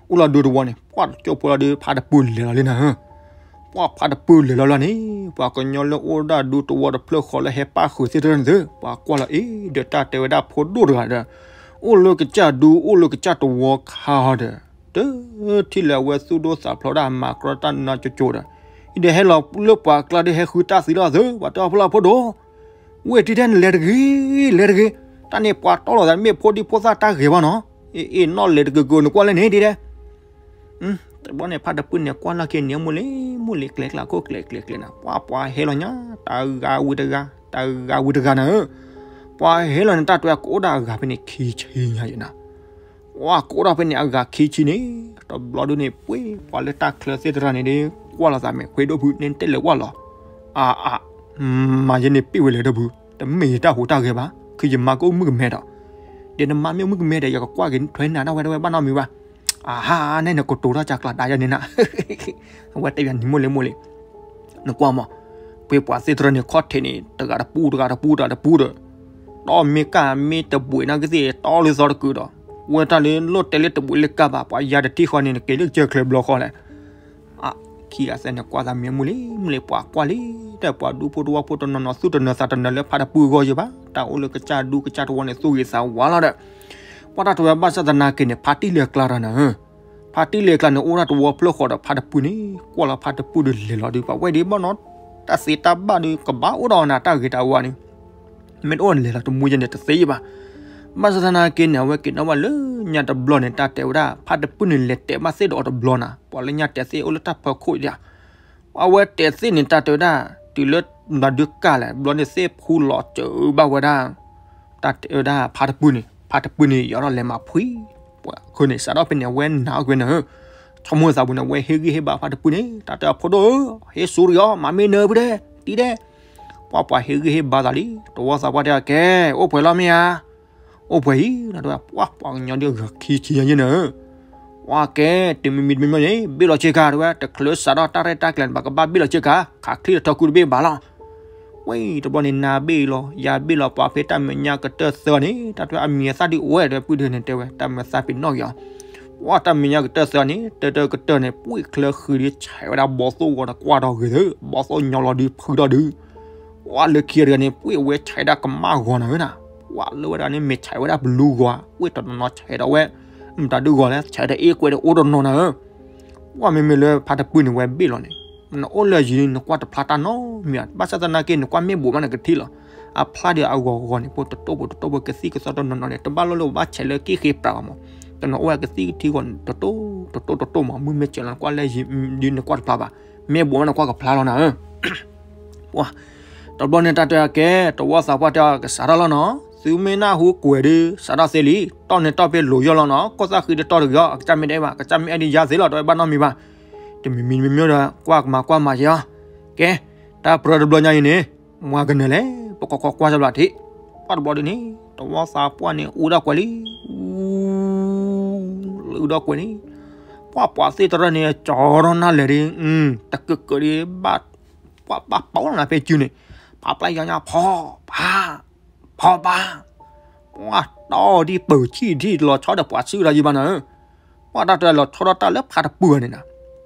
အိၣ်လီၤဒူတဝီန့ၣ် ပှၤတကၠိဖိလီၤဒီးဖါတပုၢ်လဲၤလီၤလံနၤဧၢ. ပှၤဖါတပုၢ်လဲၤလီၤလီၤန့ၣ် ပှၤကညီလၢအိၣ်ဒၣ်ဒူတဝီတဖျၢၣ်ဃီလၢဟဲပၣ်ဃုာ်သ့ၣ်တဖၣ်န့ၣ်သ့ၣ် ပှၤကွၢ်လီၤအံၤဒီးတၢ်တဲဝဲဒၣ်ဖိဒိၣ်တဂၤဒီး အိၣ်လၢကစၢ်ဒူအိၣ်လၢကစၢ်တဝီခါဒီး တထံၣ်လၢအဝဲသူၣ်ဒိၣ်သးဖျိးဒၣ်မၤကြီတၢ်နီၢ်ကၠိကၠိဒီး အံၤဒီးဟဲလီၤလၢပှၤကျါဒီးဟဲဃုတၢ်သံလီၤသ့ၣ် ပှၤတဲအီၤဖိလီၤဖိဒိၣ် ဝ့ၢ်တံၤဒဲး နလဲၤတဂ့ၤ, လဲၤတဂ့ၤ, တၢ်န့ၣ်ပှၤတီလိာ်သး မ့ၢ်ဖိဒံဖိသၣ်တၢ်ဂဲၤဘၣ်နီၤ, အ့ၣ် နီၢ်လဲၤတဂ့ၤကိး နကွၢ်လဲၣ်န့ၣ်တံၤဒဲး. တဘျီန့ၣ် ဖါတပုၢ်န့ၣ် ကွၢ်လီၢ်ခံန့ၣ် မိၢ်လ့ၤ မိၢ်လ့ၤ ကျဲၤကျါခိၣ်ကျဲၤကျဲၤကျဲၤနၤ, ပှၤ ပှၤဟဲလီၤညါ တဂၤဝံၤတဂၤ, တဂၤဝံၤတဂၤနၤဧၢ, ပှၤဟဲလီၤန့ၣ် တၢ်တဲဝဲ ကအိၣ်ဒၣ်အဂၤဖဲန့ၣ် ခံဆံညါယဲနၤ. ပှၤ ကအိၣ်ဒၣ်ဖဲန့ၣ် အဂၤခံဆံန့ၣ်, တဘျီဒုန့ၣ် ပှ့ၤ ပှၤလၢတၢ်ချၢသ့ၣ်တဖၣ်န့ၣ်ဒီး ကွၢ်လိာ်သးမဲာ် ခွ့ဒိၣ်ဖု နတဲလဲၤဝဲလီၤ, အါအါ, မၤယဲန့ၣ် ပ့ၢ်ဝဲလဲၤဒီးဖု, တမ့ၢ်ယတၢ်ဟူးတၢ်ဂဲၤဘၣ်, ခုယမါကအိၣ်မုၣ်ကမဲဒီး, ဒီးနမါမ့ၢ်အိၣ်မုၣ်ကမဲဒီး ယကကွၢ်က့ၤထွဲနၤဒၣ်ဝဲ တဝဲဘၣ်နီတမံၤဘၣ်. အဟါ, နဲနကတိၤထီၣ်ကၢ်ကျါဒါယဲန့ၣ်နၤ, အဝဲတဲယၤန့ၣ် မိၢ်လ့ၤ မိၢ်လ့ၤ, နကွၢ်မး, ပှ့ၤ ပှၤသ့ၣ်တဖၣ်န့ၣ် ခီၣ်ထံးန့ၣ် တဂၤတပူၤ တဂၤတပူၤ တဂၤတပူၤဒီး, တီၢ်မ့ၢ်ကၢ်မ့ၢ်တဘှံးနီၢ်ကသ့ၣ် တီလိာ်သီတကုာ်ဒီး, ဝဲတၢ်လၢ လိၣ်တဲလၢတဘှံးလၢကၢ်ဘၣ်, ပှၤယၤတထံၣ်ဃီန့ၣ် နက့ၤလၢကစၢၢ်ချၢဘျီဃီလဲၣ်. အ, ခံဂၤသၢန့ၣ် ကွၢ်သးမဲာ် မိၢ်လ့ၤ မိၢ်လ့ၤ ပှၤကွၢ်လံ, တၢ်ပှၤဒူဖိတဝီဖိတနီၤနီၤ သူၣ်တနၢၤသးတနၢၤလၢဖါတပုၢ်အဂီၢ်ယဲဘၣ်, တၢ်အိၣ်လၢကစၢ်ဒူကစၢ်တဝီန့ၣ် သူၣ်ဂ့ၤသးဝါလီၤဒီး, ပှၤတၢ်တဲဝဲ ဘၣ်ဆၣ်သနာ်က့န့ၣ် ဖါတံၢ်လဲၤကျါတဂၤနၤဧၢ, ဖါတံၢ်လဲၤကျါန့ၣ် အိၣ်ဒၣ်တဝီဖျၢၣ်ဃီဒီး ဖါတပုၢ်န့ၣ် ကွၢ်လီၤဖါတပုၢ်ဒီးလဲၤလီၤဒီး ပှၤဝဲဒၣ်ဘၣ်နီၤ, တၢ်သ့တၢ်ဘၣ်ဒီး ကဘၣ်အိၣ်ဒီးနၤ တၢ်ဂ့ၤတၢ်ဝါန့ၣ်, မ့ၢ်တအိၣ်လဲၤလီၤတမူယဲန့ၣ် တသ့ဘၣ်. ဘၣ်ဆၣ်သနာ်က့န့ၣ် အဝဲက့ၤနီၣ်ဘၣ်လၢညါတဘျီန့ၣ် တၢ်တဲဝဲဒၣ် ဖါတပုၢ်န့ၣ် လဲၤတဲာ်ဘၣ်သ့ၣ်ဒီးအီၤတဘျီနၤ, ပှၤလၢညါတဲာ်သ့ၣ်အိၣ်လၢတၢ်ဖီခိၣ်ဒၣ် အဝဲတဲာ်သ့ၣ်န့ၣ် တၢ်တဲဝဲဒၣ် တုၤလၢမၤဒုးကၢ်လဲၣ် ဘျီန့ၣ်သ့ၣ်ဖူလီၤစၢၤဘၣ်ဝဲဒၣ်, တၢ်တဲဝဲဒၣ်ဖါတပုၢ်န့ၣ်, ဖါတပုၢ်န့ၣ် ယီၤထီၣ်လဲၤမၤဖှံ, ပှၤခိၣ်န့ၣ် စးထီၣ်ဖဲန့ၣ် အဝဲနာ်အီၤကွံာ်နၤဧၢ, ဆိကမိၣ်သးပူၤန့ၣ် အဝဲဟ့ၣ်ဂံၢ်ဟ့ၣ်ဘါဖါတပုၢ်န့ၣ် တၢ်တဲအဖိဒိၣ်ဧၢ, ဟ့ၣ်ဆူတယီၤ မၤမ့ၢ်နၢၤဖုဒဲး, တံၤဒဲး, ပှၤပှၤဟ့ၣ်ဂံၢ်ဟ့ၣ်ဘါသးလံ, တဝီသးပှၢ်တဲအကဲ, အိၣ်ပှဲၤလီၤမ့ၢ်ဧါ, အိၣ်ပှဲၤအံၤ တဝဲပှၤကညီဒ်ဂၤခံဆံညါယဲနၤဧၢ, ပှၤကဲ, တမံၤမံၤတမံၤမံၤန့ၣ် ဘ့ၣ်လီၤဆ့ကၤတဝဲ တချုးစးထီၣ်တၢ်ရဲၣ်တၢ်ကျဲၤန့ၣ် ပကဘၣ်ဘ့ၣ်လီၤဆ့ကၤ, ခးချံတထီကူတဘ့ၣ်ဘၣ်လီၤ. ဝဲတဘျီန့ၣ် နၤဘ့ၣ်လီၤ ယၤဘ့ၣ်လီၤ ပှၤဖဲတၢ်မဲာ်ညါကတၢၢ်သၢန့ၣ် တၢ်တဲအမံၤအသၣ်ဒ်အိၣ်ဝဲဒီး ပုၢ်ဒၢန့ၣ်တဲဝဲ တၢ်မဲာ်သၣ်ပ့ၤနီၣ်က့ၤအီၤ, ပှၤတၢ်မဲာ်ညါကတၢၢ်သၢန့ၣ် တၢတၢကတၢၢ်န့ၣ် ပှ့ၤချၢဃံၤဒီးဆဲးဝဲဒၣ်ဘီသိၣ်ဂီၤန့ၣ် ကွၢ်ထီၣ်ဂ့ၤသု ဘီသိၣ်ညီလီၤဒုးဖုထီၣ်ဒုး, ပှၤလၢခံတဂၤန့ၣ် ပှ့ၤဝဲဆဲးဒၣ်ကမၣ်ဂီၤနၤဧၢနၤ, ပှၤလၢဝဲတဂၤန့ၣ် မ့ၢ်ဆဲးဝဲဒၣ်ပလူဂီၤ ပှ့ၤတနီၤနီၤဆဲးဒီးဝဲ, မတၤဒုးဂီၤလဲၣ် ဆဲးဒီးအ့ၣ်ကွဲဒီးအိၣ်တနီၤနၤဧၢ ပှၤမ့မ့ၢ်လၢဖါတပုၢ်န့ၣ် ဝဲဘ့ၣ်လီၤန့ၣ်, နအိၣ်လၢယံၤ နကွၢ်တဖျါတၢ်နီတမံၤ, ဘၣ်ဆၣ်သနာ်က့ နကွၢ်မ့ၢ်ဘူးမးနကထံၣ်လီၤ. အဖျါဒီးအဂီၤဂီၤန့ၣ် ဖိတတိၢ်ဖိတတိၢ်ဖိ ကသံၣ်ကသီတနီၤနီၤန့ၣ် တဘၣ်လိၣ်လၢပဘၣ်ဆဲးလၢက့ၣ်ဃ့ပြးအီၤမး, တနီၤအိၣ်ဝဲကသံၣ်ကထံဂီၤန့ၣ် တတိၢ်တတိၢ်တတိၢ်မး, မုၢ်မ့ၢ်စၢၤလီၤ နကွၢ်လၢယံၤ ဒ်နကွၢ်တဖျါဘၣ်, မ့ၢ်ဘူးမးနကွၢ်ကဖျါလီၤနၤဧၢ ပှၤ, တဘျီန့ၣ်တၢ်တဲအကဲ, တဝီသးပှၢ်တဲအီၤ ကစးထီၣ်လီၤနီၤ, သုမ့ၢ်နၢ်ဟူကွဲးဒီး စးထီၣ်သ့လံ, တီၢ်န့ၣ်တီၢ်ဖဲလိၤယီၢ်လီၤနီၤ, ကီၢ်သၣ်ဃံတတီၢ်တဂ့ၤအီၤ, အကစၢ်မ့ၢ်တအဲၣ်ဘၣ်, ကစၢ်မ့ၢ်အဲၣ်ဒိးယၤသ့လီၤ, တဝဲဘၣ်နီတမံၤဘၣ်, တမံၤမံၤတမံၤမံၤဒီး ကွၢ်ကမၤကွၢ်မၤယဲအီၤ, ကဲ, တၢ်ပြၢတဘျီညါအံၤန့ၣ်, မွၤကနၢၤလဲၣ်, ပကကွၢ်ကွၢ်စၢ်ဘျးထံး, ပှၤတဘျီဒ်န့ၣ်, တဝီသးပှၢ်န့ၣ် အူဒၣ်ကွဲးလံ, အူ, လၢအူဒၣ်ကွဲးန့ၣ်, ပှၤပှၤသ့ၣ်တဖၣ်န့ၣ် ကၠီထီၣ်နၢ်လဲၣ်ဒ်, တကၢၢ်ကၢၢ်ဒ်ဘၣ် ပှၤဘၣ်ပီၣ်လီၤနၤဖဲစုန့ၣ်, ပှၤပျၢ်ယီၤညါ ဖီ, ပၢ်, ဖီပၢ်, ပှၤတီၢ်ဒ်ပၢၢ်ဆံၣ်ဒ်လီၤဆီဒီးပှၤစုလီၤယံၤဘၣ်နၤဧၢ, ပှၤတၢ်တဲလီၤဆီဒီးတၢ်လၢဖါတပုၢ်န့ၣ်နၤ,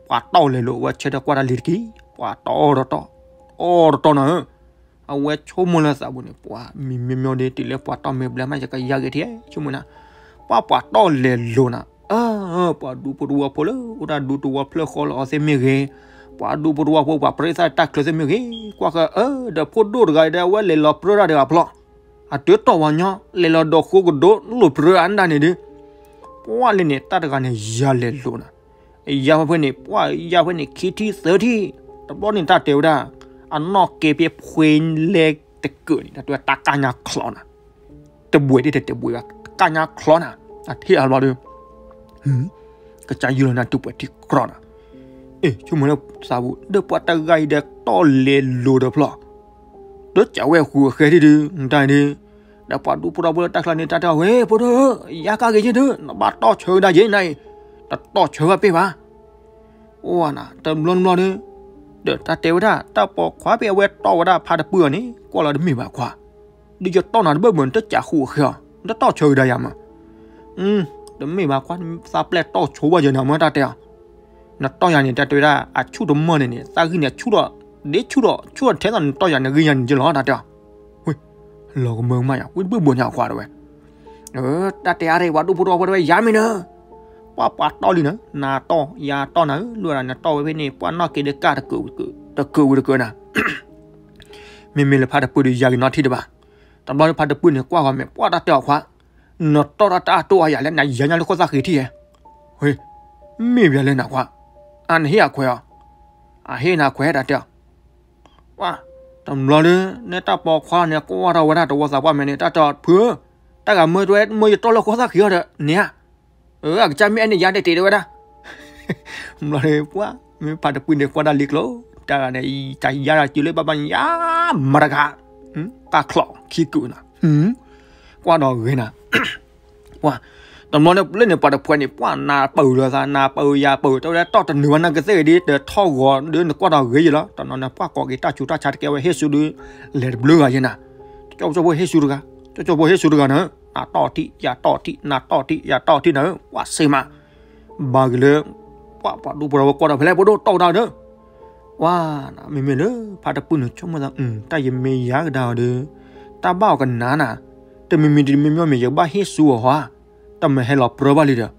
ပှၤတီၢ်လဲၤလိာ်ဝဲဆၢထၢၣ်ကွၢ်တၢ်လံၤတက့ၢ်, ပှၤတီၢ်တတီၢ်, တီၢ်တတီၢ်နၤဧၢ, အဝဲဆိကမိၣ်လၢသးပူၤန့ၣ် ပှၤမံၤမ့မ့ၢ်ဒ်တုၤလၢပှၤတီၢ်မ့ၢ်ဘျဲၣ်မး ယကယါက့ၤထံၣ်, ဆိကမိၣ်နၤ, ပှၤပှၤတီၢ်လဲၤလိာ်နၤ အၢ, ပှၤဒူဖိတဝီဖိလၢ အိၣ်တၢ်ဒူတဝီဖျၢၣ်ဃီလၢအီၤသ့ၣ်မ့ၢ်ဂ့ၤ, ပှၤဒူဖိတဝီဖိ ပှၤပြၢသၣ်တၢ်ချၢသ့ၣ်မ့ၢ်ဂ့ၤ, ကွၢ်ဃီအၢ ဒီးဖိဒိၣ်တဂၤအံၤဒီး အဝဲလဲၤလီၤပြၢတၢ်တဂၤဖျီ, အတုၤတီၢ်ဝဲညီ, လဲၤလီၤဒီးဃိကဒိၣ်လိာ်ပြၢအနၢ်န့ၣ်ဒုး, ပှၤလၢန့ၣ် တၢ်တဂၤန့ၣ် ယၤလဲၤလိာ်နၤ, ယၤဖဲန့ၣ် ပှၤယၤဖဲန့ၣ် ခံထံၣ်သၢထံၣ်, တဘျီန့ၣ်တၢ်တဲဝဲဒၣ်, အနီၢ်ကဲဖဲဖှ့လဲတကၢၢ်န့ၣ် တၢ်တဲဝဲတၢ်ကၢ်ညါချီနၤ တဘှဲးဒ်တတဲဘှဲးဘၣ် ကၢ်ညါချီနၤ, အထံၣ်အါဘျီဒီး, ကစၢ်ယုၢ်လီၤနၤ တုၤပှဲၤထံကျီနၤ, အ့ၣ် ဆိကမိၣ်လၢသးပူၤ ဒီးပှၤတဂၤအံၤဒီးတီၢ်လဲၤလိာ်ဒီးဖျီ, ဒီးကးဝဲဃူအဃဲထံၣ်ဒုး နတၢ်န့ၣ်, ဒီးပှၤဒူဖိထီဖိလၢတၢ်ချၢန့ၣ် တၢ်တဲအီၤ ဝဲ ဖိဒိၣ်ဧၢ, ယါကါက့ၤယ့ၢ်ဒုး နဘၣ်တီၢ်ဆၢဝဲဒၣ်ယ့ၢ်နၤအံၤ, တတီၢ်ဆၢဝဲပ့ၢ်ဘၣ် အိၣ်နၤ တဘျီတဘျီဒီး, ဒီးတၢ်တဲဝဲဒၣ် တၢ်ပိာ်ခွါဖဲအဝဲတီၢ်ဝဲဒၣ်ဖါတပုၢ်အီၤန့ၣ် ကွၢ်လီၤတမ့ၢ်ဘၣ်ခွါ, ဒ်ယတီၢ်နၤတဘၣ်ဘၣ် နတကးဃူအဃဲအီၤ နတတီၢ်ဆၢကဒါယၤမး, တမ့ၢ်ဘၣ်ခွါ သးပျဲၢ်တီၢ်ဆိဝဲယဲနၤမ့ၢ်တၢ်တဲအီၤ, နတီၢ်ယၤန့ၣ် တၢ်တဲဝဲဒၣ် အဆူၣ်တမီၢ်န့ၣ်န့ၣ် သးဂံၢ်န့ၣ်ဆူၣ်ဒီး, ဒ်ဆူၣ်ဒီး ဆူၣ်ဒီးထဲသိးနတီၢ်ယၤန့ၣ် ဂံၢ်ယၤန့ၣ်က့လီၤ တၢ်တဲအီၤ, ဝ့ၢ်, လီၤကမၢကမၣ်ယၤ ဝံတဘၣ်ဘၣ်န့ၣ်အခွါတဝဲ တၢ်တဲအါဒၣ် ပှၤဒူဖိထီဖိတဝဲ ယါမ့ၢ်နၤ, ပှၤပှၤတီၢ်လံနၤ နၤတီၢ် ယၤတီၢ်နၤဧၢ လိၣ်ဒၣ်နတီၢ်ဝဲဖဲန့ၣ် ပှၤနီၢ်က့ၤဒီးကၢ်တကၢၢ်ဝံၤတကၢၢ်နၤ, မ့မ့ၢ်လၢဖါတပုၢ်ဒီးယၤက့ၤနီထံၣ်တဘၣ်. တဘျီဒီးဖါတပုၢ်န့ၣ်ကွၢ်ဂီၤမဲာ် ပှၢ်တၢ်တဲအီၤခွါ, နတီၢ်တၢ်တၢ်အတိၢ်အယၤလဲၣ် နယၤညါလၢခိၣ်သၣ်ဃံထံၣ်ဧါ. ဟ့, မ့ၢ်ဘၣ်လဲၣ်နခွါ, အနဟ့ၣ်အခွဲးအီၤ, အဟ့ၣ်နခွဲးတၢ်တဲအီၤ ပှၢ်, တဘျီဒီး နဲတၢ်ပိာ်ခွါန့ၣ် ကွၢ်ထီၣ်ဝဲဒၣ်တဝီသးပှၢ်မဲာ်န့ၣ် တၢ်တဲအီၤ ဖုဧၢ, တၢ်ဂၤမၢတဝဲမၢယတီၢ်လၢခိၣ်သၣ်ဃံအီၤဒီး န့ၣ်ဧါ, အကစၢ်မ့ၢ်အဲၣ်န့ၣ်ယၤတဲာ်တဲာ်တဝဲဒၣ်. တဘျီဒီး ပှၢ်, မ့ၢ်ဖါတပုၢ်န့ၣ်ကွၢ်တၢ်လံကျိၤ, တၢ်ဂၤန့ၣ် တၢ်ယါတၢ်စုလၢဘၣ်ဘၣ်န့ၣ် ယါမၤတဂၤ, တၢ်ချီၣ်ခံကုာ်နီၤ, ကွၢ်ဒီးဂ့ၤနၤ ပှၢ်, တဘျီန့ၣ်လၢန့ၣ် ပှၤတဖုန့ၣ် ပှၢ်နၤပၢၢ်လီၤသး နၤပၢၢ်ယၤပၢၢ် တဲဝဲဒၣ်တီၢ်တနုာ်ဘၣ် နကသ့ၣ်ဂ့ၤဒ် တထီၣ်ဂီၤဒီးနကွၢ်ဒီးဂ့ၤယံၤလီၤ. တနီၤန့ၣ် ပှၢ်ကိးက့ၤတၢ်ဆူးတၢ်ဆါတကဲဝဲ ဟ့ၣ်ဆူဒုး လဲၤတဘျုးဂၤယဲနၤ, တကၠီဖိဟ့ၣ်ဆူတဂၤ, တကၠီဖိဟ့ၣ်ဆူတဂၤနၤ, နတီၢ်ထံၣ် ယၤတီၢ်ထံၣ် နတီၢ်ထံၣ် ယၤတီၢ်ထံၣ်နၤ, ပှၢ်စ့မး, ဘၣ်ဂ့ၤလၢ ပှၢ်ပှၤဒူဖိတဝီဖိကွၢ်ဒီးဖဲလဲၣ် ဖိဒိၣ်တီၢ်ဝဲဒၣ်ဒီး ပှၢ်, မ့မ့ၢ်လၢ ဖါတပုၢ်န့ၣ် ဆိကမိၣ်သး တၢ်ယမ့ၢ်ယါကဒါအီၤဒီး တၢ်ဘၣ်အီၤကနၤနၤ, တမံၤမံၤတမံၤမံၤမ့ၢ်ယကဘၣ်ဟ့ၣ်ဆူအီၤဟီ, တမ့ၢ်ဟဲလီၤပြၢဘၣ်လံဒီး,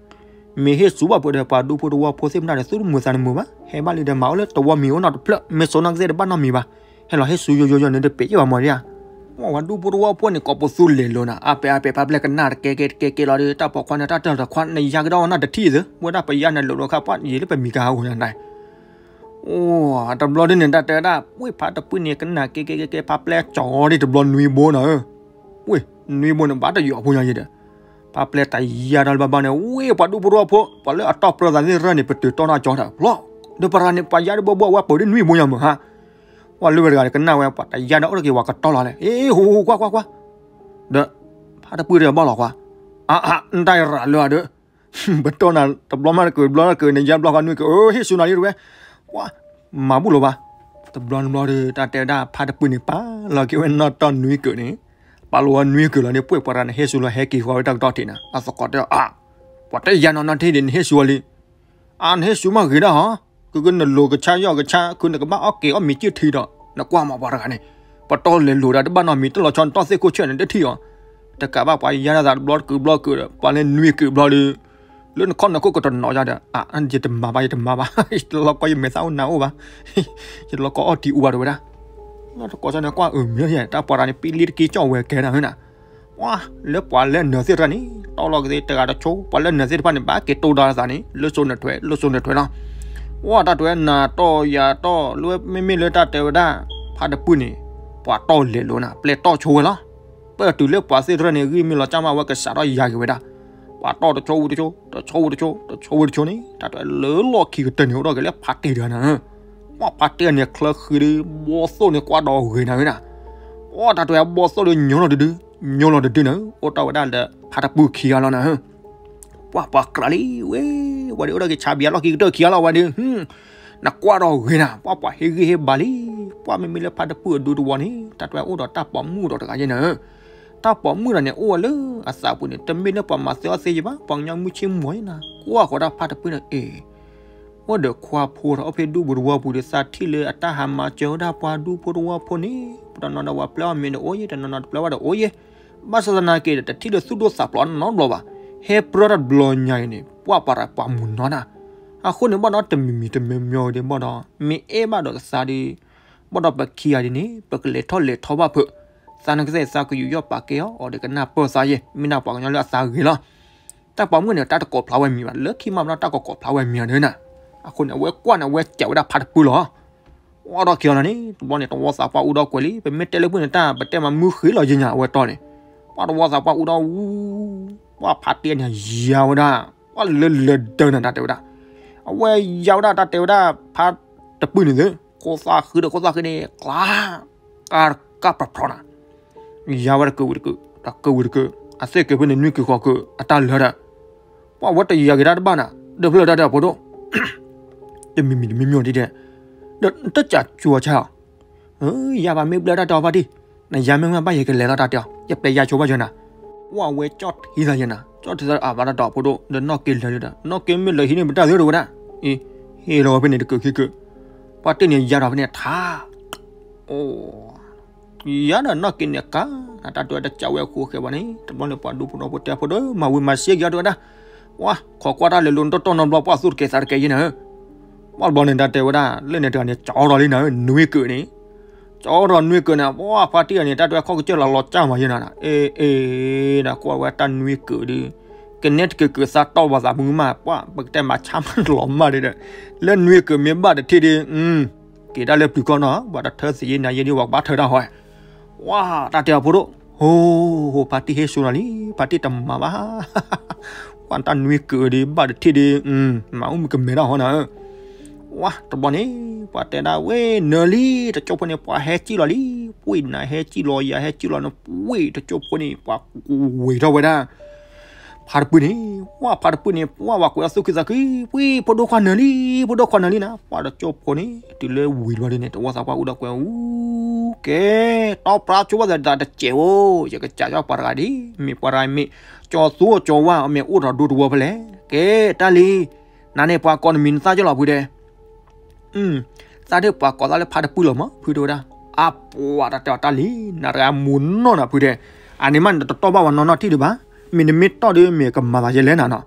မ့ၢ်ဟ့ၣ်ဆူဘၣ်ဖုးဒီး ပှၤဒူဖိတဝီဖိသ့ၣ်မတၤဒီး သူၣ်တမုာ်သးတမုာ်ဘၣ်, ဟဲဘၣ်လံဒီး မၤအိၣ်လၢတဝီမ့ၤအိၣ်နီတဖျၢၣ် မ့ၢ်စိနီၢ်ကသ့ၣ်တဘၣ်နီတမံၤဘၣ်, ဟဲလီၤဟ့ၣ်ဆူယိယိယိန့ၣ် တပ့ၤယဲၢ်ဘၣ်မီၤဒံဧါ. ပှၢ်ဝဲဒူဖိတဝီဖိန့ၣ် ကိးပသူလဲၤလိၤနၤ အါပဲအါပဲ ဖါပျဲၢ်ကနၣ်တကဲကဲတကဲကဲလီၤဒီး တၢ်ပိာ်ခွါန့ၣ် တၢ်တၢၢ်တခွါ နယါကဒီးနတထံၣ်သု ဝဲဒၣ်ပယါန့ၣ်လိၤလိၤခါ ပှၢ်ယံာ်လၢပမံၤကဟးဂီၤညါနၤ အိၣ် တဘျီဒ်န့ၣ် တၢ်တဲဝဲဒၣ် ဝ့ၢ်ဖါတပုၢ်န့ၣ် ကနၣ်ကဲကဲကဲကဲ ဖါပျဲၢ်ကၠီၤဒ်တဘျီနွံဘိနီၤဧၢ, ဝ့ၢ် နွံဘိန့ၣ် ဘၣ်တယိာ်ဖိညါယဲဒီး, ဖါပျဲၢ်တယါဒီးလၢဘၣ်ဘၣ်န့ၣ် ဝ့ၢ်ပှၤဒူဖိတဝီဖိ ပှၤလၢအတီၢ်ပြၢသးသ့ၣ်တဖၣ်န့ၣ် ပတုာ်တီၢ်နီၢ်ကၠီတၢ်ဘျီ, ဒီးပရၤန့ၣ် ပှၤယါတဘိဘိ အဝဲပၢၤဒ်နွံဘိညါမုၢ်ဟါ, ပှၢ်လၢဝဲတဂၤန့ၣ် ကနၣ်ဝဲ ပှၤတယါဒီးအိၣ်တက့ၤ ပှၤကတီၢ်လီၤလဲၣ် အ့ ဟူဟူကွၢ်ကွၢ်ကွၢ်, ဒီး ဖါတပုၢ်တဘၣ်လီၤကွၢ်, အါအါ နတၢ်ရၤလၢအဒီး ပတီၢ်နၤတဘျီမးတကုာ် တဘျီတကုာ်န့ၣ် ယါဘျီဃီနွံကုာ် အဟ့ၣ်ဆူနၤလံတဝဲ, ပှၢ် မၤဘူၣ်လီၤဘၣ်, တဘျီတဘျီဒီး တၢ်တဲဝဲဒၣ် ဖါတပုၢ်န့ၣ် ပာ်လီၤက့ၤဝဲနီၢ်တီၢ်နွံကုာ်န့ၣ်, ပာ်လီၤဝဲနွံကုာ်လီၤဒီး ပှ့ၢ်ပှၤတဂၤန့ၣ် ဟ့ၣ်ဆူလီၤ ဟဲက့ၤဃီၤဝဲတၢ်ကတီၢ်ထံးနၤ အသကိးတဲအါ, ပှၤတယါနီၢ်နီၢ်ထံၣ်ဒ်န့ၣ် ဟ့ၣ်ဆူအီၤလံ, အါ နဟ့ၣ်ဆူမးဂ့ၤဒၣ်ဟီ, ကုကနလိၤကဆါယီၢ်ကဆါ ခုနကဘၣ်အီၣ်က့ၤအီၣ်မ့ၤကၢၢ်ထံဒီး နကွၢ်မးပှၤတဂၤန့ၣ်, ပတီၢ်လဲၤလိၤဒီးတဘၣ်နီတမံၤ တလီၤဆီနတီၢ်သ့ၣ်ခိၣ်ဆၢၣ်န့ၣ် တထံၣ်အီၤ, တကးဘၣ်ပှၤယါဒၣ်သးတဘျီတကုာ်ဘျီကုာ်ဒီး ပှၤလၢနွံကုာ်ဘျီဒီး လၢနခီၣ်နခိၣ်ကတနီၤယါဒီး အါ ယတမၤဘၣ် ယတမၤဘၣ်, ယတလီၤကီယမဲာ်သၣ်အိၣ်နါအိၣ်ဘၣ်, ယတလီၤကီအီၣ်တံၤအူဘၣ်တဝဲဒၣ်, လီၤတကိးစၢ်န့ၣ် ကွၢ်အုၣ်မ့ၢ်ယဲ တၢ်ပှၤတဂၤန့ၣ် ပံလံတက့ၢ်ကၠီၣ်ဝဲကဲနၤဟၢနၤ ပှၢ်လၢပှၤလၢနၢၤသ့ၣ်တဖၣ်န့ၣ် တီၢ်လီၤကသ့တဂၤတဆိ ပှၤလၢနၢၤသ့ၣ်တဖၣ်န့ၣ် ဘၣ်က့ၤတိၢ်ဒီးသးန့ၣ် လၢစိၤနထွဲ လၢစိၤနထွဲလီၤ. ပှၢ်တၢ်တဲဝဲနၤတီၢ်ယၤတီၢ်လၢမ့မ့ၢ်လၢတၢ်တဲဝဲဒၣ် ဖါတပုၢ်န့ၣ် ပှၤတီၢ်လဲၤလိၤနၤ ပျဲတီၢ်ဆိဝဲလီၤ. ပတုၤလၢပှၤသ့ၣ်တဖၣ်န့ၣ် ဂံၢ်မ့ၢ်လီၤကၢ်မး အဝဲကစးထီၣ်ယၤက့ၤဝဲဒၣ် ပှၤတီၢ်တဆိဝံၤတဆိ တဆိဝံၤတဆိ တဆိဝံၤတဆိန့ၣ် တၢ်တဲဝဲလၢလီၢ်ခံကတၢၢ်န့ၣ် အိၣ်ထီၣ်က့ၤလၢဖါတံၢ်တဂၤနၤ ပှၢ်ဖါတံၢ်န့ၣ် ချၢဃံဒီး ဘီသိၣ်န့ၣ်ကွၢ်ဒီးဂ့ၤနၤဝဲနၤ, ပှၢ်တၢ်တဲဝဲဘီသိၣ်ဒီးညိလီၤတဒု, ညိလီၤတဒုနၤ အိၣ်ထီၣ်ဝဲဒၣ်လၢဖါတပုၢ်ခံဂၤလီၤနၤ, ပှၢ်ပှၤကြၢးလံဝဲ, ဝဲဒၣ်အိၣ်ထီၣ်က့ၤဆါဘံယၤလီၢ်ခံကတၢၢ်ခံဂၤလီၤဝဲဒီး နကွၢ်ဒီးဂ့ၤနၤ ပှၢ်ပှၤဟ့ၣ်ဂံၢ်ဟ့ၣ်ဘါလံ, ပှၢ်မ့မ့ၢ်လၢဖါတပုၢ်အဒူတဝီန့ၣ် တၢ်တဲဝဲအိၣ်ဒီးတၢ်ပိာ်မုၣ်ဒီးတဂၤယဲနၤ တၢ်ပိာ်မုၣ်တဂၤန့ၣ် အိၣ်ဝဲလၢအသးပူၤန့ၣ် တမ့ၢ်လၢပှၤမၤသ့အီၣ်သ့ယဘၣ် ပှၤကညီမုၢ်ဆ့ၣ်မူၤယဲနၤ ကွၢ်ဃီၤဒၣ်ဖါတပုၢ်န့ၣ် အ့ၣ် အိၣ်ဒီးခွါဖိဒီး အိၣ်ဖဲဒူၣ်ပူၤတဝီပူၤဒီး သးထံၣ်လၢအတၢ်ဟးမၤစၢၤဝဲဒၣ်ပှၤဒူဖိတဝီဖိန့ၣ် ပတနီၤဒီးပှၤပျဲအီၣ်မ့ၤဒီးအိၣ်ယဲ တနီၤနီၤတပျဲဝဲဒီးအိၣ်ယဲ ဘၣ်ဆၣ်သနာ်က့ဒီး တထံၣ်လၢသူၣ်ဒိၣ်သးဖျိးနီတဘျီဘၣ် ဟဲပြၢတၢ်တဘျီညါအံၤန့ၣ် ပှၢ်ပှၤတၢ်ပှၤမုာ်နီၤနၤ အဃိန့ၣ် ဘၣ်ဒီးတမံၤမံၤတမံၤမံၤဒီး ဘၣ်ဒီး မ့ၢ်အဲၣ်ဘၣ်ဒီးသးဒီး ဘၣ်ဒီးပခံဂၤဒ်န့ၣ် ပကလဲၤထီၣ်လဲၤထီဘၣ်ဖုး သးနကသ့ၣ်သးကယူးယီၣ်ပာ်ကဲအီၤ အီၤဒီးကနၢ်ပၢၢ်သးယဲ မ့ၢ်ဒၣ်ပှၤကညီလၢအသးဂ့ၤလီၤ တၢ်ပိာ်မုၣ်န့ၣ် တၢ်တကိးဖျါဝဲမံၤဘၣ် လၢခံမးဘျီတၢ်ကကိးဖျါဝဲမံၤအီၤန့ၣ်နၤ အဃိန့ၣ် အဝဲကွၢ်န့ၣ် အဝဲစံးဝဲဒၣ်ဖါတပုၢ်လီၤ အီၣ်ဒီးခံဂၤလီၤန့ၣ် တဘျီန့ၣ် တဝီသးပှၢ်အူဒီးကွဲးလံ ပမ့ၢ်တဲလၢပှၢ်န့ၣ် တၢ်ပတဲမးမုၢ်ဃ့လီၤယဲညါ အဝဲတီၢ်န့ၣ် ပှၢ်တဝီသးပှၢ်အူဒီးဝူ ပှၢ်ဖါတံၢ်န့ၣ် ယါဝဲဒၣ် ပှၢ်လၢလၢဒၢနၤတၢ်တဲဝဲဒၣ် အဝဲယါဝဲဒၣ်တၢ်တဲဝဲဒၣ် ဖါတပုၢ်န့ၣ်သု ခိၣ်သၣ်ဃံဒီးခိၣ်သၣ်ဃံန့ၣ် ကျါ ကၢ်ကၢ်ဖြီဖြီနၤ ယါဝဲတကုာ်ဝံၤတကုာ် တကုာ်ဝံၤတကုာ် အသ့ၣ်က့ၤဖဲန့ၣ်နွံက့ၤဃီက့ၤ အတၢ်လၢာ်ဒီး ပှၢ်ဝဲတယါက့ၤတၢ်တဘၣ်နၤ ဒီးဖျၢၣ်တၢ်ဒီးဖိဒိၣ် တမံၤမံၤတမံၤမံၤဒ်ဒဲး ဒီးတၢ်ကၠးကၠူအီၤဆါလီၤ ယါဘၣ်မ့ၢ်ဘျၢတၢ်တဲအီၤဖါတံၢ် နယါမ့ၢ်မ့ၢ်ဘၣ်ယကလဲၤလီၤတၢ်တဲအီၤ ယပျဲယါဆိဘၣ်ယဲနၤ ပှၢ်ဝဲကၠီၣ်ထံသးယဲနၤ ကၠီၣ်ထံသးအဘၣ်တၢ်ဒီးဖိဒိၣ် ဒီးနီၢ်က့ၤလၢာ်ဒီး နီၢ်က့ၤမ့ၢ်လၢာ်ဟံးန့ၢ်ပတၢ်သုတဝဲဒၣ် အံၤ ဟ့ၣ်လီၤဝဲဖဲန့ၣ်တကုာ်ခံကုာ် ပှၢ်တ့ၢ်န့ၣ်ယါဒီးဖဲန့ၣ်ထါ အိ ယါဒီးနီၢ်က့ၤန့ၣ်ကါ နတၢ်တဲဝဲတကးဝဲအဃိအဃဲဘၣ်န့ၣ် တဘျီန့ၣ် ပှၤဒူဖိဒီဖိတဲဖိဒီး မၤဝံၤမၤစ့က့ၤအီၤတဲဝဲဒၣ် ပှၢ်ခိးကွၢ်တၢ်လဲၤလိၤတီတီနီတဘျီ ပှၢ်သူၣ်တကဲသးတကဲယဲနၤ ပှၢ်တဘျီန့ၣ် တၢ်တဲဝဲဒၣ် လၢန့ၣ်တဂၤန့ၣ် ကၠီဒီးလံနၤ နွံကုာ်န့ၣ် ကၠီထီၣ်နွံကၢးန့ၣ် ပှၢ်ဖါတံၢ်အန့ၣ် တၢ်တဲဝဲခီၣ်ကစၢၢ်လီၤလီၤကၢ်မးယဲနၤ, အ့ အ့ ဒီးကွၢ်ဝဲတၢ်နွံကၢးဒုး ကနဲတကၢးကၢးသးတီၢ်ဘၣ်သးမုာ်မး ပှၢ် ပကတဲမၤဆါမးလီၤမးဒီး လၢနွံကၢးမ့ၢ်ဘၣ်တထံၣ်ဒီး က့ၤတၢ်လၢပျုၤကီၢ်နီၤ ပှၤတထၢသ့ၣ်ယဲနၤယဲဒ်ဝဲကဘၣ်ထၢတၢ်ဟီ ဝါ တၢ်တဲအဖိဒိၣ်, ဟိ ဖါတံၢ်ဟ့ၣ်ဆူနၤလံ ဖါတံၢ်တမၤဘၣ်, ကွၢ်တၢ်နွံကၢးဒုး ဘၣ်တထံၣ်ဒီး မၤအိၣ်မုာ်ကမဲာ်တၢ်ဟီနၤဧၢ, ဝါ တဘျီန့ၣ် ပှၤတဲဒၣ်ဝဲ နၢၤလံ တကၠိဖိန့ၣ် ပှၤဟဲစံၣ်လီၤလံ, ပှ့ၤနၤဟဲစံၣ်လီၤ ယၤဟဲစံၣ်လီၤ နပှ့ၤတကၠိဖိန့ၣ် ပှၤဝ့ၤထီၣ်ဝဲဒၣ် ဖါတပုၢ်န့ၣ် ဝါ ဖါတပုၢ်န့ၣ် ပှၢ်ဝဲကွဲးအသူၣ်ခုသးခု ပှ့ၤ ဖိဒိၣ်ခွါနၢၤလံ ဖိဒိၣ်ခွါနၢၤလံနၤ, ပှၢ်တကၠိဖိန့ၣ် တုၤလၢဝံၤတဘျီဒ်န့ၣ် တဝီသးပှၢ်အိၣ်ဒီးကွဲးအူ ကဲ တီပှၤဆိဝဲသးတစဲးဧိၤ ယကစးထီၣ်ပှၤတဂၤဒ် မ့ၢ်ပှၤတဂၤမ့ၢ် ကၠီသူကၠီဝါ အမ့ၢ်အိၣ်ထီၣ်ဒိတဝီဖဲလဲၣ်, ကဲ တၢ်လံ နၤန့ၣ်ပှၤကိးနမံၤနသၣ်ကၠီလီၤဖုတဲ သးဒ်ပှၤကိးသးလၢဖါတပုၢ်လီၤမး ဖုတဲဝဲဒၣ်, အပှၤတၢ်တဲအီၤတၢ်လံ နၤတဂၤမူၤနီၢ်နၤဖုတဲ, အန့ၣ်မးနတတီၢ်ဘၣ်ဝဲနီၢ်နီၢ်ထံၣ်ဒံးဘၣ်, မ့ၢ်နမ့ၢ်တီၢ်ဒီးမ့ၢ်ကမၤသးယဲလဲၣ်နၤနီၤ,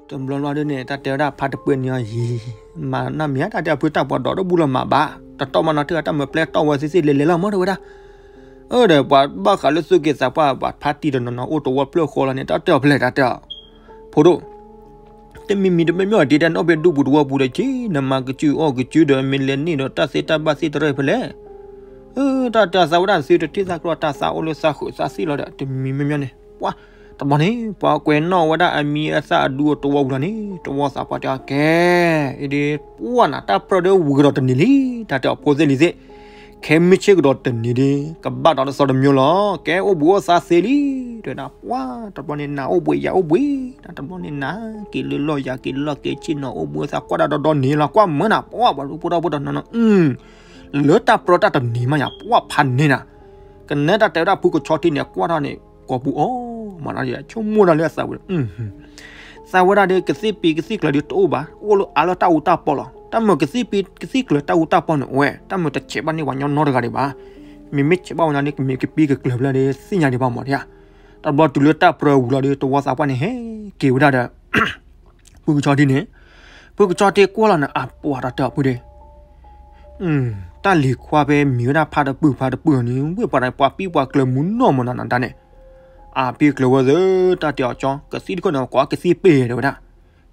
တဘျီဘျီဒ်န့ၣ် တၢ်တဲဝဲဒၣ်ဖါတပုၢ်န့ၣ်အီၤယံၤ, မၤနၢ်မ့ၢ်တၢ်တဲအဖုတၢ်ပှၤဒီးတဘူၣ်လီၤမၤဘၣ်, တတီၢ်မးနီၢ်ထံၣ်တၢ်မၤပျဲတီၢ်ဝဲသ့ၣ်သ့ၣ်လဲၤလဲၤလီၤမးတဲဝဲဒၣ် အၢ ဒီးပှၤဘၣ်ဃးလၢသူၣ်က့သးပှၢ် ပှၤဖါတံၢ်တနီၤနီၤအိၣ်တဝီပျၢၢ်ဃီလီၤန့ၣ် တၢ်တဲအီၤဖဲလဲၣ် တၢ်တဲအီၤ, ဖိဒိၣ်, တမံၤမံၤတမံၤမံၤဒ်တဲနအိၣ်ဖဲဒူပူၤတဝီပူၤဒီးက့ နမၤကစုၢ်အီၣ်ကစုၢ်ဒီးမ့ၢ်လဲၤန့ၢ်ဒီးတၢ်သ့တၢ်ဘၣ်သ့ၣ်တဖၣ်ဖဲလဲၣ်, အၢ တၢ်တဲအီၤသးဝဲဒၣ်သုတထံၣ်သးကြၢးတၢ်သးအိၣ်လၢသးဃုာ်သးသ့ၣ်လီၤဒီး တမံၤမံၤမံၤန့ၣ် ပှၤ တဘျီန့ၣ် ပှၤကွဲးနီၣ်ဝဲဒၣ်အမံၤအသၣ်အဒူအတဝီပူၤလီၤန့ၣ် တဝီသးပှၢ်တဲအီၤကဲ အံၤဒ် ပှၢ်နၤတၢ်ပြၢဒီးဝံၤကဒီးတနံၤလံ တၢ်တဲအီၤဖိသ့ၣ်လံၤသ့ၣ် ခဲမုၢ်ဆ့ၣ်ကဒီးတနံၤဒီး ကဘၣ်ဒီးတသီတမံၤလီၤ ကဲအိၣ်ဘှံးအိၣ်သါသ့လံ, တဲဒၣ်ပှၢ် တဘျီန့ၣ်နၤအိၣ်ဘှံးယၤအိၣ်ဘှံး, တဘျီန့ၣ်နၤက့ၤလၢလီၢ်ယၤက့ၤလၢလီၢ်က့ၤဆ့ၣ်နီၤအိၣ်ဘှံးအိၣ်သါကွၢ်ဒၣ်ဒီဒီန့ၣ်လီၤ ကွၢ်မၢနၤပှၢ် ပှၤဒူဖိထီၣ်ဖိတနီၤနီၤ, လၢတၢ်ပြၢတၢ်တနံၤမးယၤ ပှၢ်ဖးန့ၢ်နၤ, ကနဲတၢ်တဲဝဲဒၣ်ဖုကဆီထံန့ၣ် ကွၢ်ထီၣ်န့ၣ် ကိာ်ပူၤအီၤ မၤနီၤ ဆိကမိၣ်ဒၣ်လၢအသးဝဲ သးဝဲဒၣ်ဒီးကသံၣ်ပံၤကသံၣ်ကျၢၤဒုးတအိၣ်ဘၣ် အိၣ်လၢအါလၢတၢ်အူတၢ်ပီလီၤ. တၢ်မုာ်ကသံၣ်ပံၤကသံၣ်ကျၢၤတၢ်အူတၢ်ပီန့ၣ်အိၣ်ဝဲ တၢ်မုာ်တဆဲးဘၣ်န့ၢ်ပှၤညီနီတဂၤဒံးဘၣ်. မ့မ့ၢ်ဆဲးဘၣ်ဝဲန့ၣ် မ့ၢ်ကပံၤကကျၢၤဖဲလဲၣ်ဒီးသ့ၣ်ညါဒံးဘၣ်မးဒံးဧါ. တဘျီတုၤလၢတၢ်ပြၢဝံၤလီၤဒီး တဝီသးပှၢ်န့ၣ်ဟဲက့ၤဝဲဒၣ်ဒီး ဖုကဆီထံန့ၣ်, ဖုကဆီထံကွၢ်လီၤန့ၣ် အပှၤတၢ်တဲအီၤဖုဒ့ တၢ်လံၤခွါဖဲမံၤဝဲဒၣ်ဖါတပုၢ်ဖါတပုၢ်အီၤန့ၣ် ဝ့ၢ်ပှၤတၢ်ပှၤပံၣ်ပှၤကျၢၤမုာ်နီၢ်မးနီၤနတၢ်န့ၣ်, အပံၣ်ကျၢၤဝဲသ့ၣ် တၢ်တဲအီၤကၠီ ကသံၣ်တခိၣ်န့ၣ် ကိးကသံၣ်ပ့ၢ်တဲဝဲဒၣ်,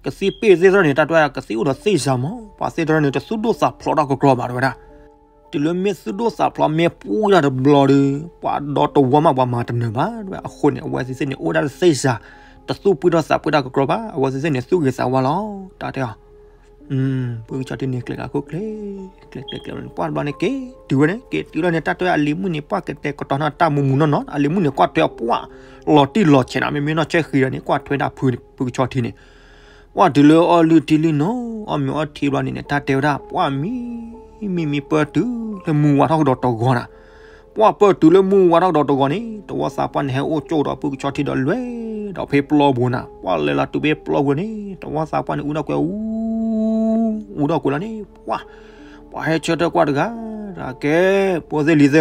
ကသံၣ်ပ့ၢ်သ့ၣ်သ့ၣ်န့ၣ် တၢ်တဲဝဲကသံၣ်အိၣ်ဒီးသ့ၣ်စၤမး ပှၤသ့ၣ်သ့ၣ်န့ၣ် တသူၣ်ဒိၣ်သးဖျိးတၢ်ကကြီဘၣ်တဲဝဲဒၣ်. တုၤလၢမ့ၢ်သူၣ်ဒိၣ်သးဖျိးမ့ၢ်ပှံၢ်တၢ်တဘျီဒီး ပှၤဒီတဝီမးပှၤမၤတနၢၤဘၣ်တဲဝဲ. အဃိန့ၣ် အဝဲသ့ၣ်သ့ၣ်န့ၣ် အိၣ်ဝဲဒၣ်သ့ၣ်စၤ, တသူၣ်ပှံၢ်ထီၣ်သးပှံၢ်တၢ်ကကြီဘၣ် အဝဲသ့ၣ်သ့ၣ်န့ၣ် သူၣ်ဂ့ၤသးဝါလီၤ တၢ်တဲအီၤ ဖုကဆီထံန့ၣ် ကျဲၤကၤခိၣ်ကျဲၤ, ကျဲၤကျဲၤကျဲၤန့ၣ် ပှၢ်တဘျီန့ၣ် က့ၤတုၤဝဲန့ၣ် က့ၤတုၤလီၤန့ၣ် တၢ်တဲအလံၤမုၣ်န့ၣ် ပှၢ်ကတဲာ်ကတီၤနီၢ်တၢ်မူမူနီၢ်နီၢ် အလံၤမုၣ်န့ၣ် ကွၢ်ထွဲအပှၢ် လီၤတံၢ်လီၤဆဲးနီၤ မ့မ့ၢ်နီၢ်ဆဲးဃံဒီးန့ၣ် ကွၢ်ထွဲဒၣ်ဖုကဆီထံန့ၣ်, ပှၢ်တုၤလၢအီၣ်လုၢ်တံၢ်လုၢ်နီၤ အီၣ်မ့ၤအီထံဘျီန့ၣ်န့ၣ် တၢ်တဲဝဲဒၣ် ပှၢ်မံ မံမံပၢၢ်တုၤလၢမုၢ်ဝါထီၣ်ကဒီးတဂီၤနၤ ပှၢ်ပၢၢ်တုၤလၢမုၢ်ဝါထီၣ်ကဒီးတဂီၤန့ၣ် တဝီသးပှၢ်န့ၣ်ဟဲအိၣ်ကၠိဒီးဖုကဆီထံဒီးလွဲၢ်ဒီးဖဲပျီပူၤနၤ ပှၢ်လဲၤလီၤတုၤဖဲပျီပူၤန့ၣ် တဝီသးပှၢ်န့ၣ် အူဒီးကွံာ်လီၤန့ၣ် ပှၢ် ပှၤဟဲဆၢထၢၣ်ကွၢ်တဂၤ တၢ်ကဲ ဖိသ့ၣ်လံၤသ့ၣ်ဧၢ,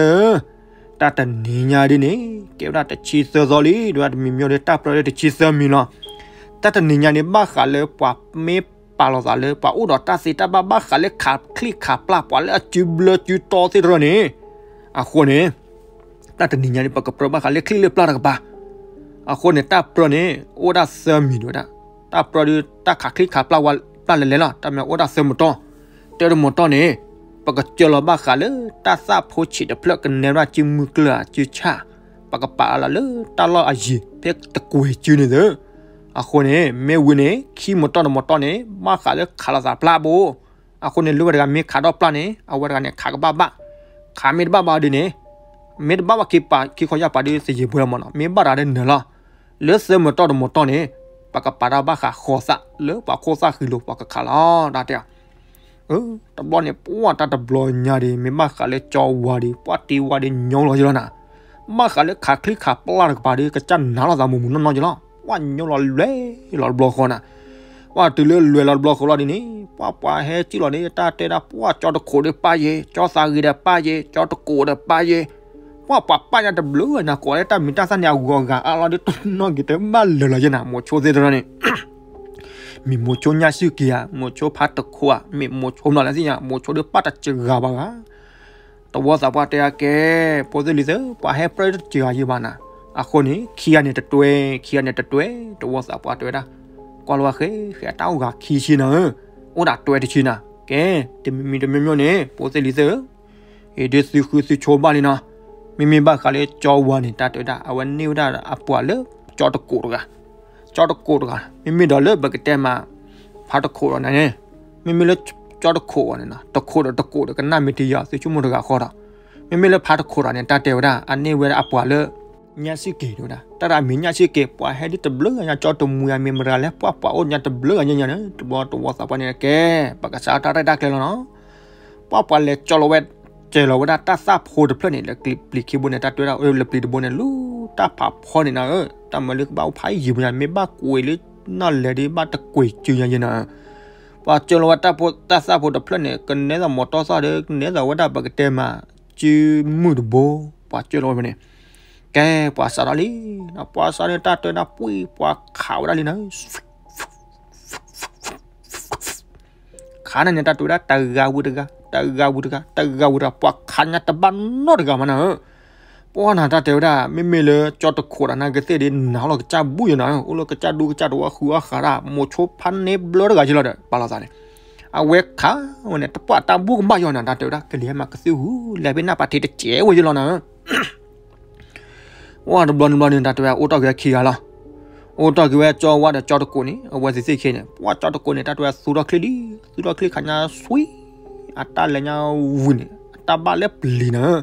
တၢ်တနံၤညါဒ်န့ၣ် ကဲဝဲဒၣ်တဆံသၢသီလံ ဒ်ဝဲတမံၤမံၤဒီးတၢ်ပြၢဒီးတဆံသၢမံၤလီၤ. တၢ်တနံၤညါန့ၣ် ဘၣ်ဃးလၢပှၤမ့ၢ်ပာ်လီၤသးလၢပှၤအိၣ်ဒီးတၢ်သ့တၢ်ဘၣ် ဘၣ်ဃးလၢခးချံခးပျၢ် ပှၤလၢအစုဘျၢစုတီသ့ၣ်တဖၣ်န့ၣ်, အဃိန့ၣ် တၢ်တနံၤညါန့ၣ် ပကပြၢဘၣ်ဃးလၢချံလၢပျၢ်တကပၤ, အဃိန့ၣ် တၢ်ပြၢန့ၣ် အိၣ်ဒၣ်သၢမံၤဒ်ဝဲဒၣ်, တၢ်ပြၢဒီးတၢ်ခးချံခးပျၢ်ဝဲပျၢ်လဲၤလဲၤလီၤ တၢ်မ့ၢ်အိၣ်ဒၣ်သၢမတီၢ်, တၢတမတီၢ်န့ၣ် ပကစၢလီၤဘၣ်ဃးလၢတၢ်သၣ်ဖိဆံးတဖျၢၣ်ကနဲဝဲဒၣ်စုမုၢ်ကျၢၢ်စုဆၣ်, ပကပာ်အလီၤလၢတၢ်လီၢ်အယံၤ ဖဲတကွဲၤစုန့ၣ်သ့ၣ်, အဃိန့ၣ် မ့ၢ်ဝံၤန့ၣ် ခံမတီၢ်တမတီၢ်န့ၣ် ဘၣ်ဃးလၢခးလိာ်သးပျၢ်ဘိ, အဃိန့ၣ် လၢဝဲတဂၤမ့ၢ်ခးထီၣ်ပျၢ်န့ၣ် အဝဲတဂၤန့ၣ် ခးကဘၣ်ဘၣ်, ခးမ့ၢ်တဘၣ်ဘၣ်ဒ်န့ၣ် မ့ၢ်တဘၣ်ဘၣ်ခံပာ်ခံခီယၢ်ပာ်ဒ်သယံၤပှဲၤလီၤမးနီၤ မ့ၢ်ဘၣ်တဂၤဒ်နၢၤလီၤ, လၢသၢမတီၢ်တမတီၢ်န့ၣ် ပကပာ်တၢ်ဘၣ်ဃးဃီသၣ် လၢပှၤခိၣ်သၣ်ဃံလိာ်ပှၤကခးလီၤ တၢ်တဲ တဘျီန့ၣ် ပှၢ်တၢ်တဘျီညါဒီး မ့ၢ်ဘၣ်ဃးလၢကၠီဝါဒီး ပှၢ်တ့ဝါဒီးညိလီၤယလီၤနၤ, ဘၣ်ဃးလၢခးချံခးပျၢ်တကပၤဒီး ကစၢ်နၤလီၤသးမုၢ်မုၢ်နီၢ်နီၢ်ယလီၤ, ပှၢ်ညိလီၤလွဲလီၤတဘျီဃီနၤ, ပှၢ်တုၤလၢလွဲလီၤတဘျီဃီလီၤဒ်န့ၣ် ပှၢ်ပှၤဟဲစံၣ်လီၤန့ၣ် တၢ်တဲဒၣ်ပှၢ်ကၠီတခိးဒီးပၢ်ယဲ ကၠီသးဂ့ၤဒီးပၢ်ယဲ ကၠီတကိးဒီးပၢ်ယဲ ပှၢ်ပှၤပၢ်ညါတဘျုးနၤ ကိးလၢတၢ်မံၤတၢ်သၣ်န့ၣ် အဂီၤဂၤအါလီၤဒ်တနီၣ်က့ၤတဘၣ်လၢာ်လီၤယဲနၤ မိၤဆိသ့ၣ်တဖၣ်န့ၣ် မ့ၢ်မိၤဆိညၣ်စုက့ၤဧါ မိၤဆိဖါတခိးဧါ မ့ၢ်မိၤဆိမနုၤလဲၣ်သ့ၣ်ညါ မိၤဆိဒီးပၢ်တစှၤဘၣ်ဂၤ တဝီသးပှၢ်တဲအကဲ, ဖိသ့ၣ်လံၤသ့ၣ်, ပှၤဟဲပြၢတစၢၤအယံၤဘၣ်နၤ. အဃိန့ၣ် ခံဂၤန့ၣ်တတွဲ, ခံဂၤန့ၣ်တတွဲ, တဝီသးပှၢ်တဲဝဲဒၣ်, ကွၢ်လီၤဝဲဃဲ, ဃဲအတၢ်အိၣ်ဂၤခံဆံနၤဧၢ, အိၣ်ဒၣ်တွဲတဆံနၤ. ကဲ, တမံၤမံၤတမံၤမံၤန့ၣ် ဖိသ့ၣ်လံၤသ့ၣ်ဧၢ, အံၤဒ်သုဃုသုဆိဘၣ်လံနီၤ. မ့မ့ၢ်ဘၣ်ဃးလၢကၠီဝါန့ၣ် တၢ်တဲဝဲဒၣ် အဝဲန့ၢ်ဝဲဒၣ်အပှၤလၢ ကၠီတကိးတဂၤ, ကၠီတကိးတဂၤ, မ့မ့ၢ်ဒီးလၢပကတဲမး ဖးတခိးဒီးန့ၣ်, မ့မ့ၢ်လၢကၠီတခိးအီၤန့ၣ်နီၤ, တခိးဒီးတကိးဒီးကနၣ်မ့ၢ်တယၤ သုဆိကမိၣ်တဂၤဃီဒီး, မ့မ့ၢ်လၢဖးတခိးဒီးန့ၣ် တၢ်တဲဝဲဒၣ် အန့ၢ်ဝဲဒၣ်အပှၤလၢ ညၣ်စ့ၢ်က့ၤတဲဝဲဒၣ်, တၢ်တၢ်မံၤညၣ်စ့ၢ်က့ၤ ပှၤဟဲဒ်တဘျုးဂၤညါ ကၠီတမှံၤအမ့ၢ်မတၤလဲၣ် ပှၤပှၤအိၣ်ညါတဘျုးဂၤညါညါန့ၣ် တဘျီတဝီသးပှၢ်န့ၣ်ကဲ, ပကစးတၢ်ရဲၣ်တၢ်ကျဲၤလီၤနီၤ. ပှၤပှၤလဲၤကၠီလီၤဝဲ, ကၠီလီၤဝဲဒၣ်တၢ်သၣ်ဖိတဖျၢၣ်န့ၣ် လၢပျံၤခံဘိန့ၣ် တၢ်တဲဝဲဒၣ် လၢပျံၤတဘိန့ၣ် လူၤတၢ်ဖးဖီန့ၣ်နၤဧၢ, တၢ်မၤလၢကဘၣ်အိၣ်ဖးယံာ်မးညါ မ့ၢ်ဘၣ်ကွံာ်လၢနီၢ်လဲၤဒီး ဘၣ်တကွံာ်စုညါယဲနၤဧၢ. ပှၤကၠီလီၤဝဲတၢ်သၣ်ဖိတဖျၢၣ်န့ၣ် ကနဲသိးမီၤတီၢ်သီၣ်ဒီး ကနဲသိးဝဲဒၣ်ပကတဲမး စုမုၢ်တဘိ, ပှၤကၠီလီၤဝဲန့ၣ်, ကဲပှၤစးထီၣ်လံ, ပှၤစးထီၣ်န့ၣ် တၢ်တဲဝဲဒၣ်ပှံၤ ပှၤခးဝဲဒၣ်လံနၤ ခးန့ၣ်န့ၣ် တၢ်တဲဝဲဒၣ် တဂၤဝံၤတဂၤ, တဂၤဝံၤတဂၤ, တဂၤဝံၤတဂၤ, ပှၤခးညါတဘၣ်နီတဂၤမးနၤဧၢ. ပှၤနၤတၢ်တဲဝဲဒၣ် မ့မ့ၢ်လၢကၠီတခိးတၢ်နါကသ့ၣ်ဒီး နၤလီၤကစၢ်ဘူၣ်ယဲနၤဧၢ, အိၣ်လၢကစၢ်ဒူကစၢ်တဝီဃုအီၣ်ဃးဒၣ် မိၤဆိဖးန့ၢ်ဘျၢတဂၤယဲလီၤဒီး ပာ်လီၤသးန့ၣ်, အဝဲခးဝဲန့ၣ် တပှၢ်တၢ်ဘူၣ်ကဘၣ်ယီၤနၤ တၢ်တဲဝဲဒၣ် ကလံၤဟဲမၤကသ့ၣ်ဟူ လဲၤဖဲနၢ်ပာ်ထံးတစဲးဝဲယဲလီၤနၤဧၢ. ပှၤတဘျီတဘျီန့ၣ် တၢ်တဲဝဲအိၣ်တ့ၢ်က့ၤဝဲခံဂၤလီၤ. အိၣ်တ့ၢ်က့ၤဝဲကၠီဝါဒီးကၠီတကိးန့ၣ် အဝဲသ့ၣ်သ့ၣ်ခံန့ၣ် ပှၤကၠီတကိးန့ၣ် တၢ်တဲဝဲသူထီၣ်ချံလံ, သူထီၣ်ချံခးညါဆွံ, အတၢ်လဲၤညါဝံၤန့ၣ် အတၢ်ဘၣ်လၢပျံၤနၤဧၢ,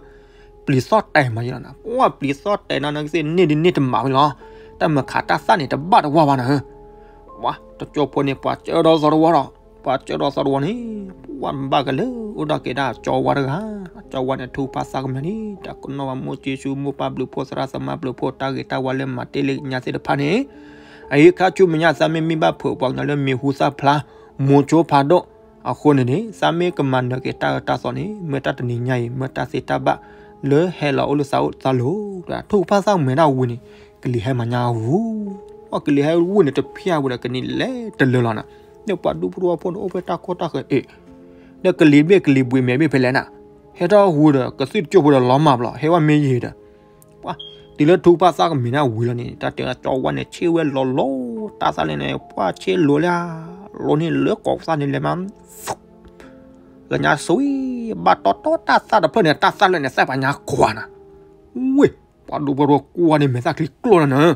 ပျံၤသီၣ်တဲာ်မးယဲလီၤနၤ, ပှၤပျံၤသီၣ်တဲာ်နၤ နကသ့ၣ်န့ၢ်ဒ်န့ၢ်တမးဝဲလီၤ, တၢ်မၤခးတၢ်သၣ်န့ၣ် တဘၣ်တဝါဘၣ်နၤဧၢ. ပှၤတကၠိဖိန့ၣ် ပှၤကၢဒီးသီတဝီဒီး, ပှၤကၢဒီးသီတဝီန့ၣ် ပှၤဘၣ်ကလဲၤအိၣ်ဒီးက့ၤဒၣ်ကၠီဝါတဂၤ, ကၠီဝါန့ၣ် ထုကဖၣ်သးကမဲာ်န့ၣ် တၢ်ကနီၣ်ဘၣ်မိၢ်က့ဆူ မိၢ်ပၢ်ဘျုးဖှိၣ် သရၣ်သမါဘျုးဖှိၣ် တၢ်ဂ့ၤတၢ်ဝါလၢမၤတ့ၢ်လၢညါသ့ၣ်တဖၣ်န့ၣ်, အအံၤခါဆူမဲာ်ညါ သးမ့ၢ်မံဘၣ်ဖုးပှၤကညီလၢမံၤဟူသၣ်ဖျါ, မိၤဆိဖးဒိၣ်, အဃိန့ၣ်န့ၣ် သးမ့ၢ်ကမၤနၢၤက့ၤတၢ်အၢတၢ်သီန့ၣ် မ့ၢ်တၢ်တနံၤညါအံၤ မ့ၢ်တၢ်သ့တၢ်ဘၣ်လၢဟဲလီၤအိၣ်လၢသးအိၣ်သးလိၤ, ထုကဖၣ်သးကမဲာ်ဒၣ်ဝံၤန့ၣ် ကလံၤဟဲမၤညါဝူၤ, အကလံၤဟဲဝူၤန့ၣ် တဖျၢၣ်ဝဲဒီးကန့ၣ်လဲၤတလၢလီၤနၤ, ဒီးပှၤဒူဖိတဝီဖိန့ၣ် အိၣ်ဖဲတၢ်ကီတၢ်ခဲအံၤ, ဒီးကလံၤဘ့ၣ်ကလံၤဘှံးမဲာ်ဘ့ၣ်ဖဲလဲၣ်နၤ, ဟဲထီၣ်ဝူၤဒီး ကသံၣ်တကၠိၢ်ဖိဒီးလီၤမၢ်ဘျီ ဟဲဝဲမ့ၢ်ယံၤဒီး ပှၤ တုၤလၢထုကဖၣ်သးကမဲာ်ဒၣ်ဝံၤလီၤန့ၣ် တၢ်တဲဝဲဒၣ်ကၠီဝါန့ၣ် ဆ့ၣ်ဝဲလီၤလီၤ တၢ်သၣ်လဲၣ်န့ၣ် ပှၤဆ့ၣ်လိၤလၢ လိၤန့ၣ်လၢကိးသၣ်န့ၣ်လဲၤမး လၢညါဆွံ ဘၣ်တီတီတၢ်သၣ်တဖျၢၣ်န့ၣ် တၢ်သၣ်လၢန့ၣ် သၣ်ပှၤညါကွၢ်နၤ, ဝ့ၢ် ပှၤဒူဖိတဝီကွၢ်န့ၣ်မဲာ်သၣ်ချံကျိၣ်လီၤနၤ,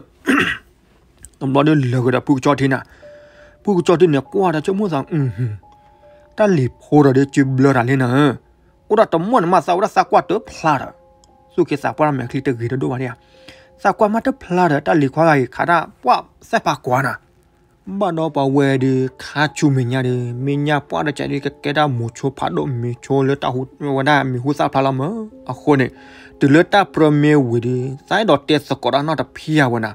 တဘျီဒီးလၢာ်ကဒီးဖုကၠီထံနၤ, ဖုကၠီထံန့ၣ် ကွၢ်ဒီးဆိကမိၣ်သး တၢ်လံၤဖိဒီးဒ်စုဘျၢတၢ်လံနၤ, အိၣ်ဒီးတမီၢ်န့ၣ်မးသးဝဲဒၣ်သးကွၢ်တဖျါဒီး, သူၣ်က့သးပှၢ်တၢ်မဲာ်ချံတဂ့ၤတဒိၣ်ဘၣ်ဒၣ်ဧါ, သးကွၢ်မးတဖျါဒီး တၢ်လံၤခွါဂၤအံၤခးတၢ်ပှၢ်သၣ်ဖးကွၢ်နၤ, ဘၣ်ဒီးပှၤဝဲဒုးခါဆူမဲာ်ညါဒီး မ့ၢ်ညါပှၢ်ဒီးကဲဒ်ကကဲဒၣ်မိၤဆိဖးဒိၣ်မံၤဆိလၢတၢ်ဟူဝဲဒၣ်မံၤဟူသၣ်ဖျါလီၤမး, အဃိန့ၣ် တုၤလၢတၢ်ပြၢမ့ၢ်ဝံၤဒီး သးအဲၣ်ဒိးတဲသကိးတၢ်နီတဖံးအဝဲနၤ,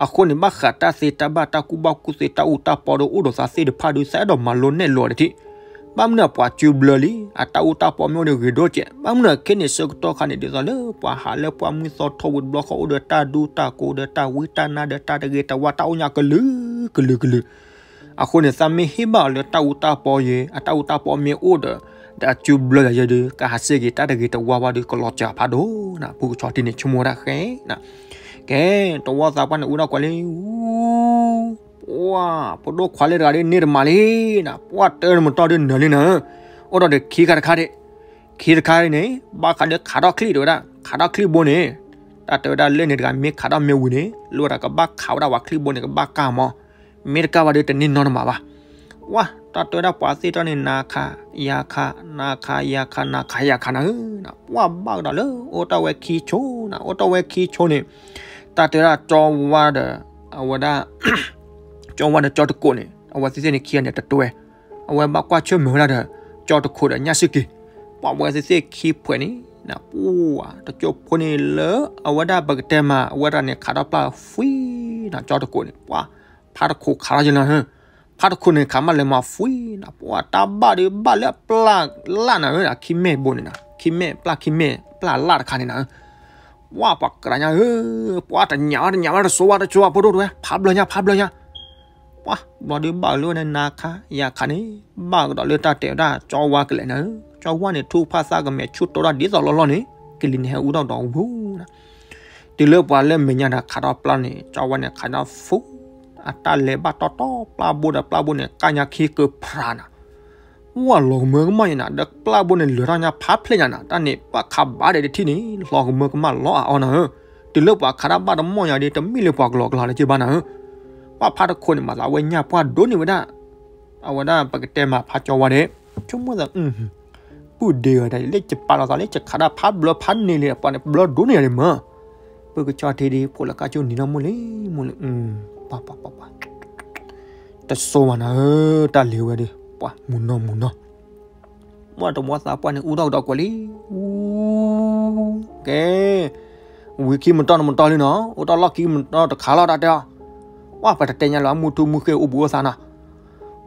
အဃိန့ၣ် ဘၣ်ဃးတၢ်သ့တၢ်ဘၣ်တၢ်ကူၣ်ဘၣ်ကူၣ်သ့တၢ်အူတၢ်ပီဒီးအိၣ်ဒီးသးသ့ၣ်တဖၣ်ဒီး သးအဲၣ်ဒိးမၤလိနဲၣ်လိတထံၣ်, ဘၣ်မနုၤပှၤစုဘျၢလံ အတၢ်အူတၢ်ပီမ့ၢ်အိၣ်ဒီးဂ့ၤဒိၣ်ကဲး, ဘၣ်မနုၤခဲန့ၣ်ဆၢကတီၢ်ခါန့ၣ် ဒ်သိးလၢပှၤဟးလၢပှၢ်မုၢ်သီထီဝံၤတဘျီဃီအိၣ်ဒီးတၢ်ဒူတၢ်ကိးဒီးတၢ်ဝံတၢ်နါဒီးတၢ်တဂ့ၤတဝါတၢ်အိၣ်ညါကလုာ်ကလုာ်ကလုာ်, အဃိန့ၣ် သးမ့ၢ်ဟ့ၣ်ဘၣ်အီၤလၢတၢ်အူတၢ်ပီယဲ အတၢ်အူတၢ်ပီမ့ၢ်အိၣ်ဒီး ဒီးအစုဘျၢယၤယဲဒီး ကဟးစ့ၢ်ကီးတၢ်တဂ့ၤတဝါဝဲဒီးကလီၤစှၤဖးဒိၣ်နၤ, ဖုကဆီထံန့ၣ်ဆိကမိၣ်ဝဲဒၣ်ဃဲနၤ, ကဲ တဝီသးပှၢ်န့ၣ်အူဒၣ်ကွၢ်လံ, ပှၢ် ပဒိၣ်ခွါလၢတဂၤဒ်န့ၢ်တမးလံနၤ, ပှၢ်တၢ်နမတီၢ်ဒ်နၢၤလံနၤ, အိၣ်ဒီးဒီးခံခါတခါဒ့ၣ်, ခံတခါန့ၣ် ဘၣ်ဃးဒီးခးထီၣ်ချံၣ်တဲဝဲဒၣ် ခးထီၣ်ချံၣ်ဘိန့ၣ်, တၢ်တဲဝဲဒၣ်လၢန့ၣ်တဂၤမ့ၢ်ခးထီၣ်မ့ၢ်ဝံၤန့ၣ် လိၣ်ဝဲဒၣ်ကဘၣ်ခးဝဲဒၣ်ပှၤချံၣ်ဘိန့ၣ် ကဘၣ်ကၢ်မး, မ့ၢ်တကၢ်ဝဲဒီးတန့ၢ်နီတမံၤဘၣ်. ပှၢ် တၢ်တဲဝဲဒၣ်ပှၤသ့ၣ်ထီၣ်န့ၣ် နၤခးယၤခး နၤခးယၤခး နၤခးယၤခးနၤဧၢ, ပှၢ်ဘၣ်ကဒီးလၢအိၣ်တ့ၢ်ဝဲခံဆိနၤ, အိၣ်တ့ၢ်ဝဲခံဆိန့ၣ်, တၢ်တဲဝဲဒၣ်ကၠီဝါဒီး အဝဲဒၣ် ကၠီဝါဒီးကၠီတကိးန့ၣ် အဝဲသ့ၣ်သ့ၣ်န့ၣ်ခံဂၤန့ၣ်တတွဲ, အဝဲဘၣ်ကွၢ်ဆၢၣ်မဲာ်ဝဲဒၣ်ဒီး ကၠီတခိးဒီးညၣ်စ့ၢ်က့ၤ, ပှၢ်ဝဲသ့ၣ်သ့ၣ်ခံဖှဲးန့ၣ်, ပှၢ် တကၠိဖိန့ၣ်လၢ အဝဲဒၣ်ပကတဲမး အဝဲဒၣ်န့ၣ်ခးထီၣ်ပျၢ်ဖှံနၤ ကၠီတကိးန့ၣ်, ပှၢ် ဖးတခိးခးထီၣ်ယဲလီၤ, ဖးတခိးန့ၣ်ခးမးလဲၤမၤဖှံနၤ, ပှၢ်တၢ်ဘၣ်ဒီးဘၣ်လၢအပျၢ်လၢ်နၤဧၢ, ခံမဲာ်ဘိန့ၣ်နၤ, ခံမဲာ်ပျၢ်ခံမဲာ်ပျၢ်လၢ်တခါန့ၣ်နၤဧၢ ပှၢ်ပှၤကရၢညါဧၢ, ပှၢ်တညၣ်ဝဲတညၣ်ဝဲတစိဝဲတစိဝဲဖိဒိၣ်တဝဲ ဖးဘျၢညါဖးဘျၢညါ, ပှၢ်ဘျီဒုးဘၣ်လၢဝဲန့ၣ် နၤခးယၤခးန့ၣ်, ဘၣ်ကဒီးလၢတၢ်တဲဝဲဒၣ်ကၠီဝါကလဲာ်နၤဧၢ, ကၠီဝါန့ၣ် ထူၣ်ဖးသးကမဲာ်ဆူၣ်တိၢ်တၢ်ဒ်သိးလီၢ်လီၢ်န့ၣ် ကလံၤန့ၣ်ဟဲအူထီၣ်ဒီးဝူၤနၤ တုၤလၢပှၤလၢမဲာ်ညါတၢ်ခးထီၣ်ပျၢ်န့ၣ် ကၠီဝါန့ၣ်ခးထီၣ်ဖူ အတၢ်လဲၤဘၣ်တီတီပျၢ်ဘိဒီးပျၢ်ဘိန့ၣ် ကၢ်ညါခံကဖျါနၤ ဝၢ်လီၤကမၢကမၣ်ယနၤ ဒီးပျၢ်ဘိန့ၣ် လၢာ်ထီၣ်ညါဖးဖျဲၣ်ညါနၤ တၢ်န့ၣ် ပှၤခးဘၣ်ဒဲးတထံၣ်န့ၣ် လီၤကမၢကမၣ်လီၤအါအီနၤဧၢ, တုၤလၢပှၤခးတၢ်ဘၣ်တမီၢ်ညါဒီး တမ့ၢ်လၢပှၤကလီကလီလၢက့ဘၣ်နၤဧၢ, ပှၤဖးတခိးန့ၣ် မၤသးဝဲညၣ်ပှၢ်ဒိၣ်န့ၢ်ဝဲဒၣ်, အဝဲဒၣ်ပကတဲမၤဖးကၠီဝါဒဲး, ဆိကမိၣ်သး ပုၢ်ဒ့ဂၤဒၣ် လၢယပာ်လီၤသးလၢယခးတၢ်ဖးဘျၢဖးန့ၢ်လံ ပှၤန့ၣ်ဘျၢဒိၣ်န့ၢ်ယၤန့ၣ်မၢ်, ပုၢ်ကဆီထံဒ် ဖိလၢကၢ်ကၠိနံၤနီၢ်မိၢ်လံ, မိၢ်လံ, ပှၤပှၤပှၤပှၤ တစိဘၣ်နၤဧၢ, တၢ်လ့ၤဝဲဒီး ပှၤမုၢ်နီၢ်မုၢ်နီၢ်, ပှၤတဝီသးပှၢ်န့ၣ် အူထီၣ်ကဒီးကွဲးလံ, အူ, ကဲ, ဝံၤခံမတီၢ်တမတီၢ်လံနီၤ, အိၣ်တၢ်လီၢ်ခံမတီၢ်တခါလီၤ တၢ်တဲအီၤ, ပှၤပတတဲညါလၢအမုၢ်ထူမုၢ်ဃ့ၢ်အိၣ်ဘူးအိၣ်သးနီၤ,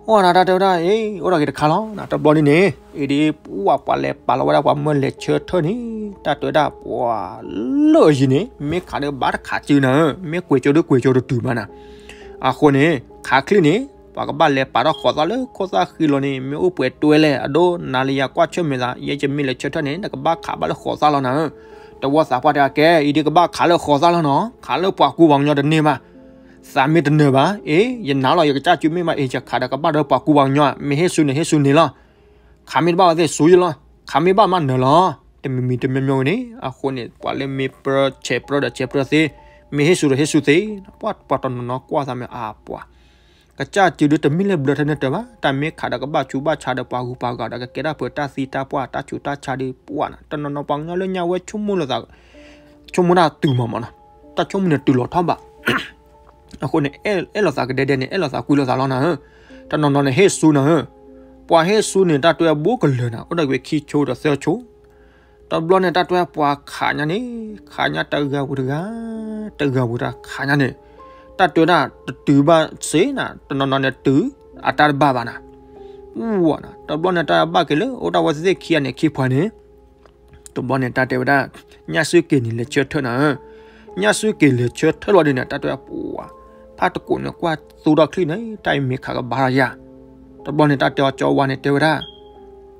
အီၣ်နၤတၢ်တဲဝဲဒၣ်, အ့ အိၣ်ဒီးက့ၤတခါလီၤ, နတဘျီဒ်န့ၣ်, အ့ဒီး ပှၤပှၤလဲၤပာ်လီၤဝဲဒၣ်ပှၤမၢလဲၤဆၢထၢၣ်န့ၣ်, တၢ်တဲဝဲဒၣ်ပှၤလၢအယံၤန့ၣ် မ့ၢ်ခးဒီးဘၣ်တခးစုနၤဧၢ, မ့ၢ်ကွဲးကၠိဒုကွဲးကၠိတတုၤဘၣ်နၤ, အဃိန့ၣ် ခးချံန့ၣ် ပှၤကဘၣ်လဲၤပာ်ထီၣ်ဃိးသၣ်လၢခိၣ်သၣ်ဃံလီၤန့ၣ် မ့ၢ်အိၣ်ပှဲၤတွဲလဲၣ် အဒိ နၤလၢယၤကွၢ်ဆၢၣ်မဲာ်သး ယဲယမ့ၢ်လဲၤဆၢထၢၣ်န့ၣ် နကဘၣ်ခးဘၣ်လၢဃိးသၣ်လီၤနၤဧၢ, တဝီသးပှၢ်တဲအကဲ အံၤဒ်ကဘၣ်ခးလၢဃိးသၣ်လီၤနီၤ, ခးလၢပှၤကူပှၤကညီတန့ၢ်ဘၣ်, သးမ့ၢ်တနၢၤဘၣ်, အ့ ယနာ်လီၤ ယကစၢ်စုမ့ၢ်ဘၣ် အ့ ယခးဒီးကဘၣ်ဒီးပှၤကူပှၤကညီ, မ့ၢ်ဟ့ၣ်ဆူန့ၣ် ဟ့ၣ်ဆူန့ၣ်လီၤ, ခးမ့ၢ်တဘၣ်ဝဲသ့ၣ်ဆူယလီၤ, ခးမ့ၢ်ဘၣ်မးနၢၤလီၤ, တမံၤမံၤတမံၤမံၤဝဲန့ၣ်, အဃိန့ၣ် ပှၤလၢမ့ၢ်ပြၢဆဲးပြၢဒီးဆဲးပြၢသ့, မ့ၢ်ဟ့ၣ်ဆူဒီးဟ့ၣ်ဆူသ့, ပှၤပှၤတနီၤနီၤကွၢ်သးမ့ၢ်အါပှၤ ကစၢ်စုဒုတမ့ၢ်လၢဘျၢထၢန့ၣ်တၢၤဘၣ်, တၢ်မ့ၢ်ခးဒီးကဘၣ်ဆူးဘၣ်ဆါဒီးပှၤဂုၤပှၤဂၤဒီးကကဲတၢ်ပၢတၢ်သံတၢ်ပှၢ်တၢ်ဆူးတၢ်ဆါဒီးပှၤနၤ, တနီၤနီၤပှၤကညီလၢညါဝဲဆိကမိၣ်လၢသး, ဆိကမိၣ်တၢ်တုၤမးမးနီၤ, တၢ်ဆိကမိၣ်န့ၣ်တုၤလီၤထီၣ်ဘၣ် အဃိန့ၣ် အဲၣ်လီၤသးကဒဲဒဲန့ၣ် အဲၣ်လီၤသးကွံလီၤသးလီၤနၤဧၢ, တနီၤနီၤန့ၣ်ဟ့ၣ်ဆူနၤဧၢ, ပှၤဟ့ၣ်ဆူန့ၣ် တၢ်တဲဘိကလၢၤနၤ အိၣ်ဒီးဝဲခံဆိဒီးသၢဆိ, တဘျီန့ၣ် တၢ်တဲပှၤခးညါန့ၣ်, ခးညါတဂၤဝံၤတဂၤ, တဂၤဝံၤတဂၤခးညါန့ၣ်, တၢ်တဲဒၣ်တတုၤဘၣ်စ့နၤ, တနီၤနီၤန့ၣ်တုၤ, အတၢ်တဘၣ်ဘၣ်နၤ, ဝနၤ, တဘျီန့ၣ် တၢ်ဘၣ်က့ၤလၢ အိၣ်တၢ်ဝဲသ့ၣ်ခံဂၤန့ၣ်ခံဖှၤန့ၣ် တဘျီန့ၣ် တၢ်တဲဝဲဒၣ်, ညၣ်စုက့ၤန့ၣ် လဲၤဆၢထၢၣ်နၤဧၢ, ညၣ်စုက့ၤလဲၤဆၢထၢၣ်လီၤဒ်န့ၣ် တၢ်တဲဝဲပှၤ, ဖးတကိးန့ၣ်ကွၢ်သူထီၣ်ချံန့ၣ် တၢ်အံၤမ့ၢ်ခးကဘၣ်ထီၣ်ယၤ, တဘျီန့ၣ် တၢ်တဲအီၤကၠီဝါန့ၣ် တဲဝဲဒၣ်,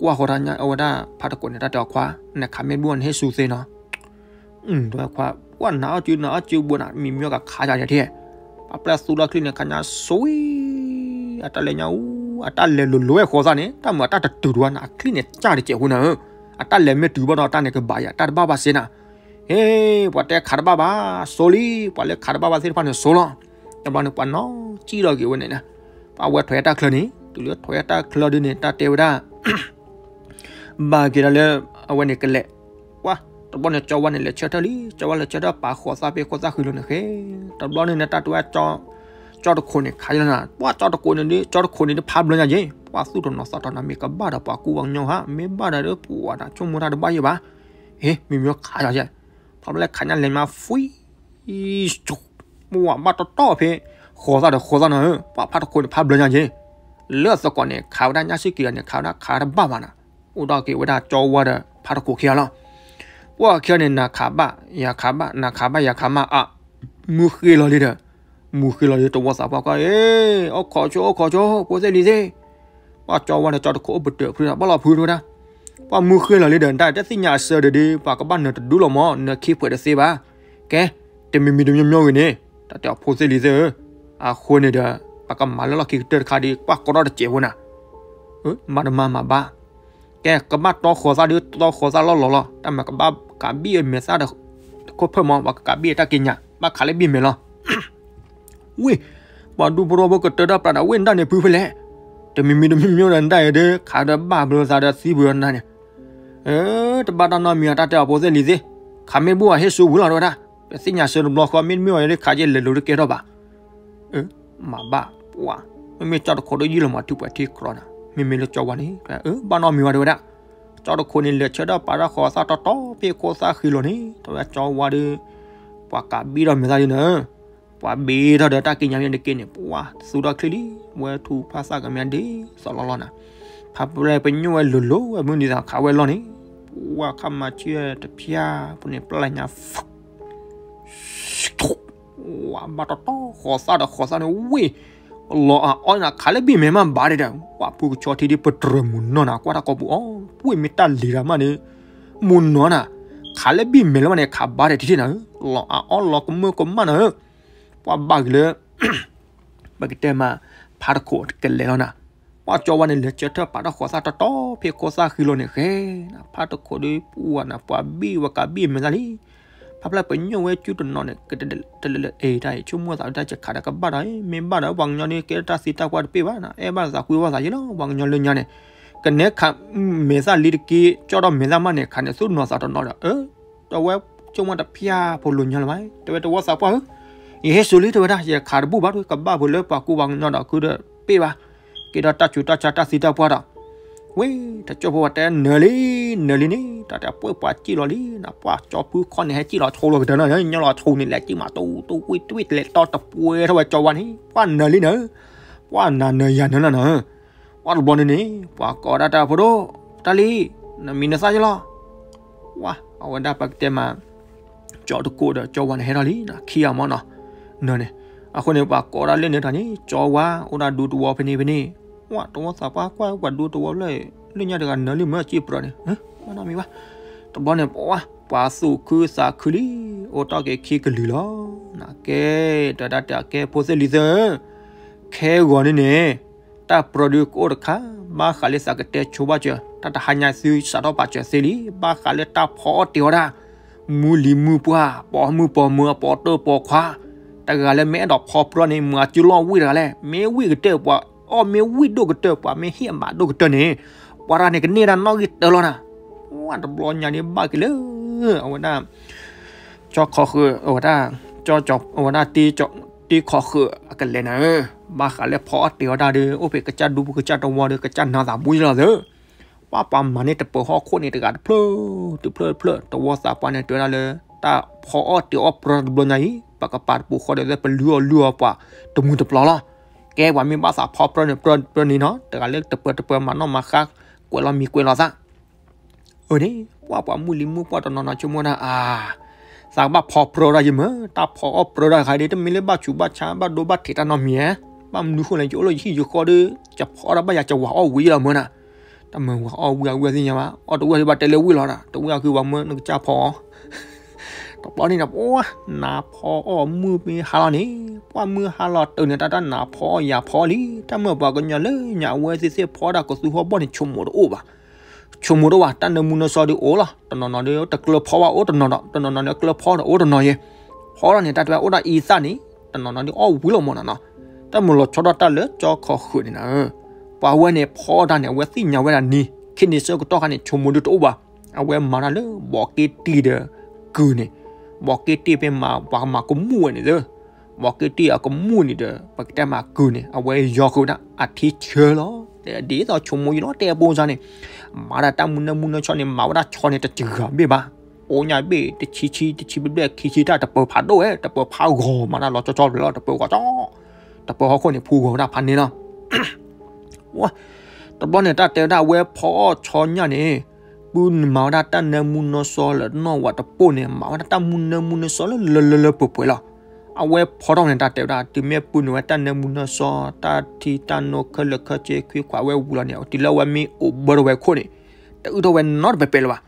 ကွၢ်ဃီၤတၢ်ညၣ်အဝဲဒၣ် ဖးတကိးန့ၣ် တၢ်တဲအီၤခွါ, နခးမ့ၢ်တဘၣ်နဟ့ၣ်ဆူသ့နီၤ တဲခွါ, ပှၤနၤအီၣ်စု နၤအီၣ်စုဘိနၤ မံၤမံၤကခးယၤယဲၢ်ထံၣ်, ပှၤပျဲသူထီၣ်ချံန့ၣ် ခးညါစံ, အတၢ်လဲၤညါအူ, အတၢ်လဲၤလိၤလိၤဝဲဃိးသၣ်န့ၣ် တၢ်မၤတၢ်တတုၤတဝါနၤ အချံန့ၣ်စၢ်တစဲးဖိနၤဧၢ, အတၢ်လဲၤမ့ၢ်တုၤဘၣ်ဒီးတၢ်န့ၣ်ကဘၣ်ယၤ တၢ်တဘၣ်ဘၣ်စ့နၤ, ဟ့, ပှၤတဲခးတဘၣ်ဘၣ်, စိလံ, ပှၤလၢခးတဘၣ်ဘၣ်သ့ၣ်တဖၣ်န့ၣ်စိလီၤ, တဘျီန့ၣ် ပှၤနီၢ်ကံၣ်ထီၣ်က့ၤဝဲန့ၣ်, ပှၤဝဲထွဲတၢ်ချၢန့ၣ် တုၤလၢထွဲတၢ်ချၢဒ်န့ၣ် တၢ်တဲဝဲဒၣ် ဘၣ်က့ၤဒီးလၢ အဝဲန့ၣ်ကလဲၤ, ပှၤ, တဘျီန့ၣ် ကၠီဝါန့ၣ် လဲၤဆၢထၢၣ်လံ, ကၠီဝါလဲၤဆၢထၢၣ်ပာ်ဃိးသၣ်ဖဲခိၣ်သၣ်ဃံလိၤန့ၣ်ဃဲ, တဘျီန့ၣ် တၢ်တဲဝဲ ကၠီတခိးန့ၣ် ခးလီၤနၤ, ပှၤ ကၠီတခိးန့ၣ်ဒီး ကၠီတခိးန့ၣ်ဒီးဖးဘျၢညါက့ၤ, ပှၤသူၣ်တနီၤသးတနီၤ မ့ၢ်ကဘၣ်ဒီးပှၤကူပှၤကညီဧါ, မ့ၢ်ဘၣ်ဒီး ပှၤဒၣ်ဆိကမိၣ်တၢ်တဘၣ်ယဲၢ်ဘၣ်, ဟ့ မ့မ့ၢ်ခးယၤယဲၢ်, ဖးဘျၢခးညါလဲၤမၤဖှံ ပှၤဘၣ်တီတီဖဲ ဃိးသၣ်ဒီးဃိးသၣ်နၤဧၢ, ပှၤဖးတခိးန့ၣ် ဖးဘျၢညါက့ၤ, လၢအသကိးန့ၣ် ခးဝဲဒၣ်ညၣ်စုက့ၤန့ၣ် ခးဝဲဒၣ်ခးတဘၣ်ဘၣ်နၤ, အိၣ်ဒီးက့ၤဝဲဒၣ်ကၠီဝါဒီးဖးတခိးခံဂၤလီၤ, ပှၤခံဂၤန့ၣ် နၤခးဘၣ် ယၤခးဘၣ် နၤခးဘၣ်ယၤခးမးအါ, မုၢ်ဃ့လီၤလံဒီး, မုၢ်ဃ့လီၤလံ တဝီသးပှၢ်ကွၢ်, အ့, အိၣ်ခိးဆိ အိၣ်ခိးဆိ ဖိသ့ၣ်လံၤသ့ၣ် ပှၤကၠီဝါဒီးကၠီတခိးအိၣ်ပတုာ်ဖုဒီး ဘၣ်လီၤဖုတဝဲဒၣ်, ပှၤမုၢ်ဃ့လီၤလံဒီး တၢ်တသ့ၣ်ညါအဆၢဒီး ပှၤကဘၣ်နၢၤတဒူလီၤမး နၢၤခံဖှဲးတသ့ဘၣ်, ကဲ, တမံၤမံၤတမံၤမံၤဂ့ၤန့ၣ်, တၢ်တဲအီၤဖိသ့ၣ်လံၤသ့ၣ်ဧၢ, အဃိန့ၣ်ဒီး ပကမၤလၢလီၢ်ခံကတၢၢ်တခါဒီး ပှၤကိးထီၣ်တစဲးဖိနၤ, မၤတမၤမၤဘၣ်, ကဲ ကဘၣ်တီဃိးသၣ်ဒီး တီဃိးသၣ်လီၢ်လီၤလီၤ, တၢ်မၤကဘၣ်ကးဘံၣ်အမဲာ်သၣ်ဒီး တခိၣ်ဖၢၣ်မး ပှၤကကးဘံၣ်အတၢ်က့ညါ ဘၣ်ခးလၢဘံၣ်မဲာ်လီၤ ဝ့ၢ်, ပှၤဒူဖိထီဘိကတၢၢ်တၢ်ပြးဒီး ဝ့ၢ်နတၢ်န့ၣ်ဖုဖဲလဲၣ်, တမံၤမံၤတမံၤမံၤဒီးနတၢ်အံၤဒီး ခးဒီးဘၣ်ဘျီသးဒီးသံဘျီနတၢ်န့ၣ်, တဘၣ်တၢ်နီတမံၤအတၢ်တဲအီၤဖိသ့ၣ်လံၤသ့ၣ်, ခးမ့ၢ်တဘၣ်ဟ့ၣ်ဆူဝံၤလီၤတဝဲဒၣ်, ပသ့ၣ်ညါဆၢတဘျီဃီ မ့တမ့ၢ်အီၤဒီးခးက့လဲၤလိၤတကဲထီၣ်ဘၣ် မၤဘၣ်, ပှၤ, မ့မ့ၢ်ကၠီတခိးဒီးယံာ်လီၤမး ထူၣ်ပှဲၤထံချီနၤ, မ့မ့ၢ်လၢကၠီဝါန့ၣ်, ဘၣ်နီတမံၤဝဲတဝဲဒၣ်, ကၠီတခိးန့ၣ် လဲၤဆၢထၢၣ်ပာ်ထီၣ်ဃိးသၣ်တီတီဖဲခိၣ်သၣ်ဃံလိၤန့ၣ် တဝဲကၠီဝါဒီး, ပှၤကးဘံၣ်ထီၣ်မဲာ်သၣ်ဒ်န့ၣ်, ပှၤဘ့ထီၣ်ဒီးတၢ်က့ညါမ့ၢ်တက့န့ၣ် ပှၤသူထီၣ်ချံလံ, ဝဲထူၣ်ဖးသၣ်ကမ့ၢ်ဒ်သိးလီၤလီၤနၤ, ဖးပျဲပညိၣ်ဝဲလိၤလိၤဝဲမုၢ်နံၤသးခးဝဲလီၤန့ၣ်, ပှၤခါမၤဆံၣ်တဖၠၣ်ပူၤန့ၣ် ပျၢ်လၢညါ ဝဲဘၣ်တီတီဃိးသၣ်ဒီးဃိးသၣ်န့ၣ်ဝ့ၢ်, လီၤအအီနၤ ခးလၢဘံၣ်မဲာ်မးဘၣ်ဒဲးဒီး ပှၢ်ဖုကဆီထံဒ်ပတြၢၤမုၢ်နီၢ်နၤ ကွၢ်တၢ်ကိာ်ပူၤအီၤ ပှ့ၢ်မ့ၢ်တၢ်လံၤတၢ်မးန့ၣ် မုၢ်နီၢ်နၤ ခးလၢဘံၣ်မဲာ်လၢမးန့ၣ် ခးဘၣ်ဒဲးတထံၣ်နၤဧၢ, လီၤအအီလီၤကမၢကမၣ်နၤဧၢ, ပှၢ်ဘၣ်က့ၤလၢ ပကတဲမး ဖးတခိးကလဲၤလီၤနၤ, ပှၢ်ကၠီဝါန့ၣ် လဲၤကၢထၢၣ်ပာ်ထီၣ်ဃီၤသၣ်တီတီ ဖဲကီၢ်သၣ်ဃံလီၤန့ၣ် ဃဲနၤ ဖးတခိးဒီး ပှၢ်နၤ ပှၤဘံၣ်ဝဲကးဘံၣ်မဲာ်သၣ်လံ ဖးဖျၢၣ်ပညိၣ်ဝဲကၠူတနီၤန့ၣ် ကတလၢအဲၣ်တၢ်အံၤ ဆိကမိၣ်သးတၢ်ကခးဒီးကဘၣ်ဒီး မ့ၢ်ဘၣ်ဒီး ပှၤကညီန့ၣ် ကဲထီၣ်တၢ်သံတၢ်ပှၢ်တပ့ၢ်ဘၣ်နၤ, အဲၣ်ဘၣ်သးကွံဘၣ်သးယ့လီၤ ပှၤကညီလၢညါန့ၣ်, ကနဲခးမဲာ်သၣ်လံတက့ၢ် ကၠီၣ်ထီၣ်မဲာ်သၣ်မးန့ၣ် ခးန့ၣ်သူၣ်တနီၤသးတနီၤဒီး အၢ တဝဲဆိကမိၣ်တဖၠၣ်ဖိလိၤညါလၢၤဘၣ်, တဲဝဲတဝီသးပှၢ်ဧၢ, ယဟ့ၣ်စိၤလံ တဲဝဲဒၣ် ယခးတဘူၣ်ဘၣ်ဒီး ကဘၣ်ဖုးလၢပှၤကူပှၤကညီဒီး ခုဒီးပ့ၢ်ဘၣ်, ကဲထီၣ်တၢ်ဆူးတၢ်ဆါတၢ်သံတၢ်ပှၢ်ဒီး ဝဲ တကၠိဖိဝဲတဲနၢၤလံ, နၢၤလံန့ၣ် တၢ်တဲပှဲၢ်ပှၤစံၣ်လီၤလံနၤ, ပှၢ်ကၠီဖုခီန့ၣ် ဟဲစံၣ်လီၤဆိလိာ်ကတၢၢ်နီၤ, ညီလီၤဆိန့ၣ် လဲၤစံၣ်မး တူတူကွံတဝံၣ်လဲၤတီတပှဲၤထီၣ်ဝဲကၠီဝါန့ၣ် ပှၢ်နၢၤလံနၤ, ပှၢ်နၤနၢၤယၤနၢၤလီၤနၤ, ပှၢ်တဘျီန့ၣ်န့ၣ် ပှၤကိးဒၣ်တၢ်ဖိဒိၣ်, တၢ်လံ, နမံၤနသၣ်ယလီၤ, ဝဲ အဝဲဒၣ်ပကတဲမး ကၠီတကိးဒီးကၠီဝါန့ၣ်ဟဲထီၣ်လံနၤ, ခံဂၤမ့ၢ်နီၤ, နၢၤန့ၣ်, အဃိန့ၣ် ပှၤကိးဒၣ်လၢန့ၣ်တၢ်န့ၣ် ကၠီဝါ အိၣ်ဒၣ်ဒူသဝီဖဲန့ၣ်ဖဲန့ၣ်, ဝဲ တဝီသးပှၢ်ကွၢ်ပှၤဒူသဝီလၢ လၢညါတဂၤနၢၤလံမ့ၢ်စံၣ်ပြီန့ၣ်, မ့ၢ်နီတမံၤဘၣ်, တဘျီန့ၣ် ပှၤ ပှၤသူၣ်ခုသးခုလံ, အိၣ်တ့ၢ်က့ၤခံကလုာ်လီၤ, နကဲ တဲဒၣ်တၢ်ကဲဖိသ့ၣ်လံၤသၢ ခဲဂီၤန့ၣ်န့ၣ် တၢ်ပြၢဒုးကအိၣ်တခါ, ဘၣ်ဃးလၢသးကတဲဆိဘၣ်စၢၤ တၢ်တဟါညါသုစးထီၣ်ပာ်စၢၤသ့လံ, ဘၣ်ဃးလၢတၢ်ဖီအီၣ်တ့ၤအီၣ်တၢ်, မုၢ်လံၤမုၢ်ပှၢ် ပိာ်မုၣ်ပိာ်မၢၤ အပိာ်တၢၢ်ပိာ်ခွါ, တဂၤလၢမ့ၢ်အဲၣ်ဒိးဖီပြၢန့ၣ် မၤစုလီၢ်ဝံၣ်တဂၤလဲၣ်, မ့ၢ်ဝံၣ်ကတၢၢ်ပှၤ, အီၣ်မ့ၢ်ဝံၣ်ဒိၣ်ကတၢၢ်ပှၤ မ့ၢ်ဟ့ၣ်အမးဒိၣ်ကတၢၢ်န့ၣ်, ပှၤတဂၤန့ၣ် ကန့ၢ်ဒၣ်နီၣ်ဂံၢ်တၢလီၤနၤ, ဝဲ တဘျီညါန့ၣ်ဘၣ်က့ၤလၢ အဝဲဒၣ် ကၠီခီဃၢၤ အဝဲဒၣ် ကၠီ အဝဲဒၣ်တ့ခီဃၢၤအကလဲၤနၤဧၢ, ဘၣ်ဃးလၢဖီအီၣ်တ့ၤအီၣ်တၢ်ဒီး အိၣ်ဖဲကစၢ်ဒူပူၤကစၢ်တဝီဒီး ကစၢ်နၤသးဘိယလီၤသၢ, ပှၢ်ပှၤမၤန့ၢ်တပၢၤဟီၣ်ခိၣ်န့ၣ်တဂၤတဖျၢၣ် တဖျၢၣ်တဖျၢၣ် တဝီသးပှၢ်န့ၣ် တဲဝဲဒၣ်လၢ တၢ်ဖီအီၣ်တ့ၤအီၣ်ပြၢတဘျီညါအံၤ ပကပာ်တပူၤဃီဒီး ပလူအီၤလူအီၤပှၤတမုာ်တပျီၤလီၤ, ကဲပှၤမ့ၢ်ဘၣ်သးဖီပြၢန့ၣ် ပြၢပြၢန့ၣ်နီၤ တဂၤလၢတပၢၤတပၢၤမၤနီၣ်မၤဃါ ကွဲးလီၤမံၤကွဲးလီၤသး အန့ၣ် ပှၢ်ပှၤမုၢ်လံၤမုၢ်ပှၢ်တနီၤနီၤဆိကမိၣ်ဒၣ်အါ, သးကဘၣ်ဖီပြၢဒၣ်ယမ့ၢ် တၢ်ဖီအီၣ်ပြၢဒၣ်ခါဒ် တမ့ၢ်လၢဘၣ်ဆူးဘၣ်ဆါဘၣ်ဒိဘၣ်ထံးတၢ်နီတမံၤဧါ, ဘၣ်မနုၤဃိလဲၣ် ယအိၣ်လၢယဟံၣ်ယဃီဒီး ယဖီဒၣ်ဘၣ်ယၤ ယဝၤအီၣ်ဝံၤလီၤမ့ၢ်နၤ, တၢ်မ့ၢ်ဝၤအီၣ်ဝံၤအဝံၤသ့ၣ်ညါဘၣ် အီၣ်တဝံၤဘၣ်တဲလၢဝံၤလီၤနၤ တဝံၤအီၤဃုပှၤမၢနကစၢ်ဖီအီၣ် တဘျီန့ၣ်ဒီး ပှၢ် နၤဖီအီၣ်မုၢ်မ့ၢ်ဟါလီၤန့ၣ် ပှၢ်မုၢ်ဟါလီၤတုၤန့ၣ် တၢ်တၢ်နၤဖီအီၣ်ယၤဖီအီၣ်လံ တၢ်မ့ၢ်ပှၤကညီလၢညါအဝဲသ့ၣ်သ့ၣ်ဖီဒၣ်ကသူဟီၣ်ဘီၣ်န့ၣ် ဆိကမိၣ်တအိၣ်ဘၣ်, ဆိကမိၣ်တအိၣ်ဘၣ် တၢ်နၢမူနၢဆှီဒုးအိၣ်လီၤ တနီၤနီၤဒီးတကျၢၤဖီဘၣ်အိၣ်တနီၤဒီး တနီၤနီၤန့ၣ်ကျၢၤဖီဒီးအိၣ်တနီၤယဲ, ဖီလီၤန့ၣ် တၢ်တဝဲအိၣ်ဒၣ်အံသၣ်န့ၣ် တနီၤနီၤဒီးအီၣ်ဝံၤလီၤမ့ၢ်နၤနီၤ, တၢ်မ့ၢ်လီၤဆီဒၣ်တၢ်လၢကၠီခီဃုာ်န့ၣ်နၤဧၢ, ပှၤဝဲန့ၣ်ဖီတၢ်န့ၣ် အဝဲသ့ၣ်ညါဝဲဒၣ်နံၤ ခဲန့ၣ်ဆၢကတီၢ်ခါန့ၣ် ဆိကမိၣ်ဒုးတအိၣ်ဘၣ်, အဝဲမၤတၢ်လၢ ဘီးက့တံၢ်ဒီး ကုၢ်န့ၣ်, ဘီးက့တံၢ်ဖဲမၤပှၤကမၤကမူၣ်ဝဲန့ၣ်သၢ, ဘီးက့တံၢ်အကမူၣ်န့ၣ်ဒီး ပကတဲမၤကုၢ်န့ၣ် အဝဲယီၤဃုာ်ဝဲဒၣ်အထံဆၢလီၤ, တဲဒ်သိးဆိကမိၣ်ယလီၤ တဲအပိစါန့ၣ်, မၤဒၣ်တၢ်မုၢ်နၢမုၢ်နၢဆှီန့ၣ် မၤဝဲဒၣ်ဆီန့ၣ်တစှၤဘ့ၣ်ဘၣ်, အိၣ်ညါဘ့ၣ်တဆံဆံ တဆံဘျဲၣ်ဘျဲၣ်ခံဆံတၢ်တပၢၤဖးဒိၣ်ဝဲ တပၢၤဖးဂီၤမၤတၢ်လီၤဆီဆီတဖျၢၣ်လီၤ တပၢၤဂီၤကၠီ တပၢၤဟီၣ်ခိၣ်န့ၣ်ဖူဂီၤဝဲဒၣ်ဖးန့ၣ်လီၤ ဝဲ, တဘျီန့ၣ် တၢ်တဲဝဲဒၣ်အဝဲဖီအီၣ်ဆီညၣ်န့ၣ်, ပုၢ်နမၤဝဲဒၣ်တၢ်နၢမူနၢဆှီလၢနီၢ်ဝၤတပိၢ်န့ၣ် မၤဝဲဒၣ်တၢ်မုၢ်နၢမူနၢဆှီလၢလၢလၢလၢပှဲၤပှဲၤလီၤ. အဝဲဖီထီၣ်န့ၣ် တၢ်တဲဝဲဒၣ် တုၤမ့ၢ်ပုၢ်နုာ်ဝဲတၢ်နၢမူနၢဆှီ တၢ်ထံတၢ်နိခဲလၢာ်ခဲဆ့ခွံခွးဝဲဝံၤလီၤန့ၣ် တုၤလၢအဝဲမ့ၢ်အိၣ်ဘၢထီၣ်ဝဲခိၣ်န့ၣ်, တအုၣ်ထီၣ်ဝဲနီတပဲာ်ပဲာ်လၢၤဘၣ်.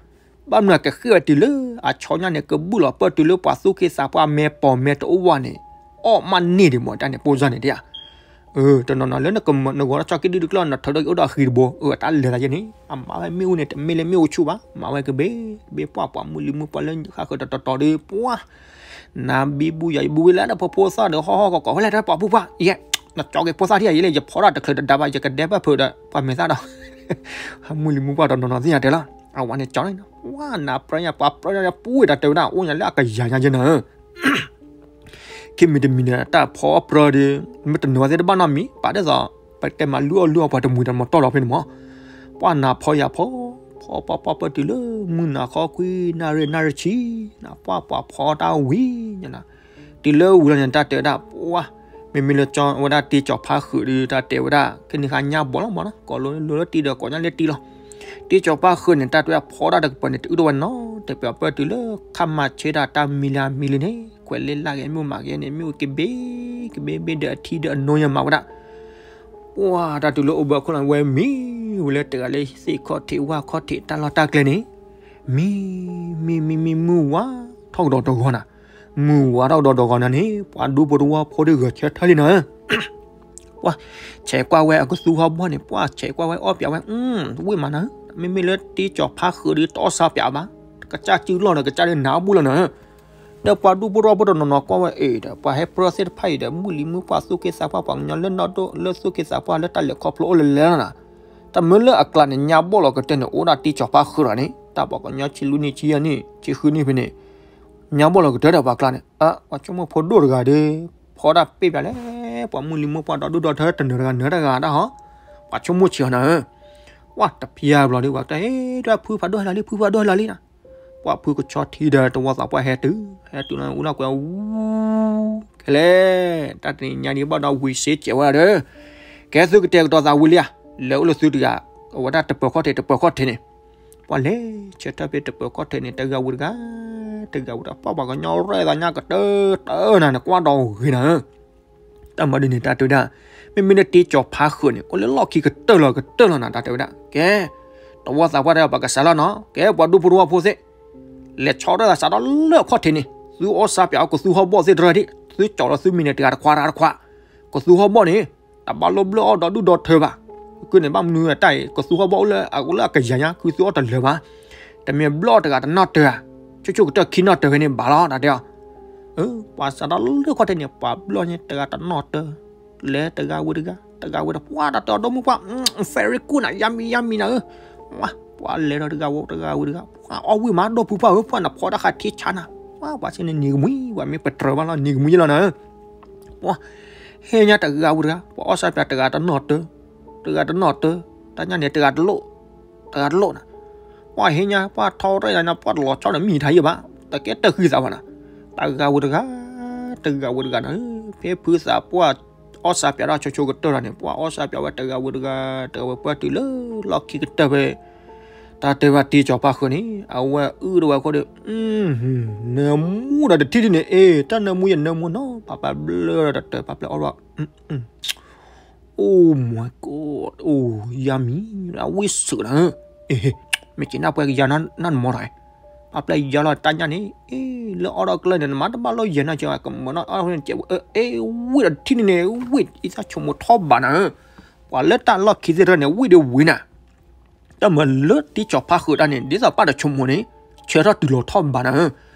ဘၣ်မနုၤအကဃ့ၢ်ဝဲတုၤလၢအဆီညၣ်န့ၣ် ကဘုၣ်လီၤပၢၢ်တုၤလၢပှၤသူၣ်က့သးပှၢ်မဲာ်ပိာ်မဲာ်တအိၣ်ဘၣ်န့ၣ်, အီၣ်မးန့ၢ်ဒံးမ့ၢ်တၢ်န့ၣ် ပိစါန့ၣ်ဒ်ဧါ. တနီၤနီၤလၢနဂီၤထီၣ်ဆီက့ဒုတကျီၢ် နထုးထီၣ်က့ၤအိၣ်ဒီးအဃံတဘိ အတၢ်လဲၤသးယဲန့ၣ် အမၤဝဲမ့ၣ်အူန့ၣ် တမ့ၢ်လၢမ့ၣ်အူဆူၣ်ဘၣ် မၤဝဲကဘ့ၣ်ကဘ့ၣ် ပှၢ်ပှၤမုၢ်လံၤမုၢ်ပှၢ်လၢဃၣ်ဃၢၤတတီၤတီၤဒီး ပှၢ် နၤဘံဘူယၤယဘံဝံၤလၢနဖိဖိသၣ်ဒီးဟီၣ်ဟီၣ်ကီၢ်ကီၢ် ဝဲလဲၣ်တၢ်ပှၤဖိပှၢ် ယဲ နကၠီက့ၤဖိသၣ်ထံၣ်ယဲလဲၣ် ယဖီဒၣ်တချုးတဒါဘၣ် ယကဒဲဘၣ်ဖုးဒီးပှၤမဲာ်သၣ်ဒီး မုၢ်လံၤမုၢ်ပှၢ်တနီၤနီၤသ့ၣ်ညါတဲလီၤ. အဝဲန့ၣ်ကၠီန့ၣ် ပှၢ်နၤပြၢညါ ပှၤပြၢညါပူၤဝဲတၢ်တဲဝဲဒၣ် အိၣ်ညါလၢအကယၤညါယဲနၤဧၢ ခံမံၤတမံၤန့ၣ် တၢ်ဖီအီၣ်ပြၢဒီး မ့ၢ်တနၢၤဝဲသ့ၣ်တဘၣ်နီတမံၤ ပာ်ဒ်သိး ပတဲမၤလုၢ်အီၣ်လုၢ်အီပှၤတမှံၤတမီၤတီၢ်လီၤဖဲန့ၣ်မး ပှၢ်နၤဖီယၤဖီ ဖီပှၢ်ပှၢ်ပၢၢ်တုၤလၢ မုၢ်နၤခီခွံနၣ်ရံၣ်နၣ်ရံၣ်ဆံ နပှၢ်ပှၢ်ဖီတၢ်ဝံၤညါနၤ တုၤလၢဝံၤလီၤန့ၣ် တၢ်တဲဝဲဒၣ် ပှၢ် မ့မ့ၢ်လၢကၠီဝဲဒၣ်တ့ကၠီၤဖါဃုာ်ဒီး တၢ်တဲဝဲဒၣ် ခဲန့ၣ်ဃါညၣ်ဘီလီၤမးနီၤ ကိးလိာ်လိာ်လၢတံၢ်ဒီးကိးညၣ်လၢတံၢ်လီၤ. တ့ကၠီၤဖါဃုာ်န့ၣ် တၢ်တဲဝဲဖီဒၣ်တကပၤန့ၣ် တအုၣ်ထီၣ်ဝဲနီတပဲာ် ပၢၢ်တုၤလၢခါမၤဆ့တၢ်တၢ်မံၤလၢအမံၤလံန့ၣ် ခွဲးလ့လၢက့ၤမ့ၣ်မၤက့ၤန့ၣ် မ့ၣ်ကဘ့ၣ်ကဘ့ၣ်ဘ့ၣ်ဒီးအထံဒီးအနိယမၤဝဲဒၣ် ပှၤတၢ်တုၤလၢအိၣ်ဘၢခိၣ်လီၤ ဝဲမံဝဲလၢတဂၤလၢသ့ၣ်ခီၣ်ထံးဝၣ်ခီၣ်ထံးတၢ်လီၢ်တၢ်ကျဲန့ၣ်, မံ မံ မံ မံ မုၢ်ဝါထီၣ်ကဒီးတဂီၤနၤ, မုၢ်ဝါထီၣ်ကဒီးတဂီၤနၤန့ၣ် ပှၤဒူဖိတဝီဖိဒ်ဂဲၤဆၢထၢၣ်လံနၤ ပှၤဆဲးကွၢ်ဝဲအကသူဟီၣ်ဘီၣ်န့ၣ် ပှၤဆဲးကွၢ်ဝဲအီၣ်ပၠးဝဲ, ဝ့ၢ်မးနၤ, မ့မ့ၢ်လၢတ့ကၠီၤဖါဃုာ်ဒီးတအီၣ်စၢ်ပၠးဘၣ်, ကစၢ်စုလီၢ်ဒီးကစၢ်ဒၣ်နးဘူၣ်လီၤနၤ, ဒီးပှၤဒူဖိတဝီဖိတနီၤနီၤကွၢ်ဝဲအံၤဒီး ပှၤဟဲပြၢသ့ၣ်တဖၣ်အံၤဒီး မုၢ်လံမုၢ်ပှၢ်သူၣ်က့သးပှၢ် ပှၤကညီလၢနီၢ်ဒိၣ်လၢသူၣ်က့သးပှၢ်လၢတၢ်လဲၤခီဖျိအိၣ်လၢလဲၤလီၤနၤ, တမ့ၢ်လၢအကျါန့ၣ် ညါဘီၣ်လီၤကတၢၢ်န့ၣ် အိၣ်ဒၣ်တ့ကၠီၤဖါဃုာ်ဒီးန့ၣ် တၢ်ပှၤကညီဆံလွံၢ်နံၣ်ဆံယဲၢ်နံၣ် ဆံဃုနံၣ်ဖဲန့ၣ် ညါဘီၣ်လီၤကတၢၢ်ဒီးပှၤကျါန့ၣ် ပှၤဆိကမိၣ်ဖိဒိၣ်တဂၤဒီး ဖီဒၣ်ပ့ၢ်ပၠးလဲၣ်, ပှၤမုၢ်လံမုၢ်ပှၢ်ဒီဒူၣ်ဒီထၢတနၢၤတဂၤနၢၤတဂၤတၢ်ဟီ, ပှၤဆိကမိၣ်ဆံးအီၤနၤဧၢ, ပှၤတဖျါဘျီဒီး ပှၤကတဲ ဟဲဒွဲၣ်ဖုဖးဒိၣ်ဟဲလီၤလံ ဖုဖးဒိၣ်ဟဲလီၤလံနၤ, ပှၤဖုကဆီထံဒီးတဝီသးပှၢ်ဟဲတုၤ ဟဲတုၤလီၤအိၣ်လီၤကွဲၤအူ ကဲလဲၣ်, တၢ်တနံၤညါဒံးဘၣ်ဒီးဝံၤစ့စဲးဝဲဒၣ်ဒီး, ကဲသုကတဲာ်ကတီၤသးဝံၤလံဧါ, လဲၤအိၣ်လၢသုတဂၤ, အဝဲဒၣ်တပၢၤခီၣ်ထံးတပၢၤခီၣ်ထံးန့ၣ်, ပှၤလဲၤဆၢထၢၣ်ဖဲတပၢၤခီၣ်ထံးန့ၣ် တဂၤဝံၤတဂၤ, တဂၤဝံၤတဂၤ ပှၤပှၤကညီရဲၣ်သးညါကတၢၢ်တၢၢ်နၤန့ၣ် ကွၢ်ဒီးဂ့ၤနၤဧၢ တၢ်မၤဒ်န့ၣ် တၢ်တဲဝဲဒၣ်, မ့မ့ၢ်လၢတ့ကၠီၤဖါဃုာ်န့ၣ် အိၣ်လၢလီၢ်ခံကတၢၢ်လီၤကတၢၢ်လီၤနၤ တၢ်တဲဝဲဒၣ်, ကဲ, တဝီသးပှၢ်တဲပှၤကစးလီၤနီၤ ကဲပှၤဒူဖိတဝီဖိသ့ၣ်, လဲၤဆီတၢ်သးစးဒီးလၢအခီၣ်ထံးန့ၣ် သုအီၣ်စၢ်ပၠးအီၣ်ကသူဟီၣ်ဘီၣ်သ့ၣ်တရၢဒံး သုကၠီၤလီၤသုမံၤန့ၣ် တဂၤတခွးတဂၤတခွး, ကသူဟီၣ်ဘီၣ်န့ၣ် တဘၣ်လိၣ်ဘျၢၣ်အီၣ်ဒီဒူၣ်ဒီထၢဘၣ်, ကန့ၣ်ဘၣ်မနုၤအတၢ်အံၤ ကသူဟီၣ်ဘီၣ်အိၣ်လၢအအိၣ်လၢအကယၤညါ ခုသုအီၣ်တလၢာ်ဘၣ်, တမ့ၢ်ဘျၢၣ်အီၣ်တဂၤတနီၣ်တၢဧါ, ဆိကဆိကတၢၢ်ခံနီၣ်တၢဖဲန့ၣ်ဘၣ်လီၤ တၢ်တဲအီၤ ပှၤစးထီၣ်လၢခီၣ်ထံးန့ၣ် ပှၤဘျီၣ်န့ၣ် တဂၤတနီၣ်တၢ, လဲၤတဂၤဝံၤတဂၤ, တဂၤဝံၤတပှၢ် တၢ်တဲအီၤဒီမုၢ်ပှၢ် very good နၤ ယါမံၤ ယါမံၤ နၤဧၢ, ပှၤလဲၤဒီးတဂၤဝံၤတဂၤဝံၤတဂၤ ပှၤအီၣ်ဝံၣ်မးဒီပုၢ်ပှၢ်ဧၢ ပှၤနဖီတၢ်ဃးထံဆါနၤ, ပှၤဆ့န့ၣ်နံၤကမှံ ပှၤမ့ၢ်ပတြၢၤဘၣ်လီၤ နံၤကမှံလီၤနၤဧၢ, ပှၤဟဲညါတဂၤဝံၤတဂၤ ပှၤအီၣ်စၢ်ပၠးတဂၤတနီၣ်တၢ, တဂၤတနီၣ်တၢ, တၢ်ညါန့ၣ် တဂၤတလိၣ်, တဂၤတလိၣ်နၤ ပှၤဟ့ညါ ပှၤထီတၢ်ညါ ပှၤတလီၤဆီဒီးမံၤထါယံာ်ဘၣ်, တကဲတၢၢ်ဃံသးဘၣ်နၤ, တဂၤဝံၤတဂၤ, တဂၤဝံၤတဂၤနၤ, ဖဲဖုသးပှၢ်အီၣ်စၢ်ပၠးတၢ်ဆိဆိကတၢၢ်ဒီးန့ၣ် ပှၤအီၣ်စၢ်ပၠးဝဲတဂၤဝံၤတဂၤ, တဂၤဝဲပှၢ်တုၤလၢလီၢ်ခံကတၢၢ်ဖဲ တၢ်တဲဝဲတ့ကၠီၤဖါဃုာ်န့ၣ် အဝဲအုၣ်ဒီးဝဲခိၣ်ဒီး, နၢမူဒီးတထံၣ်ဒ်န့ၣ် အ့ တၢ်နၢမူယနၢမူနီၤ ပာ်ပျဲဘျၢဒီးတၢ်ပာ်ပျဲအီၣ်ဒီး Oh my god, အိၣ်ယါမံၤ အဝံၣ်စၢၤနၤ, မ့ၢ်က့ၤနၢ်ပှဲၤကယၤနၢ်နမီၤတၢ်, ပာ်ပျဲယါလီၤတၢ်ညၣ်န့ၣ်, အ့ လၢအီၣ်ဒီးကျၢၢ်န့ၣ် နမၤတဘၣ်လီၤယဲၢ်နၢ်ကၢ ကမၤနီၣ်အီၣ်န့ၣ်ကဲးဝဲ, အ့ ဝံၣ်ဒီးတထံၣ်န့ၣ်န့ၣ် ဝံၣ်အံသၣ်ဆိကမိၣ်ထီၣ်ဘးနၤဧၢ, ပှၤလၢတၢ်လီၢ်ခံသ့ၣ်တဖၣ်န့ၣ် ဝံၣ်ဒီးဝံၤနၤ တၢ်မၤလၢတ့ကၠီၤဖါဃုာ်တၢ်န့ၣ် ဒ်သိးပၢ်တဆိကမိၣ်န့ၣ် ဆၢထီၣ်တုၤလီၤထီၣ်ဘးနၤဧၢ,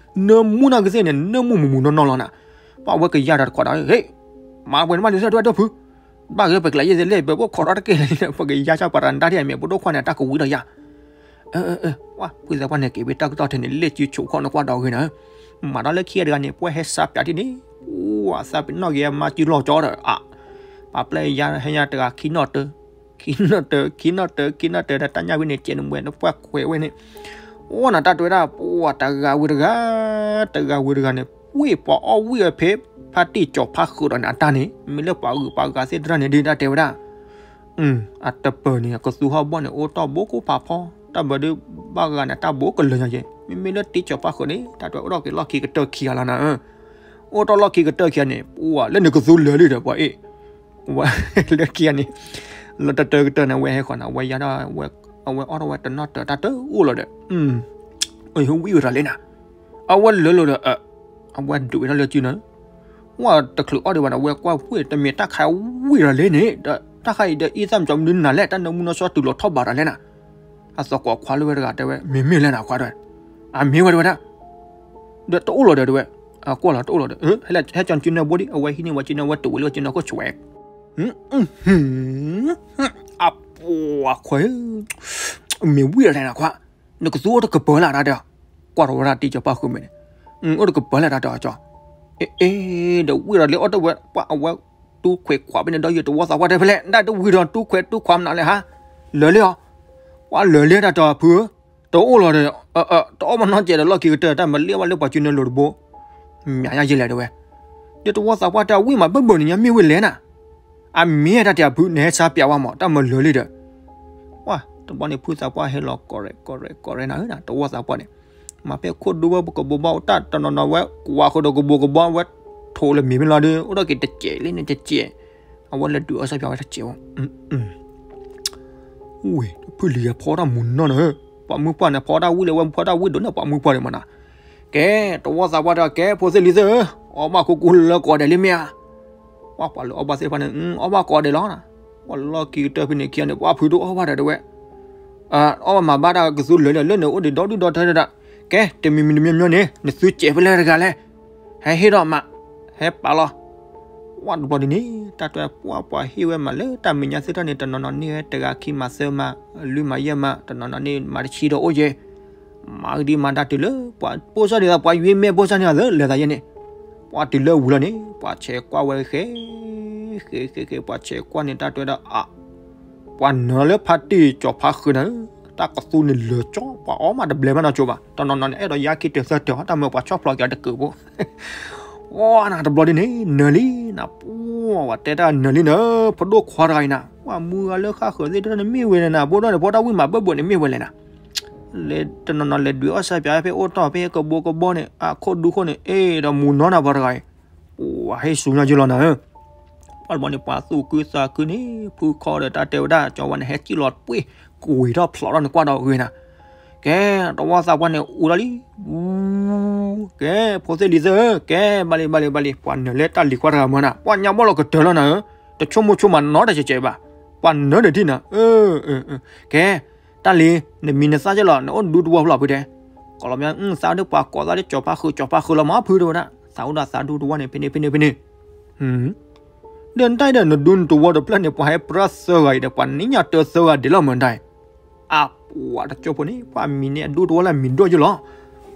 နၢမူနၤကသ့ၣ်န့ၣ် နၢမူမူမူနီၢ်နီၢ်လီၤနၤ, ပှၤဝဲကယၤဒီးတခွးဒီး ဟ့ၣ်, မၤပှဲၤနမးလံသၢဒွဲၣ်ဒွဲၣ်ဖု, ဘၣ်ဂ့ၤပကလဲၤယဲၢ်သ့လဲၣ် ပဘၣ်ခိးထီၣ်တက့ၢ်လံ ပကယါဆၣ်ပှၤတၢ်နတၢ်ထံၣ်အမံၤ ပဒိၣ်ခွါန့ၣ် တၢ်ကဝံၤဒီးယၤ ပှၤဖုသးပှၢ်န့ၣ် က့ၤဝဲတၢ်ကတီၢ်ထဲန့ၣ် လ့ၣ်စုဆိးခီၣ်န့ၣ်ကွၢ်ဒီးဂ့ၤနၤ, မၤဒီးလၢခံတဂၤန့ၣ် ပှၤဟဲစးပၠးထံၣ်န့ၣ်, ပှၤသးပ့ၤနီၣ်က့ၤအမါစုလီၤကၠီဒီး အါ, ပာ်ပျဲယါဟဲညါတဂၤခံနီၣ်တၢ, ခံနီၣ်တၢ ခံနီၣ်တၢ ခံနီၣ်တၢ ဒီးတၢ်ညၣ်ဝံၤန့ၣ် ကဲးနမဲာ်နပှၢ်ခွဲးဝဲန့ၣ်, အိၣ်နၤတၢ်တဲဝဲဒၣ် ပှၤတဂၤဝံၤတဂၤ, တဂၤဝံၤတဂၤန့ၣ် ဝ့ၢ်ပှၤအီၣ်ဝံၣ်အီၤဖဲ ဖါတံၢ်ကၠီၤဖါဃုာ်ဒီးန့ၣ် အတၢ်န့ၣ် မ့ၢ်လၢပှၤဂုၤပှၤဂၤသ့ၣ်တဖၣ်န့ၣ် ဒ်တၢ်တဲဝဲဒၣ် အတပၢၤန့ၣ် ကသူဟီၣ်ဘီၣ်န့ၣ် အိၣ်တ့ၢ်ဘိကိးဖးဖီ, တၢ်ဘၢဒုးဘၣ်ဂၤန့ၣ် တၢ်ဘိကလၢာ်ညါက့ၤ, မ့မ့ၢ်လၢတံၢ်ကၠီၤဖါဃုာ်န့ၣ် တၢ်တဲအိၣ်ဒီးက့ၤလီၢ်ခံကတၢၢ်ခံဂၤလီၤနၤဧၢ, အိၣ်တ့ၢ်လီၢ်ခံကတၢၢ်ခံဂၤန့ၣ် ပှၤလၢန့ၣ်ကသူလၢာ်လံဒီးပှၤအ့ၣ် ဝဲလၢခံဂၤန့ၣ် လၢတတၢကတၢၢ်န့ၣ် ဝဲဟဲဃီၤန့ၣ် ဝဲယါဒီး အဝဲအီၣ်ထီၣ်ဝဲတနီၣ်တၢတၢ်တအိၣ်လီၤဒီး ဝံၣ်ဝဲဒၣ်လဲၣ်နၤ, အဝဲလၢာ်လီၤဒီး အဝဲဒုးဝဲဒၣ်လၢစုန့ၣ်, ဝဲတချုးအီၣ်ဒံးဘၣ်န့ၣ် ဝဲကွၢ်ဝံၣ် တမ့ၢ်တၢ်ခါဝံၣ်ဒီးလဲၣ်န့ၣ် ဒီးတၢ်ခါအံၤဒီးအံသၣ်မကၠီမနုၤနၤလဲၣ် တၢ်နၢမူနီၢ်ဆီတုၤလီၤထီၣ်ဘးဒီးလဲၣ်နၤ, အသကိးခွါလၢဝဲတဂၤတဲဝဲ မ့မ့ၢ်လဲၣ်နၤခွါတဲဝဲ, အမ့ၢ်ဝဲတဲဝဲဒၣ် ဒီးတအိၣ်လီၤဒီးတဲဝဲ, အကွၢ်လီၤတအိၣ်လီၤဒီး ဟဲကၠီစုန့ၣ်ဘိဒံး အဝဲဟံးန့ၢ်ဝဲစုန့ၣ် အဝဲတဝံၤလၢဝဲစုန့ၣ်ခိၣ်ဆွဲး အပှၤခွါ, မ့ၢ်ဝံၣ်ဒီးလဲၣ်နၤခွါ, နကသူအိၣ်တကပၤလၢ်တၢ်တဲ, ကွၢ်ထီၣ်ဝဲဒၣ်တံၢ်ကၠီၤဖါဃုာ်မဲာ်န့ၣ်, အိၣ်တကပၤလၢ်တၢ်တဲကၠီ, အ့ ဒီးဝံၣ်ဒီးလၢအီၣ်တဝဲ ပှၤအဝဲတူၢ်ခွဲးခွးဖဲန့ၣ်ဒီးယတဝီသးပှၢ်တဲဖဲလဲၣ် ဒၣ်တဝံၣ်ဒီးတူၢ်ခွဲးတူၢ်ခွးမနုၤလဲၣ်ဟါ, လၢာ်လံဧါ, ပှၤလၢာ်လံတၢ်တဲဖုဧၢ, တအိၣ်လီၤဒီး တအိၣ်မနီၢ်ကဲးဒီးလီၢ်ခံကတၢၢ် တၢ်မၤလ့ၣ်ဘၣ်လၢပှၤစုန့ၣ်လိၤတဘိ မ့ၢ်ညါယဲလဲၣ်တဲဝဲ, ယတဝီသးပှၢ်တဲဝံၣ်မးဘၢဘၢန့ၣ် ညါမ့ၢ်ဝံၣ်လဲၣ်နၤ, အမ့ၢ်တၢ်တဲဖု နဟဲဆါပၠးဝဲမး တၢ်မၤလၢာ်လံဒီး, ပှၤတဘျီန့ၣ် ဖုသးပှၢ်ဟဲလီၤကီးရဲၣ်ကီးရဲၣ်ကီးရဲၣ်နၤဧၢ တဝီသးပှၢ်န့ၣ်, မၤဖဲခိၣ်ဒူဝဲပကဘိဘီအိၣ်တၢ်တနီၤနီၤဝဲ ကွၢ်ဃုာ်ဒီးကဘိကဘီဝဲ ထိးလၢမ့ၤမ့ၢ်လီၤဒီး အိၣ်ဒီးက့ၤတစဲးလံန့ၣ်တစဲး, အဝဲလဲၤဒုးအီၣ်စၢ်ပၠးဝဲတစဲးဝဲ ဝ့ၢ် ဖုလံၤဂၤဖီတၢ်မူနီၢ်န့ၣ်, ပှၤမုၢ်ပှၢ်န့ၣ် ဖီတၢ်ဝံၣ်လၢဝဲဖီတၢ်ဝံၣ်ဒိၣ်န့ၣ် ပှၤမုၢ်ပှၢ်န့ၣ်မးနီၤ. ကဲ တဝီသးပှၢ်တဲ ကဲ ဖိသ့ၣ်လံၤသ့ၣ်ဧၢ, အီၣ်ဘၣ်ခူခူလၢကိးဂၤဒဲးလံမ့ၢ်ဧါ. ပှၤပှၤလၢအီၣ်ဘၣ်သ့ၣ်တဖၣ်န့ၣ် အီၣ်ဘၣ်ကိးဂၤဒဲးလီၤ. ပှၤလီၢ်ခံကတၢၢ်ဖဲန့ၣ်ခံဂၤန့ၣ် ပှၤဖုတအိၣ်ဘၣ်ဒီးတဲဝဲ အီၣ်ဘၣ်မၤဘၣ်တၢ်ကသူလၢာ်လၢာ်လၢန့ၣ် အိၣ်ဒံးဒီဒူၣ်ဒီထၢတဒၣ်. ကဲ တမံၤမံၤတမံၤမံၤန့ၣ် နသုစဲးဖဲလဲၣ်တဂၤလဲၣ်. ဟဲဟ့ၣ်ဒီးမး, ဟဲပာ်လီၤ. ဝဲတဘျီဒ်န့ၣ် တၢ်တဲပှၤပှၤဟ့ၣ်ဝဲမးလၢတၢ်မဲာ်ညါသ့ၣ်တဖၣ်န့ၣ် တနီၤနီၤန့ၢ်ဝဲတဂၤခံမးသၢမး, လွံၢ်မးယဲၢ်မး, တနီၤနီၤန့ၣ်မးတဆံဒီးအိၣ်ယဲၢ် မၤကဒံမၤဒါတုၤလၢ ပှၤပိၢ်စၢ်ဒ်သိး ပှၤယွ့မဲာ်ပိၢ်စၢ်န့ၣ်လၢလဲၤသးယဲၢ်န့ၣ်, ပှၤတုၤလၢဝံၤလီၤန့ၣ် ပှၤဆဲးကွၢ်ဝဲဃဲ ဃဲဃဲဃဲ ပှၤဆဲးကွၢ်န့ၣ် တၢ်တဲဝဲဒၣ်အါ, ပှၤနၢၤလၢဖါတံၢ်ကၠီၤဖါဃုာ်န့ၣ်, တၢ်ကသူန့ၣ်လၢာ်ကၠီ ပှၤအီၣ်မးတဘျဲးဘၣ်နီတစိၤဘၣ်, တနီၤနီၤန့ၣ် အဲၣ်ဒိးယါခံတၢၤသၢတၢၤ တၢ်မၢပှၤဆီၣ်ဖျိးက့ၤအီၤတကုာ်ဖိ ဝဲနၤတဘျီဒ်န့ၣ် နၢၤလံနၤ, ပှၤတဲတၢ်နၢၤလံနၤ, ဖိဒိၣ်ခွါတဂၤအံၤနၤ, ပှၤမုၢ်ဂၤလၢဃၣ်ဃၢၤသ့ၣ်တဖၣ်န့ၣ်မ့ၢ်ဝဲလဲၣ်နၤ, ဘိၣ်ဒီၣ်န့ၣ် ဖီတၢ်ဝံၣ်မးဘၢၣ်ဘၢၣ်န့ၣ်မ့ၢ်ဝဲလဲၣ်နၤ, လဲၤတနီၤနီၤလဲၤဒုးအီၣ်စၢ်ပၠးဖဲအိၣ်တီၢ်ဖဲကဘိကဘီန့ၣ် အခိၣ်ဒူခိၣ်န့ၣ် အဲၣ်ဒိးမူနီၢ်နၤပှၤတဂၤအံၤ, ပှၤဟ့ၣ်ဆူညါယလီၤနၤဧၢ ပှၤတဘျီန့ၣ် ပှၤသူၣ်ခုသးခုန့ၣ် ဖုခီဒီးတၢ်တဲဝဲဒၣ် ကၠီဝါန့ၣ် ဟဲစံၣ်လီၤပှ့ၢ် ကွံာ်ထီၣ်ဖျိးထီၣ်န့ၣ် ကွၢ်ဒီးဂ့ၤနၤ, ကဲ တဝီသးပှၢ်န့ၣ် အူလီၤလံ, ကဲ ဖိသ့ၣ်လံၤသ့ၣ်ဧၢ, ကဲ ဘၣ်လံ ဘၣ်လံ ဘၣ်လံ, ပှၤနၢၤလၢတၢ်လံၤခွါတဂၤမၢနၤ, ပှၤညါဘီၣ်လီၤကတၢၢ်လီၤနၤဧၢ, တဆိကမိၣ်ဆိကမးနီတစဲးစဲးဘၣ်, ပှၤနၢၤဒီးထံၣ်နၤ, ကဲ တၢ်လံၤ နမံၤနသၣ်ကဲလီၤ နအိၣ်ဒူတဝီဖျိဖုတဲ, ကိးလီၤမ့ၢ် သးဒီးပှၤကိးသးဒီး ကၠီၤဖါဃုာ် ကၠီၤဖါဃုာ်လီၤမးဖုတဲဝဲဒၣ်, သးအိၣ်ဒီးသးဒူတဝီန့ၣ် ဖဲန့ၣ် ဖဲန့ၣ် ဖဲန့ၣ် ဒီးနတၢ်အံၤဒီး နဒူနတဝီတဖျၢၣ်န့ၣ် ပှၤဟဲပြၢသၢဂၤအံၤဒီး ပှၤနံၣ်ညါတၢသၢဂၤဒဲးလီၤမၢနတၢ်အံၤ, အပှၤတကၠိဖိန့ၣ် ပှၤမံၤန့ၣ်အဒူတဝီလၢအမံၤဒိၣ်ယိလီၤ,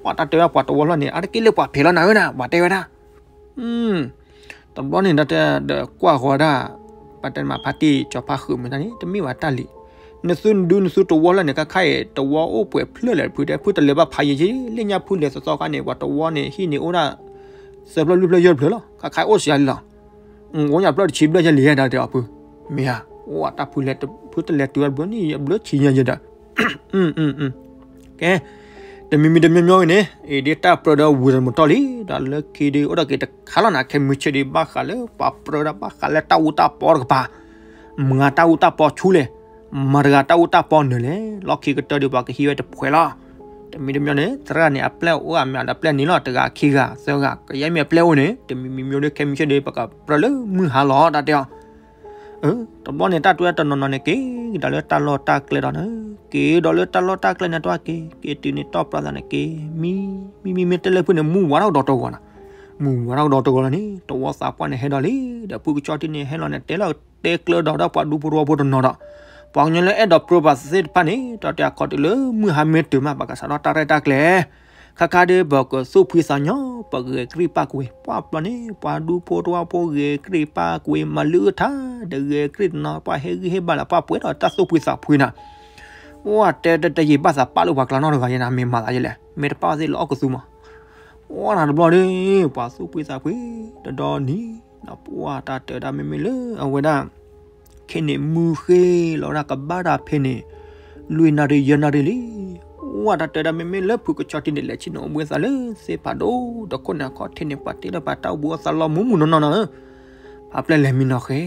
ပှၤတၢ်တဲဝဲပှၤတဝီလီၤန့ၣ် အါတက့ၢ်လၢပှၤဖဲးလီၤနၤဧၢနၤ ပှၤတဲဝဲဒၣ် တဘျီန့ၣ် တၢ်တဲဒီးကွၢ်ဃီၤဒၣ်, ပှၤတဲမးဖါတံၢ်ကၠီၤဖါဃုာ်မ့ၢ်တၢ်န့ၣ် တမ့ၢ်ဘၣ်တၢ်လံၤ, နသုနဒူနသုတဝီလၢန့ၣ် ခါခါအံၤ တဝီအိၣ်ပှဲၤဖျၢၣ်လဲၣ်ဖုတဲ ဖုတလဲၤဘၣ်ဖးယံာ်ယံာ် လၢညါဖုလဲၤသီသီခါန့ၣ် ပှၤတဝီန့ၣ် ဟံၣ်န့ၣ်အိၣ်ဒၣ် သၢဖျၢၣ်လွံၢ်ဖျၢၣ်ယဲၢ်ဖျၢၣ်လီၤ, ခါခါအိၣ်စှၤလံလီၤ, အိၣ်ညါဖျၢၣ်တဆံဘျဲၣ်ယဲၢ်လံတၢ်တဲအီၤဖု, မ့ၢ်ဧါ, အိၣ်တၢ်ဖုလဲၤ ဖုတလဲၤတုၤဝဲဘျီန့ၣ် ဘျီဆံညါယဲၢ်ဒီး ကဲ, တမံၤမံၤတမံၤမံၤန့ၣ် အံၤဒ်တၢ်ပြၢဒီးဝံၤတမတီၢ်လံ, ဒီးလၢခံဒ်အိၣ်ဒီးက့ၤတခါလီၤနၤ ခဲမုၢ်ဆ့ၣ်ဒ်ဘၣ်ဃးလၢ ပှၤပြၢဒီးဘၣ်ဃးလၢတၢ်အူတၢ်ပီတကပၤ, မတၤတၢ်အူတၢ်ပီဆူလဲၣ်, မတၤတဂၤတၢ်အူတၢ်ပီနၢၤလဲၣ်, လီၢ်ခံကတၢၢ်ဒ်ပှၤကဟံးဝဲတဖှဲးလီၤ. တမံၤတမံၤန့ၣ် သရၣ်န့ၣ် အပျဲၢ်အိၣ်အမံၤဒီးပျဲၢ်န့ၣ်လီၤ တဂၤခံဂၤသၢဂၤ ကယဲၢ်မ့ၢ်အပျဲၢ်အိၣ်န့ၣ် တမံၤမံၤမံၤဒီးခဲမုၢ်ဆ့ၣ်ဒ်ပကပြၢလၢမုၢ်ဟါလီၤ တၢ်တဲအီၤ တဘျီန့ၣ် တၢ်တဲတနီၤနီၤန့ၣ် က့ၤကဒါလၢတၢ်လီၢ်တၢ်ကျဲဒီးန့ၣ်, က့ၤဒီးလၢတၢ်လီၢ်တၢ်ကျဲန့ၣ် တၢ်က့ၤ က့ၤတုၤန့ၣ် တီၢ်ပြးသးန့ၣ် က့ၤ မံ မံ မံ မံ တဲလၢဖုန့ၣ် မုၢ်ဝါထီၣ်ကဒီးတဂီၤနၤ, မုၢ်ဝါထီၣ်ကဒီးတဂီၤလီၤန့ၣ် တဝီသးပှၢ်န့ၣ် ဟဲဒီးလံ, ဒီးဖုကဆီတံၢ်န့ၣ် ဟဲလီၤန့ၣ် တဲလီၤတဲကျၢၤဒီး ဒီးပှၤဒူဖိတဝီဖိတနီၤဒီး ပှၤကညီလၢအဲၣ်ဒိးပြၢပှၤသ့ၣ်တဖၣ်န့ၣ် တၢ်တဲအခီတုၤလၢမုၢ်ဟါမ့ၢ်တုၤမး ပကစးထီၣ်တၢ်ရဲၣ်တၢ်ကျဲၤ ခါခါဒ်ပကသူၣ်ဖှံသးညီ ပဂဲၤကြံၢ်ပာ်ကွံာ်, ပှၤဘျီန့ၣ် ပှၤဒူဖိတဝီဖိဂဲၤကြံၢ်ပာ်ကွံာ် မၤလုၢ်အုၣ်ထါ ဒီးဂဲၤကြံၢ်တနီၤ ပှၤဟ့ၣ်ဂံၢ်ဟ့ၣ်ဘါလၢ ပှၤပှဲၤဒီးတၢ်သူၣ်ဖှံသးဖှံနၤ, အိၣ်တဲတယံာ်ဘၣ်သးပာ်လၢပှၤကျါနီတဂၤယဲနၤ မ့ၢ်မၤသးယဲလဲၣ် မ့ၢ်တပာ်သ့ၣ်လၢအီၣ်ကသူမး အိၣ်နၤတဘျီန့ၣ် ပှၤသူၣ်ဖှံသးဖှံ တဒီနံၤ ပှၤတၢ်တဲဒၣ်မ့မ့ၢ်လၢအဝဲဒၣ် ခဲန့ၣ်မုၢ်ဃ့လီၤဝဲဒၣ်ကဘၣ်တၢ်ဖဲန့ၣ် လွံၢ်နၣ်ရံၣ်ယဲၢ်နၣ်ရံၣ်လံ. ဝဲတၢ်တဲဒၣ်မ့မ့ၢ်လၢဖုကဆီတံၢ်န့ၣ် လဲၤဆ့ၣ်နီၤအိၣ်ဘှံးသးလၢသ့ၣ်ဖးဒိၣ်တခိၣ်န့ၣ် အခီၣ်ထံးန့ၣ် ပှၤတ့လီၤပှၤတၢ်အိၣ်ဘှံးအိၣ်သးလီၤမူးမူးနီၢ်နီၢ်နီၤဧၢ, ဖးပျဲၢ်လဲၤမံနီၤဃဲ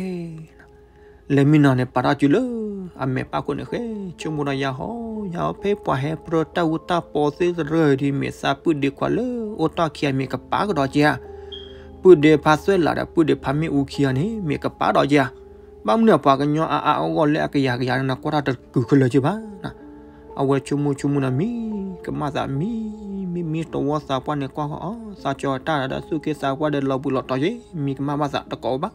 လဲၤမံနီၤန့ၣ် ပာ်ထီၣ်စုလၢအမဲာ်ပၢ်ခိၣ်န့ၣ်ဃဲ ဆိကမိၣ်ဒီးယၤဟီ ယၤဟီ ဖဲပှၤဟဲပြၢတၢ်အူတၢ်ပီသ့ၣ်တဖၣ်ဒ်မ့ၢ်သးပုၢ်ဒ့ခွါလၢအိၣ်တီၢ်ခံဂၤမ့ၢ်ကပၤကဒီးက့ဧါ, ပုၢ်ဒ့ဖါသွဲၣ်လးဒီးပုၢ်ဒ့ဖါမ့ၣ်အူခံဂၤန့ၣ် မ့ၢ်ကပၤဒီးက့ဧါ, ဘၣ်မနုၤပှၤကညီအါအါအဂီၢ်လၢအကယၤကယၤန့ၣ် ကွၢ်တၢ်တကုာ်ခဲလၢာ်က့ဘၣ် အဝဲဆိကမိၣ်ဆိကမိၣ်ဒီးမံ ကမၣ်သးမံ မံမံတဝီသးပှၢ်န့ၣ်ကွၢ်ဃီအီၤ သးကၠီတၢ်ဒီးသူၣ်က့သးပှၢ်ဒီးလီၤဘှံးလီၤတီၤက့ မံကမၣ်ဘၣ်သးတကိးဘၣ်.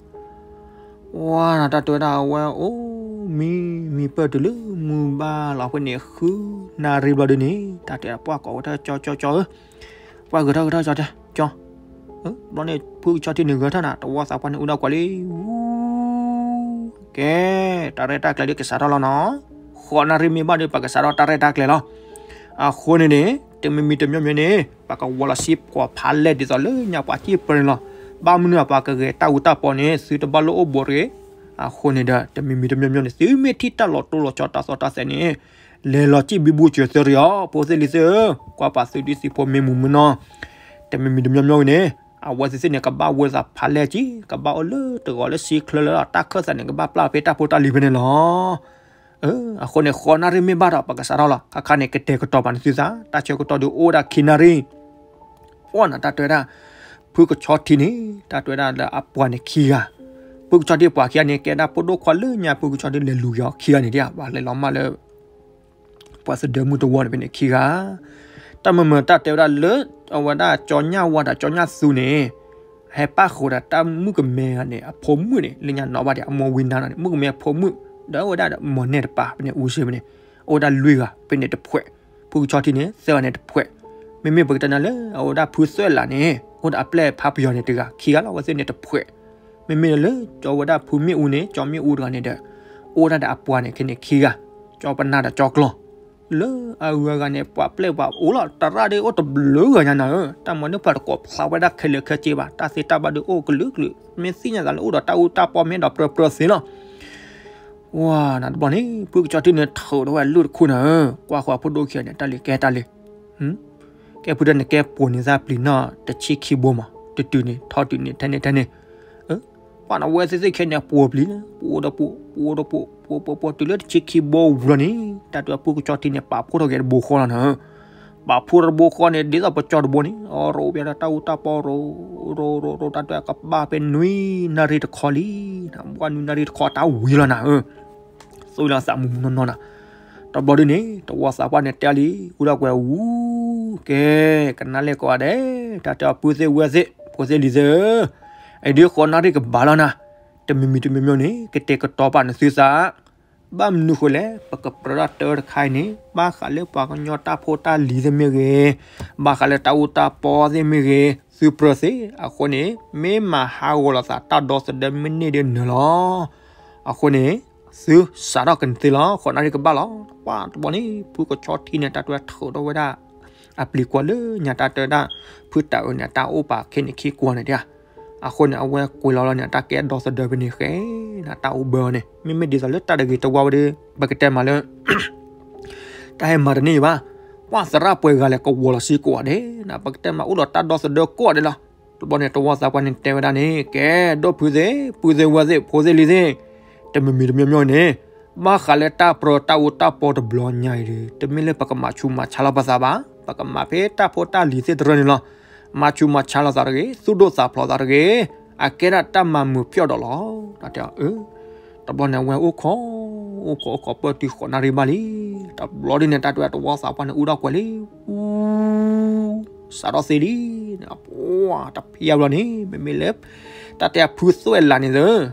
ဝါနၤတၢ်တဲဝဲဒၣ်အဝဲအိၣ်မံ မံပၢၢ်တုၤလၢမုၢ်ဘၣ်လီၤဖဲန့ၣ် ဃုနၣ်ရံၣ်ဘျီဒ်န့ၣ် တၢ်တဲပှၢ်ကိးဝဲထၢၣ်ကၠီကၠီကၠီဧၢ ပှၢ်ဂဲၤထၢၣ်ဂဲၤထၢၣ်ကၠီတဲကၠီ ဘျီန့ၣ် ဖုကဆီတံၢ်န့ၣ်ဂဲၤထၢၣ်နၤ တဝီသးပှၢ်န့ၣ်အူဒၣ်ကွၢ်လံ ဝူ ကဲ တၢ်ရဲၣ်တၢ်ကျဲၤဒ်ကစးထီၣ်လီၤနီၤ ဃိးနၣ်ရံၣ်မ့ၢ်ဘၣ်ဒီး ပကစးထီၣ်တၢ်ရဲၣ်တၢ်ကျဲၤလီၤ. အဃိန့ၣ်န့ၣ် တမံၤမံၤတမံၤမံၤန့ၣ် ပကဝီၤလီၤစံးကွီၤဖးလဲၢ်ဒ်သိးလၢညါပှၤစံၣ်ပြၢန့ၣ်လီၤ. ဘၣ်မနုၤပှၤကဂဲၤတၢ်အူတၢ်ပီန့ၣ် သုတဘၣ်လိၣ်အိၣ်ဘူးတဂ့ၤ. အဃိန့ၣ်ဒီး တမံၤမံၤတမံၤမံၤန့ၣ် သုမ့ၢ်ထံၣ်တၢ်လီၤတိၢ်လီၤဆီတၢ်သီတၢ်သဲန့ၣ် လဲၤလီၤစံၣ်ဘံဘူစၢၤသၢတဂ့ၤအီၤ ဖိသ့ၣ်လံၤသ့ၣ်ဧၢ, ကွၢ်ပာ်သုဒ်သံးဖိမ့ၢ်မုာ်မုာ်နီၤ. တမံၤမံၤတမံၤမံၤန့ၣ် အဝဲသ့ၣ်သ့ၣ်န့ၣ် ကဘၣ်ဝဲသးဖးလဲၢ်က့ၤ ကဘၣ်အိၣ်လၢတဂီၤလၢစံချၢလၢတၢ်ခၢၣ်သးန့ၣ် ကဘၣ်ပျၢ်ဖဲတၢ်ဖိတၢ်လံၤဖဲန့ၣ်လီၤ. အဃိန့ၣ် ဃိးနၣ်ရံၣ်မ့ၢ်ဘၣ်ဒီး ပကစးထီၣ်လီၤ. ခါခါန့ၣ် ကတဲာ်ကတီၤပာ်နသုသး တၢ်ဆၢကတီၢ်ဒုးအိၣ်ဝဲဒၣ်ခံနၣ်ရံၣ် ပှၢ်နၤ တၢ်တဲဝဲဒၣ် ဖုကဆီထံန့ၣ် တၢ်တဲဝဲဒၣ်လၢအပှၤန့ၣ်ခံဂၤ, ဖုကဆီထံပှၤခံဂၤန့ၣ် ကဲဒၣ်ဖိဒိၣ်ခွါလၢညါ ဖုကဆီထံလဲၤလူၤက့ၤအီၤခံဂၤန့ၣ် ဒ်ဘၣ်လဲၤလီၤမၢ်လၢ ပှၤသဒၢမုၢ်တဝီန့ၣ်ဖဲန့ၣ်ခံဂၤ, တၢ်မုာ်မုာ်တၢ်တဲဝဲဒၣ်လၢ အဝဲဒၣ်ကၠီညၣ်ဝါဒီးကၠီညၣ်သူန့ၣ် ဟဲပၣ်ဃုာ်ဒီးတၢ်မုၣ်ကမဲန့ၣ် အဖိမုၣ်န့ၣ် လၢညါနီၢ်ဘၣ်ဒံး အမိၢ်ဝံနါနီၢ်န့ၣ် မုၣ်ကမဲအဖိမုၣ် ဒီးအဝဲဒၣ်ဒီးမိၢ်နဲၣ်တပၤ ဖဲန့ၣ်အူစ့ဖဲန့ၣ် အိၣ်ဝဲဒၣ်လွံၢ်ဂၤ ဖဲန့ၣ်တဖှဲး, ဖုကဆီထံန့ၣ် သၢဂၤန့ၣ်တဖှဲး, မ့မ့ၢ်ပကတဲနၤလၢ အဝဲဒၣ်ဖုသွဲၣ်လးန့ၣ် အိၣ်ဒီးအပျဲၢ်ဖးပယီၤန့ၣ်တဂၤ ခံဂၤလီၤ အဝဲသ့ၣ်န့ၣ်တဖှဲး, မ့မ့ၢ်လၢ ကၠီဝဲဒၣ်ဖုမ့ၣ်အူန့ၣ် ကၠီမ့ၣ်အူတဂၤန့ၣ်ဒီး အိၣ်ဝဲဒၣ်ဒီးအပှၤန့ၣ် ခဲန့ၣ်ခံဂၤ, ကၠီပနၢ်ဒီးကၠီကျီၢ် လၢအဂုၤအဂၤန့ၣ် ပှၤပျဲၢ်ပှၤအိၣ်လီၤ တရၣ်ဒ်အိၣ်တဘျုးဂၤညါနၤဧၢ, တၢ်မၤန့ၢ်ပှၤတကိးဖျါဝဲဒၣ်ခဲလၢာ်ခဲဆ့ဘၣ်, တၢ်သ့တၢ်ဘၣ်ဒုးအိၣ်ကလုာ်ကလုာ်, မ့ၢ်သ့ၣ်ညါသးလၢအိၣ်ဒီးတၢ်အူတၢ်ပီမ့ၢ်ဒီးပြၢပြၢသ့လီၤ. ဝါ နတဘျီန့ၣ် ဖုကဆီထံန့ၣ် ထုးထီၣ်ဝဲအလုၢ်တခူၣ်နၤဧၢ, ကွၢ်ဃီၤဖိဒိၣ်ခံဂၤန့ၣ် တၢ်လံၤကဲတၢ်လံၤ ကဲဖုဒၣ်န့ၣ် ကဲပိာ်န့ၢ်သးပျံၤနီၣ်တဆံခံဘိမး, တတုၤန့ၣ် ထီၣ်တုၤန့ၣ် ထဲန့ၣ်ထဲန့ၣ်, ပှၤနဝဲသ့ၣ်သ့ၣ်ခဲန့ၣ် အပိာ်ပျံၤ, ပိာ်ဒီးပိာ်, ပိာ်ဒီးပိာ်, ပိာ်ပိာ်ပိာ်တုၤလၢတဆံခံဘိဝံၤလီၤန့ၣ် တၢ်တဲဖုကဆီထံန့ၣ် ပာ်ဖှိၣ်ထီၣ်က့ၤတဘိဃီလီၤနၤဧၢ, ပာ်ဖှိၣ်ထီၣ်တဘိဃီန့ၣ် ဒ်သိးပကၠီတဘိန့ၣ် အရိပျဲဒီးတၢ်အူတၢ်ပီ ရိရိရိ တၢ်တဲကဘၣ်ဖဲနွံနၣ်ရံၣ်တခီလံ, ဘၣ်နွံနၣ်ရံၣ်တခီတၢ်ဝံၤလီၤနၤဧၢ သူလီၤသးမူမူနီၢ်နီၢ်နၤ, တဘျီဒ်န့ၣ် တဝီသးပှၢ်န့ၣ်တဲလံ အူဒၣ်ကွဲၤဝူ, ကဲ, ကနၣ်လဲၣ်ကိးဂၤဒဲး, တၢ်တဲအီၤပုၢ်သ့ၣ်ဝဲၢ်သ့ၣ် ဖိသ့ၣ်လံၤသ့ၣ်ဧၢ, အဒုးဃိးနၣ်ရံၣ်ကဘၣ်လီၤနၤ, တမံၤမံၤတမံၤမံၤန့ၣ် ကတဲာ်ကတီၤပာ်နသုသး, ဘၣ်မနုၤဃိလဲၣ် ပကပြၢတၢ်တၢတခါအံၤန့ၣ် ဘၣ်ဃးလၢပှၤကညီတၢ်ဖိတၢ်လံၤသ့ၣ်မ့ၢ်ဂ့ၤ, ဘၣ်ဃးလၢတၢ်အူတၢ်ပီသ့ၣ်မ့ၢ်ဂ့ၤ သုပြၢသ့, အဃိန့ၣ် မ့ၢ်မၤဟးဂီၤလိာ်သးတၢ်ဒီသဒၢမ့ၢ်န့ၢ်ဒ်နၤလီၤ, အဃိန့ၣ် သုစးထီၣ်ကနသ့လီၤ ဃိးနၣ်ရံၣ်ကဘၣ်လီၤ, ပှၤတဘျီန့ၣ် ဖုကဆီထံန့ၣ် တၢ်တဲထုးထီၣ်ဝဲဒၣ် အပျံၤကွၢ်လၢညါတၢ်တဲဒၣ် ဖုတၢ်အၢန့ၣ် တၢ်အိၣ်ပာ်ခဲန့ၣ်ခံကွၢ်န့ၣ်ဒၣ်, အဃိန့ၣ် အဝဲကွဲၤလီၤလီၤန့ၣ် တၢ်ကဲဒီသဒၢဖဲန့ၣ်ဃဲ, တၢ်အိၣ်ဘၢအီၤန့ၣ် မ့မ့ၢ်ဒ်သိးလၢတၢ်တဂ့ၤတဝါဝဲဒီး ပကတဲမးလၢ တၢ်ဟဲမၤတန့ၢ်ဘၣ်, ပှၤသရၣ်ပှဲၤဂၤလဲၣ်ကဝီၤလီၤစ့ကိးဂၤဒဲး, ပကတဲမးအိၣ်ဒီးတၢ်ဒီသဒၢကိးဂၤဒဲးလီၤ, တဘျီန့ၣ် တဝီသးပှၢ်န့ၣ်တဲဝဲဒၣ်န့ၣ် ကဲ ဒိၣ်ဖုသ့ၣ် ပုၢ်သ့ၣ်ဝဲၢ်သ့ၣ် ဖိသ့ၣ်လံၤသ့ၣ်, တမံၤမံၤတမံၤမံၤန့ၣ် ဘၣ်ဃးလၢတၢ်ပြၢတၢ်အူတၢ်ပီတဘျီညါအံၤဒီး တမ့ၢ်လၢပကမၤဆူးမၤဆါလီၤပသးဘၣ်, ပကမၤဖဲတၢ်ဖိတၢ်လံၤသ့ၣ်တရၢန့ၣ်လီၤ, မၤဆူးမၤဆါလီၤသးတဂ့ၤ, သူၣ်ဒိၣ်သးဖျိးသးတဂ့ၤ, အကဲဒၣ်တၢ်မၤမုာ်ဖျီၣ်ဒီးလီၤ, တၢ်တဲအီၤ တဘျီန့ၣ် အဝဲအိၣ်ခိး အိၣ်ခိးအိၣ်ခိးပၢၢ်တုၤဃိးနၣ်ရံၣ်ဘၣ်လံ, တဘျီဒ်န့ၣ် တၢ်တဲဝဲ တဝီသးပှၢ်န့ၣ် အူဒၣ်ကွဲၤလံ, အူ စးထီၣ်သ့လံ, ပှၤတဖံးအါဘျီန့ၣ် မ့မ့ၢ်လၢ တၢ်တဲဖုသွဲၣ်လးန့ၣ်သ့ၣ်,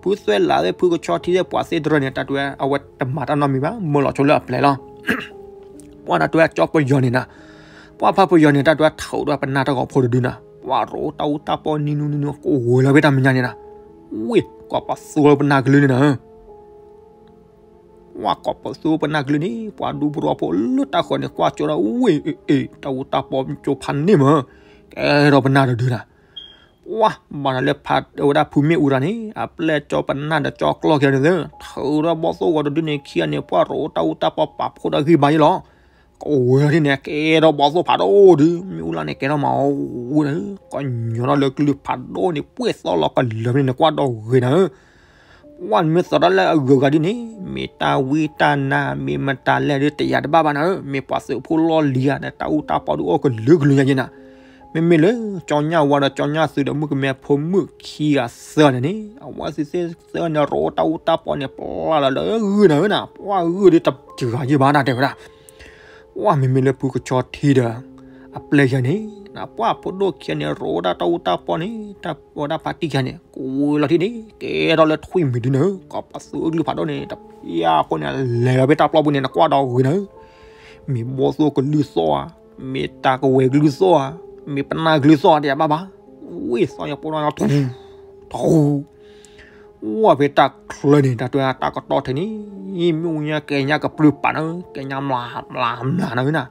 ဖုသွဲၣ်လးသ့ၣ် ဖုကဆီထံသ့ၣ် ပှၤသ့ၣ်တရၢန့ၣ် တၢ်တဲဝဲ အဝဲတမၤတၢ်နီတမံၤဘၣ် မၢလီၤဆိလၢအပျဲၢ်လီၤ, ပှၤတၢ်တဲဝဲကၠီပယီၤန့ၣ်နၤ, ပှၤဖးပယီၤန့ၣ် တၢ်တဲဝဲထုးဒီးပနၢ်တၢ်ဂီၤဖိတဒုနၤ, ပှၤရိတၢ်အူတၢ်ပီနံၤနူနံၤနူ ကအိၣ်ဝဲလီၤဖဲတၢ်မဲာ်ညါန့ၣ်နၤ, ဝ့ၢ် ကိးပသူဝဲပနၢ်ကလုၢ်န့ၣ်နၤ ဝဲကိးပသူပနၢ်ကလုၢ်န့ၣ် ပှၤဒူပရီဖိလၢတၢ်ဃၢၤန့ၣ် ကွၢ်ကၠိဒီး ဝ့ၢ် အ့ၣ် တၢ်အူတၢ်ပီကၠိဖးန့ၢ်မး, ကဲထီၣ်ပနၢ်တဒုနၤ, ပှၤဘၣ်နၤလၢဖးဝဲဒၣ်ဖုမ့ၣ်အူတဂၤန့ၣ် အပျဲၢ်ကၠီပနၢ်ဒီးကၠီကျီၢ်ခံဂၤန့ၣ်သ့ၣ် ထုးဒီးဘီၣ်သိၣ်ဂီၤတဒုန့ၣ်ခံဂၤန့ၣ် ပှၤရိတၢ်အူတၢ်ပီပာ်ဖှိၣ်ဒီးဂံၢ်ဘါယ့ၣ်လီၤ, ကအိၣ်ဝဲလီၤဒ်န့ၣ် ကဲထီၣ်ဘီၣ်သိၣ်ဖးဒိၣ်ဒု မ့ၣ်အူလၢ်န့ၣ် ကဲထီၣ်မးအူဒု ကညီထီၣ်လၢကလုၢ်ဖးဒိၣ်န့ၣ် ပှဲၢ်သီလီၤကလၢာ်ဖဲန့ၣ် နကွၢ်ဒီးဂ့ၤနၤဧၢ ပှၤမ့ၢ်သီတၢ်လၢအဂုၤအဂၤဒ်န့ၣ် မ့ၢ်တၢ်ဝံတၢ်နါ မ့ၢ်မတၤလဲၣ်ဒု တယာ်တဘၣ်ဘၣ်နၤဧၢ, မ့ၢ်ပှၤသုးဖိလီၢ်လံၤဧါ နတၢ်အူတၢ်ပီဒုအိၣ်ကလုာ်ကလုာ်ညါယ့ၣ်နၤ, မ့မ့ၢ်လၢ ကၠီညၣ်ဝါဒီးကၠီညၣ်သုးဒီးမုၣ်ကမဲဖိမုၣ်ခံဂၤသၢဂၤန့ၣ်န့ၣ် အဝဲသ့ၣ်သၢဂၤန့ၣ် ရိတၢ်အူတၢ်ပီန့ၣ် ပျၢ်လီၤလၢဂုၢ်နၤဧၢနၤ, ပှၤဂုၢ်ဒုတစှၤယ့ၣ်ဘၣ်နၤတဲဝဲဒၣ် ပှၤမ့မ့ၢ်လၢဖုကဆီထံဒီး အပျဲၢ်ယၤန့ၣ် ပှၤဖိဒိၣ်ခံဂၤန့ၣ် ရိဒၣ်တၢ်အူတၢ်ပီန့ၣ် တၢ်ဝဲဒၣ်ဖါတံၢ်ယၤန့ၣ် ကဝဲလီၤထံၣ်န့ၣ် ကဲထီၣ်လၢထွံၣ်မံၤဒုနၤဧၢ, ကိးပသူအကလုၢ်ဖးဒိၣ်န့ၣ် တဖျါအဃိန့ၣ် လဲၤလီၤဖဲတၢ်ပျီပူၤန့ၣ် နကွၢ်ဒီးဂ့ၤနၤဧၢ, မ့ၢ်ဘီၣ်သိၣ်ကလုၢ်သီၣ်ဧါ, မ့ၢ်တၢ်ကဝဲၤကလုၢ်သီၣ်ဧါ, မ့ၢ်ပနၢ်ကလုၢ်သီၣ်ဧါ တယာ်ဘၣ်ဘၣ်, ဝ့ၢ်သီၣ်ညါပိၢ်နီၣ် ထူ ထူ ဝဲဖဲတၢ်ချၢန့ၣ် တၢ်တဲတၢ်ကတီၢ်ထဲန့ၣ် မ့ၣ်အူညါကဲညါကပြုၢ်ပာ်နၤဧၢ, ကဲညါမျးမျးနၤဧၢနၤ,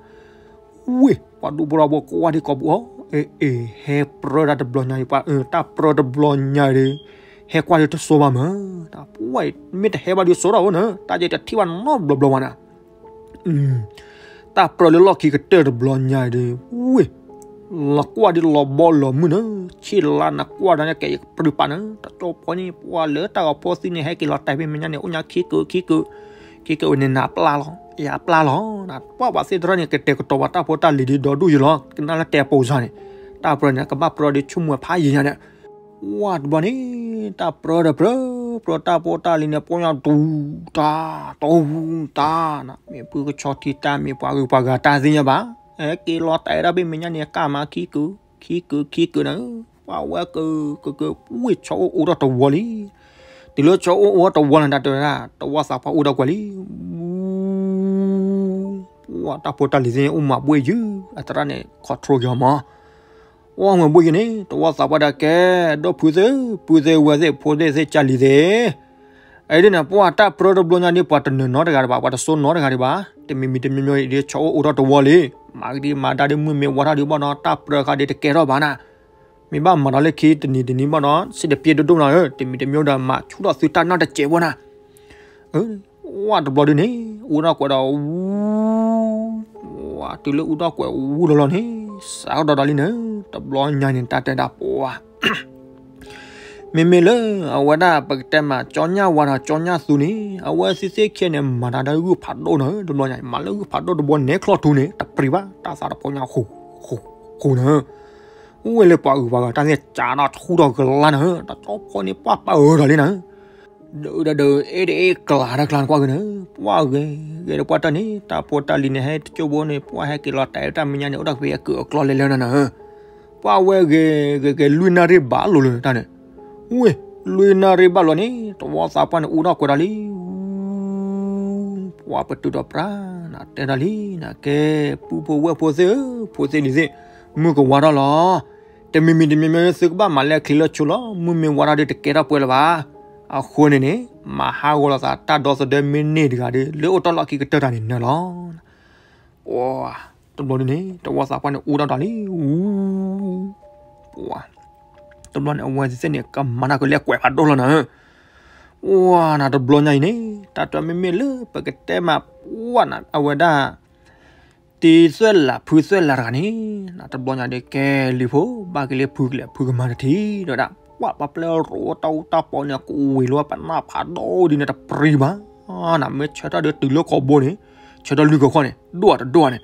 ဝ့ၢ် ပှၤဒူပရီဖိကွၢ်ဒံးကိာ်ပူၤအီၤ, အ့ၣ်အ့ၣ် ဟဲပြၢတၢ်တဘျီညါအံၤ ပှၤအၢ တၢ်ပြၢတဘျီညါဒီး ဟဲကွၢ်ဒံးတစိဘၣ်မး, ပှၤမ့ၢ်တဟဲဘၣ်ဒုးစိထီၣ်ဝဲနၤ, တၢ်ယဲတထံၣ်ဘၣ်နီတဘျီဘျီဘၣ်နၤ တၢ်ပြၢလၢလီၢ်ခံကတၢၢ်တဘျီညါဒီး ဝ့ၢ် လီၤကွၢ်ဒ်လီၤဘီလီၤမုၢ်န့ၣ်, ဆ့လါနကွၢ်ဒီးန့ၣ် ကဲယကပြုၢ်ပာ်န့ၣ် တကၠီဖီန့ၣ် ပှၢ်လၢတၢ်ဂီၤဖီသံန့ၣ် ဟဲက့ၤလီၤတဲာ်ဖဲမဲာ်ညါန့ၣ် အိၣ်ညါခံကုာ်ခံကုာ်, ခံကုာ်န့ၣ်နၤပျၢ်လီၤ ယၤပျၢ်လီၤ, ပှၢ်ပှၤသ့ၣ်တဖၣ်န့ၣ် ကတဲာ်ကတီၤပှၤတၢ်ဖိတၢ်လံၤဒ်ဒီဒူၣ်ယံၤလီၤ ကနၣ်လၢတဲာ်ပိာ်စၢ်န့ၣ်, တၢ်ပြၢန့ၣ် ကဘၣ်ပြၢဒ်ဆိကမိၣ်ဖးယံၤညါဒီး ဝၢ်တဘျီန့ၣ် တၢ်ပြၢဒီးပြၢ, ပြၢတၢ်ဖိတၢ်လံၤန့ၣ် ပှၢ်ညါတူၢ်တၢ်, တူၢ်တၢ်, မ့ၢ်ပုၢ်ကဆီထံတၢ် မ့ၢ်ပှၤဂုၤပှၤဂၤတၢ်သ့ၣ်ညါဘၣ်, ဟဲက့ၤလီၤတဲာ်ဒၣ်ဖဲမဲာ်ညါန့ၣ် ကၢ်မၤခံကုာ်, ခံကုာ်ခံကုာ်န့ၣ်, ပှၢ်ဝဲကုာ်ကုာ်ကုာ် ဝံၣ်ဆီအိၣ်အိၣ်ထီၣ်တဝီလံ, တုၤလၢဆီအိၣ်အိၣ်ထီၣ်တဝီန့ၣ် တၢ်တဲဝဲဒၣ် တဝီသးပှၢ်အိၣ်ဒီးကွဲးလံ ပှၢ်တၢ်ဖိတၢ်လံၤသ့ၣ်န့ၣ် အိၣ်မၤဘှ့ၣ်ယုၢ် အသရၣ်န့ၣ် control က့ၤအီၤမး, အိၣ်မၤဘှ့ၣ်ယုၢ်န့ၣ် တဝီသးပှၢ်ဒၣ်ကဲ, ဒီပုၢ်ဝဲၢ်သ့ၣ် ပုၢ်သ့ၣ်ဝဲၢ်သ့ၣ် ဖိသ့ၣ်သ့ၣ်ကၢ်လံၤသ့ၣ်, အဒ်န့ၣ် ပှၢ်တၢ်ပြၢတဘျီညါဒ် ပှၤတနၢၤနီတဂၤဒံးဘၣ် ပှၤတစိနီတဂၤဒံးဘၣ်, တမံၤမံၤတမံၤမံၤအံၤဒ် ဆီအိၣ်အိၣ်ထီၣ်တဝီလံ, မၤကဒံမၤဒါဒ်မုၢ်မ့ၢ်ဝါထီၣ်ဒံးဘၣ်ဒီး တၢ်ပြၢဃာ်ဒ်တကဲထီၣ်ဘၣ်နၤ, မ့ၢ်ဘၣ်မၤဒီးလၢခံတနံၤတနံၤဘၣ်ဒီး စံးတပျဲဒိၣ်ဒိၣ်နၤဧၢ, တမံၤတမံၤဒီး မၤဆူၣ်ထီၣ်သုတၢ်နီၢ်တစဲးဘၣ်နၤ ဝၢ်တဘျီဒ်န့ၣ် အူထီၣ်ကွဲးဒီးဝူ, ဝၢ်တုၤလၢအူထီၣ်ကွဲးဝူလီၤလီၤန့ၣ်, စးထီၣ်ဒီးလံန့ၣ်, တဘျီညါန့ၣ် တၢ်တဲဒၣ်ပှၢ်, မ့မ့ၢ်လၢအဝဲဒၣ်ပကတဲမး ကၠီညၣ်ဝါဒီးကၠီညၣ်သူန့ၣ် အဝဲသ့ၣ်သ့ၣ်ခံဂၤန့ၣ် မၤတၢ်ဒီးဂုၢ်ဖးဒိၣ်နၤဧၢ, တဘျီညါ မၤလၢဂုၢ်ဖးဒိၣ်တဘျီ နဲချီၣ်ထူန့ၣ် တပြံၤဘၣ် တၢ်သးတဖီညါ ဃိးဃိးနၤဧၢ အိၣ်ဝဲလၢပှၤဂုၤပှၤဂၤတၢ်သ့ၣ် ကးဒီးထူဒီးကလါနၤဧၢ, တၢ်ကၠီဖီန့ၣ် ပှၢ်ပၢအၢဒီးလံနၤဧၢ, ဒုးဒုးဒုး အဲၣ်ဒ်အဲၣ်ကျးတၢ်ကျါနကွၢ်ဂ့ၤနၤ, ပှၢ်ဂ့ၤဂ့ၤဒီးပှၢ်တၢ်န့ၣ် တၢ်ဖိတၢ်လံၤန့ၣ် ဟဲတကၠိဘိန့ၣ် ပှၢ်ဟဲက့ၤလီၤတဲာ်တၢ်မဲာ်ညါန့ၣ် အိၣ်ဒၣ်ဖဲအကုာ်အကျီလဲၤလၢနၤနၤဧၢ, ပှၢ်ဝဲဂ့ၤဂ့ၤဂ့ၤ လွံၢ်နၣ်ရံၣ်ဘၣ်လိၤလၢတၢ်န့ၣ်, ဝ့ၢ် လွံၢ်နၣ်ရံၣ်ဘၣ်လိၤန့ၣ် တဝီသးပှၢ်န့ၣ် အူထီၣ်ကွဲးဒီးလံ ပှၢ်ပတုာ်ဒီးပြၢ် နတဲဒၣ်လံ နကဲ ပုၢ်ဖိဝဲၢ်ဖိသ့ၣ်ဧၢ ဖိသ့ၣ်လံၤသ့ၣ် မုၢ်ကဝါထီၣ်လီၤ, တမံၤမံၤတမံၤမံၤ သုကဘၣ်မၤလဲၣ်ချံလၢဆိလီၤ, မုၢ်မ့ၢ်ဝါထီၣ်ဒီးတကဲထီၣ်ပှဲၤလၢၤဘၣ်, အဃိန့ၣ်န့ၣ် မၤဟးဂီၤလိာ်သးတၢ်ဒီသဒၢမ့ၢ်န့ၢ်တဂၤဒီး လၢအိၣ်တ့ၢ်လီၢ်ခံကတၢၢ်တၢ်န့ၣ်နၤလီၤ တဘျီန့ၣ်န့ၣ် တဝီသးပှၢ်န့ၣ် အူထီၣ်တၢ်လံ အူ ပှၢ် တဘျီန့ၣ် အဝဲသ့ၣ်န့ၣ် ကမၤတၢ်ကလဲၣ်ကွဲးဖးဒိၣ်လီၤနၤဧၢ, ပှၢ်နၤ တဘျီညါအံၤန့ၣ် တၢ်တဲမ့မ့ၢ်လၢပကတဲမး ပှၢ်နၤ အဝဲဒၣ် တံၤသွဲၣ်လးဖုသွဲၣ်လးတဂၤန့ၣ် တဘျီညါဒီး ကဲလံၤဖိ ဘၣ်က့ၤလၢဖုကလဲၤဖုကမၤတထံၣ် တဲဝဲဒၣ် ပှၢ်ပှၤပျဲၢ်ရိးတၢ်အူတၢ်ပီန့ၣ် ကဝ့ၤလီၤပနၢ်ဖးဒိၣ်ဒ်န့ၣ် တပြံၤဘၣ်နၤ, မ့ၢ်ဆၢထၢၣ်ဒီးတုၤလၢကိာ်ဘိန့ၣ် ဆၢထၢၣ်လွံၢ်ကီၢ်ခီၣ်န့ၣ် ဒိၣ်တဒိၣ်န့ၣ်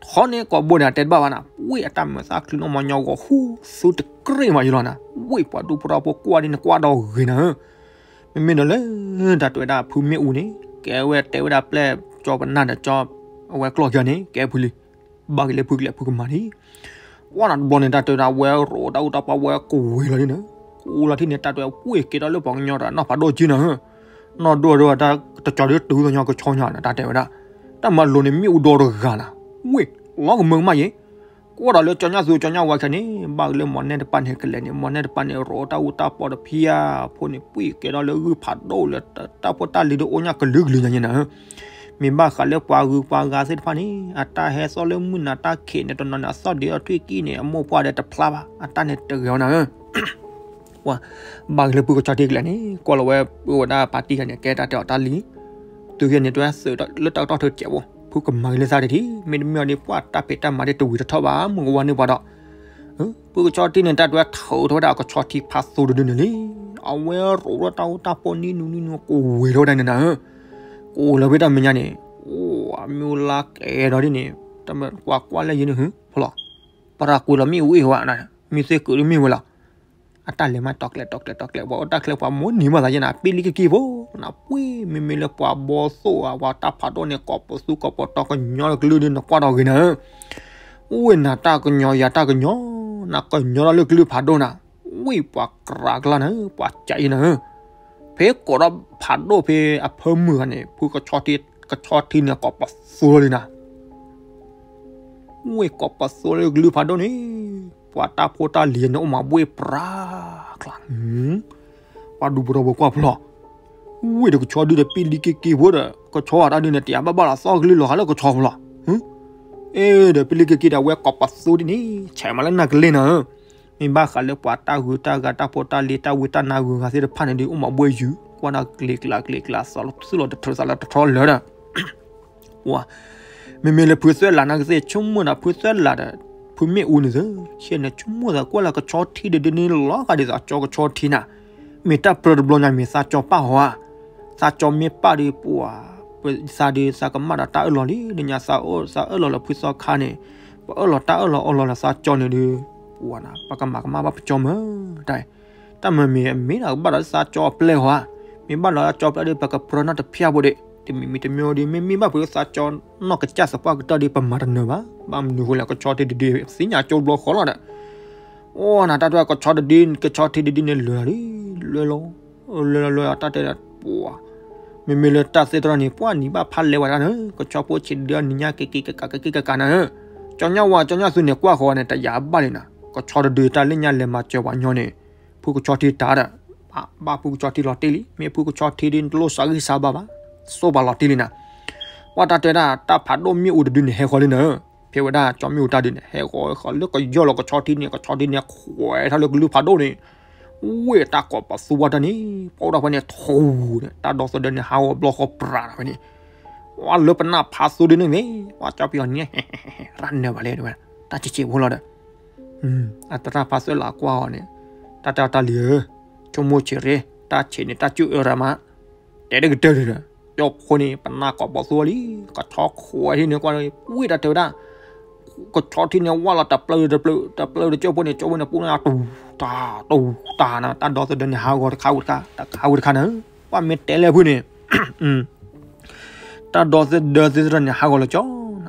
ထီန့ၢ်ကိာ်ဘိန့ၣ် အတဲတဘၣ်ဘၣ်နၤ, ဝ့ၢ်အတၢ်မၤသးချုးနီၢ်မၤညီဂီၤဟူး သူတကြ့ၢ်မးယလီၤနၤ, ဝ့ၢ်ပှၤဒူဖိထီဖိကွၢ်ဒ်န့ၣ်ကွၢ်ဒီးဂ့ၤနၤဧၢ, မ့မ့ၢ်ဒီးလၢ တၢ်တဲဝဲဒၣ်ဖုမ့ၣ်အူန့ၣ် ကဲဝဲတဲဝဲဒၣ်ပျဲၢ်ကၠီပနၢ်ဒီးကၠီ အဝဲကျီၢ်ခံဂၤန့ၣ် ကဲဖုလံ ဘၣ်က့ၤလၢဖုကလဲၤဖုကမၤန့ၣ်, ပှၢ်နၤတဘျီန့ၣ် တၢ်တဲဝဲဒၣ်ဝဲရိးတၢ်အူတၢ်ပီဝဲကဝ့ၤလီၤဒ်န့ၣ်, ကဝ့ၤလီၤထံၣ်န့ၣ် တၢ်တဲဝဲ ဝ့ၢ်က့ၤဒီးလၢပှၤကညီတနီၢ်ဖးဒိၣ်က့နၤဧၢ, နီၢ်ဒိၣ်ဒိၣ်တၢ်တကၠီၤဒ်တုၤသညါကဆီညါန့ၣ် တၢ်တဲဝဲဒၣ်, တၢ်မၤလိာ်န့ၣ်မ့ၣ်အူဒီတဂၤနၤ, ဝ့ၢ် လီၤကမၢကမၣ်ယ့ၣ် ကွၢ်ဒီးလၢကၠီညၣ်သူကၠီညၣ်ဝါခဲန့ၣ် ဘၣ်က့ၤလၢမီၢ်နဲၣ်တပၢ်န့ၣ်ကလဲၤန့ၣ် မီၢ်နဲၣ်တပၢ်န့ၣ် ရိးတၢ်အူတၢ်ပီတဖံးဧါ, ဖိန့ၣ် ပှ့ၤကဲဒီးလၢဂုၢ်ဖးဒိၣ်လၢ တၢ်ဖိတၢ်လံၤဒ်အိၣ်ညၣ်ကလုာ်ကလုာ်ညါညါနၤဧၢ, မ့ၢ်ဘၣ်ဃးလၢပှၤဂုၤပှၤဂၤသ့ၣ်တဖၣ်န့ၣ် အတၢ်ဟဲသီၣ်လၢမုၢ်နၤတၢ်ခံးန့ၣ် တနီၤန့ၣ် အသီၣ်ဒံးအီၤထွံၣ်ကံၢ်န့ၣ် အမိၢ်ပှၢ်ဒီးတဖျါဘၣ် အတၢ်န့ၣ်တဂ့ၤအီၤနၤဧၢ ပှၤ ဘၣ်က့ၤလၢဖုကဆီထံကလဲၤန့ၣ် ကွၢ်လီၤဝဲ ပဝဲဒၣ်ပၢ်တံၢ်ဂၤန့ၣ် ကဲတၢ်တဲအီၤတၢ်လံ, တုၤဂ့ၤန့ၣ် တဝဲသုးလၢတၢ်ကတီၢ်ထုးကဲးဝဲ ဖုကမၤဂ့ၤလၢသးတထံၣ် မ့တမ့ၢ်အီၤဒ်ပှၢ်တၢ်ဖံးတၢ်မၤဒ်တဝံၤတထီၣ်ဘၣ် မုၢ်ကဝါန့ၢ်ပှၤဒီး ဖုကဆီထံန့ၣ် တၢ်တဝဲထုးထီၣ်ဝဲဒၣ်အကဆီထံဖးသိတဒုန့ၣ်လံ, အဝဲရိးထီၣ်တၢ်အူတၢ်ပီနံၤနုၤနံၤနုၤ ကဝ့ၤထီၣ်ဝဲဒၣ်န့ၣ်နၤဧၢ, ကဝ့ၤလီၤဖဲတၢ်မဲာ်ညါန့ၣ်, အိၣ် အမ့ၢ်အိၣ်လၢကဲဒီးဒ်န့ၣ်, တၢ်မ့ၢ်ကွၢ်ကွၢ်လၢယံၤန့ၣ် ဖီလီၤ, ပရၤကွံာ်လီၤမ့ၣ်အူအ့ၣ်ဝဲ, မ့ၢ်သ့ၣ်ကုာ်ဒ်မ့ၢ်ဝဲလီၤ အတၢ်လဲၤမးတီၤကျဲၤတီၤကျဲၤတီၤကျဲၤ ပှၤအိၣ်တၢ်ချၢပှၤမိၢ်နံၤမးသးယဲနၤ ပ့ၢ်လံကက့ၢ်ဖိ, နပှ့ၤမ့မ့ၢ်လၢပှၤဘီသိၣ်ဧါ ပှၤတၢ်ဖးဒိၣ်န့ၣ် ကိးပသူကိးပတီၤကညီလၢကလုာ်ဒ်နကွၢ်ဒီးဂ့ၤနၤဧၢ, ဝ့ၢ်နၤတၢ်ကညီယၤတၢ်ကညီ, နကညီဒီးလၢကလုာ်ဖးဒိၣ်နၤ, ဝ့ၢ်ပှၤကြးကလါနၤဧၢ ပှၤကးအံၤနၤဧၢ, ဖဲကိးဒီးဖးဒိၣ်ဖဲအဖၢမုၢ်ဂၤန့ၣ် ဖုကဆီထံန့ၣ် ကိးပသူလီၤလံနၤ ဝ့ၢ်ကိးပသူလၢကလုာ်ဖးဒိၣ်န့ၣ်, ပှၤတၢ်ဖိတၢ်လံၤန့ၣ်အိၣ်မးဘှ့ၣ်ပြးကျါ, ပှၤဒူဖိထီဖိကွၢ်ဖီလီၤ, ဝ့ၢ်ဒီးကဆီဒုဒီးပ့ၢ်လံက့ၤက့ၤဖိဒီး ကဆီအတၢ်ဒုန့ၣ် တယၤဘၣ်ဘၣ်လီၤသီကလုာ်လီၤဟးလၢကဆီဖီလီၤ, အ့ဒီးပ့ၢ်လံက့ၤက့ၤဒီးဝဲကိးပသူဒ်န့ၣ် ဆဲးမးလၢနၤကလဲၤနၤဧၢ, မ့ၢ်ဘၣ်ဃးလၢပှၤတၢ်ဂုၤတၢ်ဂၤတၢ်ဖိတၢ်လံၤတၢ်ဝံတၢ်နါဂုၤဂၤသ့ၣ်တဖၣ်န့ၣ်ဒုး အိၣ်မးဘှ့ၣ်ယုာ် ကွၢ်ဒီးကျ့ၤကျါကျ့ၤကျါ သးလီၤတထြၢသးလီၤတထြၢလၢာ်ဒီး ပှၤ မ့မ့ၢ်လၢဖုသွဲၣ်လးန့ၣ်ကသ့ၣ်ဆိကမိၣ်ဒီး ဖုသွဲၣ်လးဒီး ဖုမ့ၣ်အူန့ၣ်သ့ ဆ့ၣ်န့ၣ် ဆိကမိၣ်သးကွၢ်လၢကဆီထံတဒုန့ၣ် လီၤဂာ်ဒ်သိးကၠီကဆီထံနၤ, မ့ၢ်တၢ်ပြၢတဘျီညါ မ့ၢ်သးကၠီပၢ်ဟီဧါ, သးကၠီမ့ၢ်ပၢ်ဒီး ပှၤ ပသးဒီးသးကမၣ်ဒီးတၢ်အၢၣ်လီၤလံ, လၢညါသးအၢၣ်လီၤလၢဖုသီခါန့ၣ်, ပအၢၣ်လီၤတၢ်အၢၣ်လီၤအီလီၤလၢသးကၠီန့ၣ်ဒီး, ပှၤနၤ ပကမၤကမၣ်ဘၣ်ပကၠီမ့ၢ်တၢ် တၢ်မၤမ့ၢ်မ့ၢ်ဒၣ်ကဘၣ်ဒီးသးကၠီအပျဲၢ်ဟီဧါ, မ့ၢ်ဘၣ်ဒီးသးကၠီအပျဲၢ်ဒီး ပကပြၢနီတဖျၢၣ်ဖိဒံး, တမံၤမံၤတမံၤဒီး မ့မ့ၢ်ဘၣ်ဖုသးကၠီနီၢ်ကစၢ်သပှၢ်ကတၢၢ်ဒီး ပမၤတနၢၤဘၣ်, ဘၣ်မနုၤဃိလဲၣ် ကဆီထံတဒု သ့ၣ်ညါကၠီဘျီဃီလီၤဒီး, အိၣ်နၤ တၢ်တဲကဆီတဒု ကဆီထံတဒုန့ၣ် လဲၤလီၤလံ, လဲၤလီၤ လဲၤလီၤ လဲၤလီၤ တၢ်တဲဒၣ် ပှၤ မ့မ့ၢ်လၢတၢ်သ့ၣ်တဖၣ်န့ၣ် ပှၤနံၤဘၣ်ဖးလဲၤဝဲဒၣ်န့ၣ် ကဆီဖိဆံးဒုအနံၤညါ ကက့ၤကကး ကက့ၤကကးနၤဧၢ, ကၠီညါဝၤ ကၠီညါသူန့ၣ် ကွၢ်ဃီၤန့ၣ် တယာ်ဘၣ်လံနၤ, ကဆီတဒုတၢ်လၢညါလဲၤမၤစၢၤပှၤညီန့ၣ်, ဖုကဆီထံတၢ်ဒီး, ဘၣ်ဖုကဆီထံလီၤတံၢ်လံ, မ့ၢ်ဖုကဆီထံဒုတလိၣ်စးဂံၢ်စးဘါဘၣ်, စိပှၤလီၤတံၢ်လံနၤ, ပှၤတၢ်တဲဒၣ် တၢ်ဖးဒိၣ်မ့ၣ်အူတဒုန့ၣ် ဟဲဃီၤလံနၤဧၢ, ဖဲဝဲဒၣ်ကၠီမ့ၣ်အူတၢ်ဒုန့ၣ် ဟဲဃီၤဃီၤလၢကယီၢ်လီၤကဆီထံန့ၣ် ကဆီထံန့ၣ် ခွဲးထီၣ်လၢကလုၢ်ဖးဒိၣ်န့ၣ် ဝ့ၢ်တၢ်ကိးပသူဝါတၢ်န့ၣ် ပအိၣ်ဒၣ်ဖဲန့ၣ် ထူန့ၣ် တၢ်ဒီသဒၢန့ၣ် ဟးဂီၤဘျီဃီပြးဒီးဖဲန့ၣ်, ဝဲလၢပနၢ်ဖးသူဒုန့ၣ်န့ၣ် ဝဲကၠီပယီၤန့ၣ် ရၣ်နၢၤဘၣ်လဲၣ် တဝဲ တၢ်ဆံးဆံးဖိလီၤဒီး, အတရၣ်ဖးသၢလးကွၢ်အီၤန့ၣ်, တၢ်တဲအီၤတၢ်လံၤဧၢ, ဆိကမိၣ်ဆံးရ့, တၢ်ဆံးန့ၣ် တၢ်စူၢ်အၢရၤမး, တဲတကတၢၢ်ဒီး, ကၠီဖိန့ၣ် ပနၢ်ကိးပသူဝါလံ, ကဆီခွဲးထံန့ၣ်ကွၢ်လၢ ဝ့ၢ်တၢ်တဲဝဲဒၣ် ကဆီထံန့ၣ် ဝၢ်လီၤတပျၢၢ်တပျၢၢ် တပျၢၢ်တကၠိၢ်ဖိန့ၣ် ကၠိၢ်ဖိန့ၣ် ပူၤနၤ တူၢ်တၢ် တူၢ်တၢ်နၤ တၢ်ဒီသဒၢန့ၣ် ဟးဂီၤတခါဝံၤတခါ တခါဝံၤတခါနၤ, ပှၤမ့ၢ်တဲလဲၣ်ဖုန့ၣ်, တၢ်ဒီသဒၢသ့ၣ်တဖၣ်န့ၣ် ဟးဂီၤလီၤကၠီ,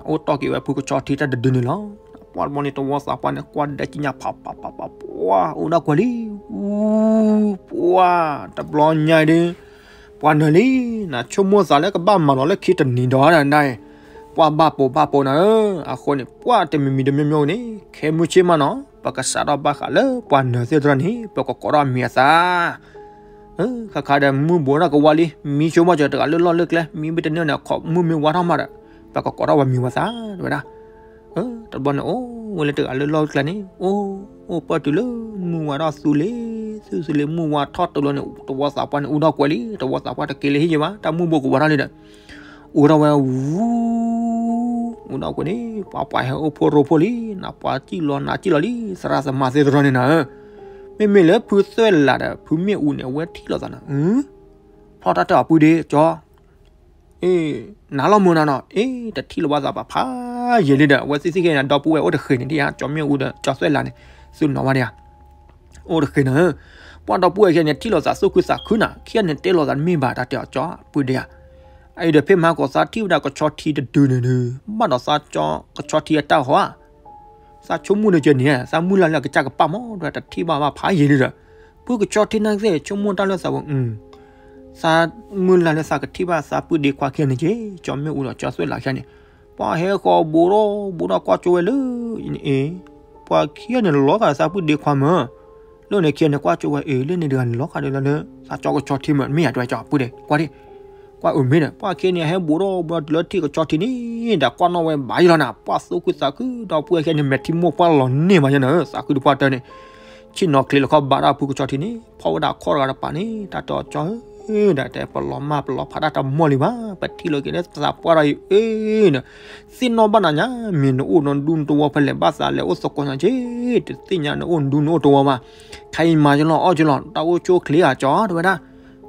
အိၣ်တီၢ်က့ၤဝဲဖုကဆီထံတၢ်တဒုန့ၣ်လီၤ. ပှၤတဘျီန့ၣ် တဝီသးပှၢ်န့ၣ် ကွၢ်ဒဲကညၣ်ဖးဖးဖးဖး ပှၤအိၣ်ဒၣ်ကွဲၤလံ, ပှၤတဘျီညါဒီး ပှၤနၢၤလံ, နဆိကမိၣ်သးလၢကဘၣ်မၤလီၤလၢခံတနံၤဒီးနၤ, ပှၤဘၣ်ပိာ်ဘၣ်ပိာ်နၤဧၢ, အဃိန့ၣ် ပှၤတမံၤမံၤတမံၤမံၤန့ၣ် ခဲမုၢ်ဆ့ၣ်မးနီၤ ပကစးထီၣ်ဘၣ်ဃးလၢပှၤနၢၤသ့ၣ်တဖၣ်န့ၣ် ပကကိးထီၣ်အမံၤအသး ခါခါဒီးမုၢ်ဘိးထီၣ်ကဝါလံ, မံဆိကမိၣ်စၢၤတဂၤလၢလီၢ်လၢကျဲ, မံဘၣ်တန့ၢ်န့ၣ် ခီမုၢ်မ့ၢ်ဝါထီၣ်မးဒီး ပကကိးထီၣ်ပှၤမံၤပှၤသး တဲဝဲဒၣ်. တဘျီန့ၣ် အိၣ်ဝဲလၢတဂၤလၢလီၢ်လၢကျဲန့ၣ်, အိၣ်အိၣ်ပၢၢ်တုၤလၢမုၢ်ဝါထီၣ်သူလ့ၤ, သူသူလ့ၤ မုၢ်ဝါထီၣ်တဘျီန့ၣ် တဝီသးပှၢ်န့ၣ် အူထီၣ်ကွဲၤလံ, တဝီသးပှၢ်တက့ၤလၢဟံၣ်ယဲဘၣ်, တၢ်မုၢ်ဘိးကဝါထီၣ်လံဒီး အူထီၣ်ဝဲဝူ အူထီၣ်ကွဲၤန့ၣ် ပှၤပှၤဟဲအိၣ်ဖိရိဖိလံ, နပှၤစံၣ်လီၤနၤစံၣ်လီၤလံ, သရၣ်သမါသ့ၣ်တဖၣ်န့ၣ်နၤဧၢ, မ့မ့ၢ်လၢဖုသွဲၣ်လးဒီး ဖုမ့ၣ်အူန့ၣ် အဝဲထံၣ်လိာ်သးနၤ, ဖီၣ်တၢ်တဲအီၤပုၢ်ဒ့ကၠီ နၤလီၤမုာ်နၤနီၤ, အ့ တထံၣ်လိာ်ဘၣ်သးပှၤဖးယံာ်လံဒီး အဝဲသ့ၣ်သ့ၣ်ခဲအံၤန့ၣ် ဒီပုၢ်ဝဲၢ်အိၣ်တဃ့ၢ်န့ၣ်ဒ်ဧါ, ကၠီမ့ၣ်အူဒီးကၠီသွဲၣ်လးန့ၣ် သုနီၤဘၣ်ဒ်ဧါ, အိၣ်တဃ့ၢ်နၤဧၢ, ပှၤဒီပုၢ်ဝဲၢ်ခဲအံၤန့ၣ် ထံၣ်လိာ်သးသူၣ်ခုသးခုနၤ, ခံဂၤန့ၣ်တဲလိာ်သးတမ့ၢ်ဘၣ် တၢ်တဲအီၤကၠီပုၢ်ဒ့ဧါ, အအံၤဒီးဖဲမဟါကီးသးထံၣ်ဝဲဒၣ်ကဆီထံတဒုန့ၣ်ဒီး ဘၣ်ဒီးသးကၠီ ကဆီထံအတၢ်ဟီဧါ သးဆိကမိၣ်ဒီးကဲန့ၣ် သးမုၢ်လၢ်လၢအကစၢ်ကပၢ်မး ဒီးတထံၣ်ဘၣ်ဘၣ်ဖးယံာ်လံဒီး ဖုကဆီထံနာ်က့ ဆိကမိၣ်တၢ်လၢသးဝဲ, သးမုၢ်လၢ်လၢသးကထံၣ်ဘၣ်သးပုၢ်ဒ့ခွါခံဂၤန့ၣ်က့ ကၠီမ့ၣ်အူဒီးကၠီသွဲၣ်လးခံဂၤန့ၣ်, ပှၤဟဲဃီၤဘူးဒီးဘူးဒီးကွၢ်ကၠိဝဲလၢအံၤန့ၣ်အ့, ပှၤခံဂၤန့ၣ်လီၤဂာ်သးပုၢ်ဒ့ခွါမး, လၢန့ၣ်ခံဂၤန့ၣ်ကွၢ်ကၠိဝဲအ့ လၢန့ၣ်တဂၤန့ၣ်လီၤဂာ်ဒီးလၢ သးကၠီကဆီထံမး မ့ၢ်ယၤတဲဝဲကၠီပုၢ်ဒ့ ကွၢ်ဒ့ ကွၢ်အုးမ့ၢ်ဒီး ပှၤခံဂၤန့ၣ် ဟဲဘူးဒီးဘူးဒီးတုၤလၢထံၣ်ကဆီထံန့ၣ် ဒီးကွၢ်နီၣ်ဝဲဘၣ်ယလီၤနၤ ပှၤသူၣ်ခုသးခုဒီးပုၢ်ဝဲၢ်ခံဂၤန့ၣ် မဲာ်ထံမိၢ်ပှၢ်လီၤန့ၢ်မးယနၤဧၢ သးခုတပှၢ်တၢၢ်န့ၣ်, ဆ့ၣ်နီၤချ့လီၤခီဘးဒီးဖုကဆီထံန့ၣ် ဖီၣ်ဝဲဒၣ်ခီၣ်တဂၤတပၤန့ၣ် တၢ်တဲအီၤကၠီဧၢ ဒီးတဲပလီၤမၢ်ပလီၤဖးတၢ်တမီၢ်လံဘၣ် ပထံၣ်လိာ်က့ၤလၢသးပှၢ်ဒီးအံၤအ့ၣ်ဒီး သ့ၣ်နီၣ်ဘၣ်နၤညါ မ့ၢ်နအိၣ်နဒူနတဝီဖဲလဲၣ် ဘၣ်သးလဲၤအိၣ်သကိးညါက့ တသ့ၣ်ညါနအိၣ်နဒူနအိၣ်တဝီဘၣ်, ခဲအံၤမၤယလီၤအီၣ်ယလီၤ တၢ်အိၣ်ဆူၣ်အိၣ်ချ့ဧါကၠီ တဲဝဲဒၣ်,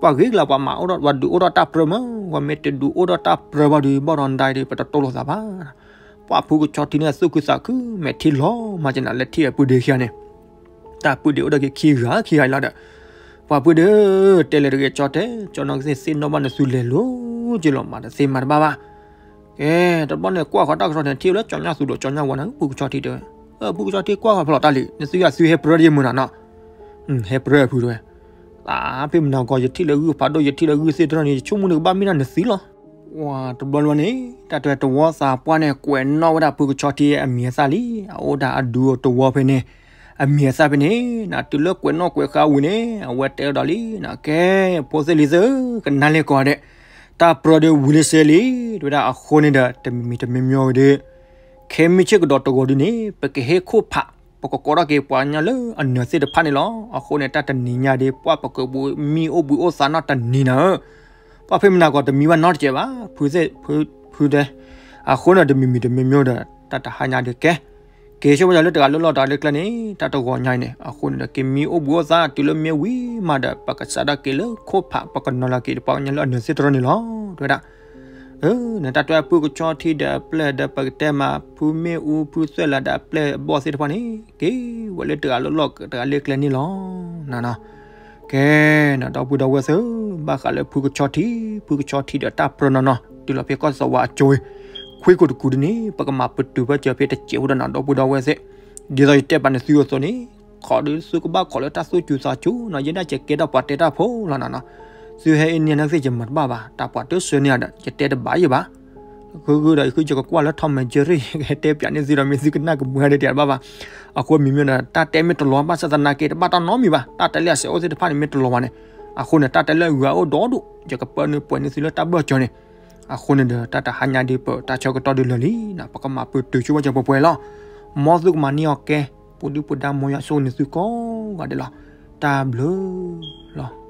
ပှၤဂ့ၤကလၢပှၤမၤအိၣ်ဒီး ပှၤဒုးအိၣ်ဒီးတၢ်ပြၢမး ပှၤမ့ၢ်တဒုးအိၣ်ဒီးတၢ်ပြၢဘၣ်ဒီး ဘၣ်ဒီးဒၣ်ဒီး ပတတိၢ်လိာ်သးဘၣ် ပှၤဖုကဆီထံန့ၣ် သူၣ်ခုသးခု မဲာ်ထံလီၤမၤကနၤလၢထံၣ်အပုၢ်ဒ့ခံဂၤန့ၣ်, တၢ်ပုၢ်ဒ့အိၣ်ဒီးက့ၤခံဂၤခံဂၤလီၤဒီး, ပှၤပုၢ်ဒ့ဧၢ တဲလဲၤတဂ့ၤကၠီတဲ ကၠီနီၢ်ကသ့ၣ်သ့ၣ်နီၣ်ဘၣ်နသုလဲၤလိၤက့ၤလီၤ မၤတသ့မၤတဘၣ်ဘၣ်, ကဲ တဘျီန့ၣ်ကွၢ်ဃီၤတၢ်ကစီၣ်န့ၣ် ထံၣ်ဝဲလၢကၠီညါသူဒီးကၠီညါဝၤန့ၣ် ဖုကဆီထံတဲဝဲ, ဖုကဆီထံကွၢ်ဃီၤဖဲလီၤတၢ်လံ နသုယၤသုဟဲပြၢတယဲၢ်မုာ်နၤနီၤ, ဟဲပြၢဖုတဲဝဲ, သးဖဲမနၤကီး ယထံၣ်လၢဂုၢ်ဖးဒိၣ် ယထံၣ်လၢဂုၢ်သ့ၣ်တဖၣ်န့ၣ် ယဆိကမိၣ်န့ၣ်ကဘၣ်မ့ၢ်ဒၣ်နသုလီၤ. ဝၤတဘျီလီၤန့ၣ် တၢ်တဲတဝီသးပှၢ်န့ၣ် ကွဲးနီၣ်ဝဲဒၣ်ဖုကဆီထံအမံၤအသၣ်လံ, အအိၣ်ဒၣ်အဒူတဝီဖဲန့ၣ်, အမံၤအသၣ်ဖဲန့ၣ် နတုၤလၢကွဲးနီၣ်ကွဲးဃါဝံၤန့ၣ် အဝဲတဲဒီးလံ, ကဲ ဖိသ့ၣ်လံၤသ့ၣ်ဧၢ, ကနၣ်လၢကီးဒဲး, တၢ်ပြၢဒုးဝံၤလၢစဲလံ, တဲဝဲဒၣ်အဃိန့ၣ်ဒီး တမံၤမံၤတမံၤမံၤဝဲဒီး ခဲမုၢ်ဆ့ၣ်ကဒီးတဂီၤဒုန့ၣ် ပကဟ့ၣ်ခိၣ်ဖး, ပကကိးထီၣ်က့ၤပှၤကညီလၢအနၢၤသ့ၣ်တဖၣ်န့ၣ်လီၤ. အဃိန့ၣ် တၢ်တနံၤညါဒီး ပှၤပကဘူးမံအိၣ်ဘှံးအိၣ်သါနီတနံၤနၤဧၢ, ပှၤဖဲမနၤကီးတမံၤဘၣ်နီတစဲးဘၣ်, ဖုသ့ၣ်ဖုတဲ, အဃိန့ၣ်တမံၤမံၤတမံၤမံၤဒီး တၢ်တဟါညါဒီးကဲ, က့ၤဆိကမိၣ်လၢတဂၤလၢလီၢ်တဂၤလၢကျဲန့ၣ် တၢ်တဂီၤညါအံၤန့ၣ် အဃိန့ၣ်ဒီး က့ၤမံအိၣ်ဘှံးအိၣ်သါတုၤလၢမ့ၢ်ဝံၤမးဒီး ပကစးထီၣ်က့ၤလၢခိၣ်ဖး ပကနီၤလီၤက့ၤဒီးပှၤကညီလၢအနၢၤသ့ၣ်တဖၣ်န့ၣ်လီၤ တဲဝဲဒၣ်. အၢ နတၢ်တဲအဖုကဆီထံဒီးအပျဲၢ်ဒီး ပကတဲမး ဖုမ့ၣ်အူ ဖုသွဲၣ်လးဒီးအပျဲၢ်အဘီၣ်သ့ၣ်တဖၣ်န့ၣ် က့ၤဝဲလၢတဂၤလၢလီၢ်တဂၤလၢကျဲန့ၣ်လီၤ. ကဲနီၤ ဒီပုၢ်ဒီဝဲၢ်သ့ၣ်, ဘၣ်ဃးလၢဖုကဆီထံ, ဖုကဆီထံဒီးတၢ်ပြၢနီၢ်နီၢ် တုၤလီၤဖဲကီၢ်သဝးအကၠိဝ့ၢ် ခွံခိၣ်တကူၣ်ဒ်န့ၣ် ပကမၤပတုာ်ဝဲကၢၤဖဲတစဲးဖိဒီးနီၤ ဒီပုၢ်ဒီဝဲၢ်သ့ၣ်. ဒ်သိးယတဲပာ်န့ၣ်သုအသိးန့ၣ် ခိးဒီးသုကဘၣ်ခိးလၢတၢ်သူၣ်စူၤသးစူၤနီၤ ယဲဒၣ်ကကဲထီၣ်ပှၤတဲတၢ်ဖိလီၤနီၤနီၤ. သုဟဲအံၤန့ၣ် နသ့ၣ်ယမၤတဘၣ်ဘၣ် တၢ်ပှၤတစၢန့ၣ်ဒီး ယတဲတဘၣ်ယံၤဘၣ်. ဃုဃုဒီးယဃုယကကွၢ်လၢ Tom and Jerry ယကဟဲတဲပၠးန့ၢ်သုဒီး မ့ၢ်သုကနၣ်ကမုာ်ဂ့ၤဒံးတဘၣ်ဘၣ်. အဃိမ့မ့ၢ်ဒီး တၢ်တဲမ့ၢ်တလီၤဘၣ်ဆၣ်သနာ်က့ တဘၣ်တၢ်နီတမံၤဘၣ်. တၢ်တဲလၢအစဲးအိၣ်သ့ၣ်တဖၣ်န့ၣ် မ့ၢ်တလီၤဘၣ်န့ၣ် အဃိန့ၣ် တၢ်တဲလၢအဂၤအိၣ်ဒီဒူၣ် ယကပၢနုာ်ပှဲၤန့ၢ်သုလၢတၢ်ဘၢၣ်စၢၤန့ၣ်. အဃိန့ၣ်ဒီး တၢ်တဟါညါဒ်ပတၢ်ဆၢကတီၢ်ဒ်လၢာ်လံနီၤ ပကမၤပတုာ်ဆိဝဲကၢၤပှဲၤပှဲၤလီၤ. မ်သုကမၤန့ၢ်အီၤကဲ ပူၤဒုၣ်ပူၤဒါ မ်ယွၤဆိၣ်ဂ့ၤန့ၢ်သုကိးဂၤဒဲးလီၤ. တၢ်ဘျုးလီၤ.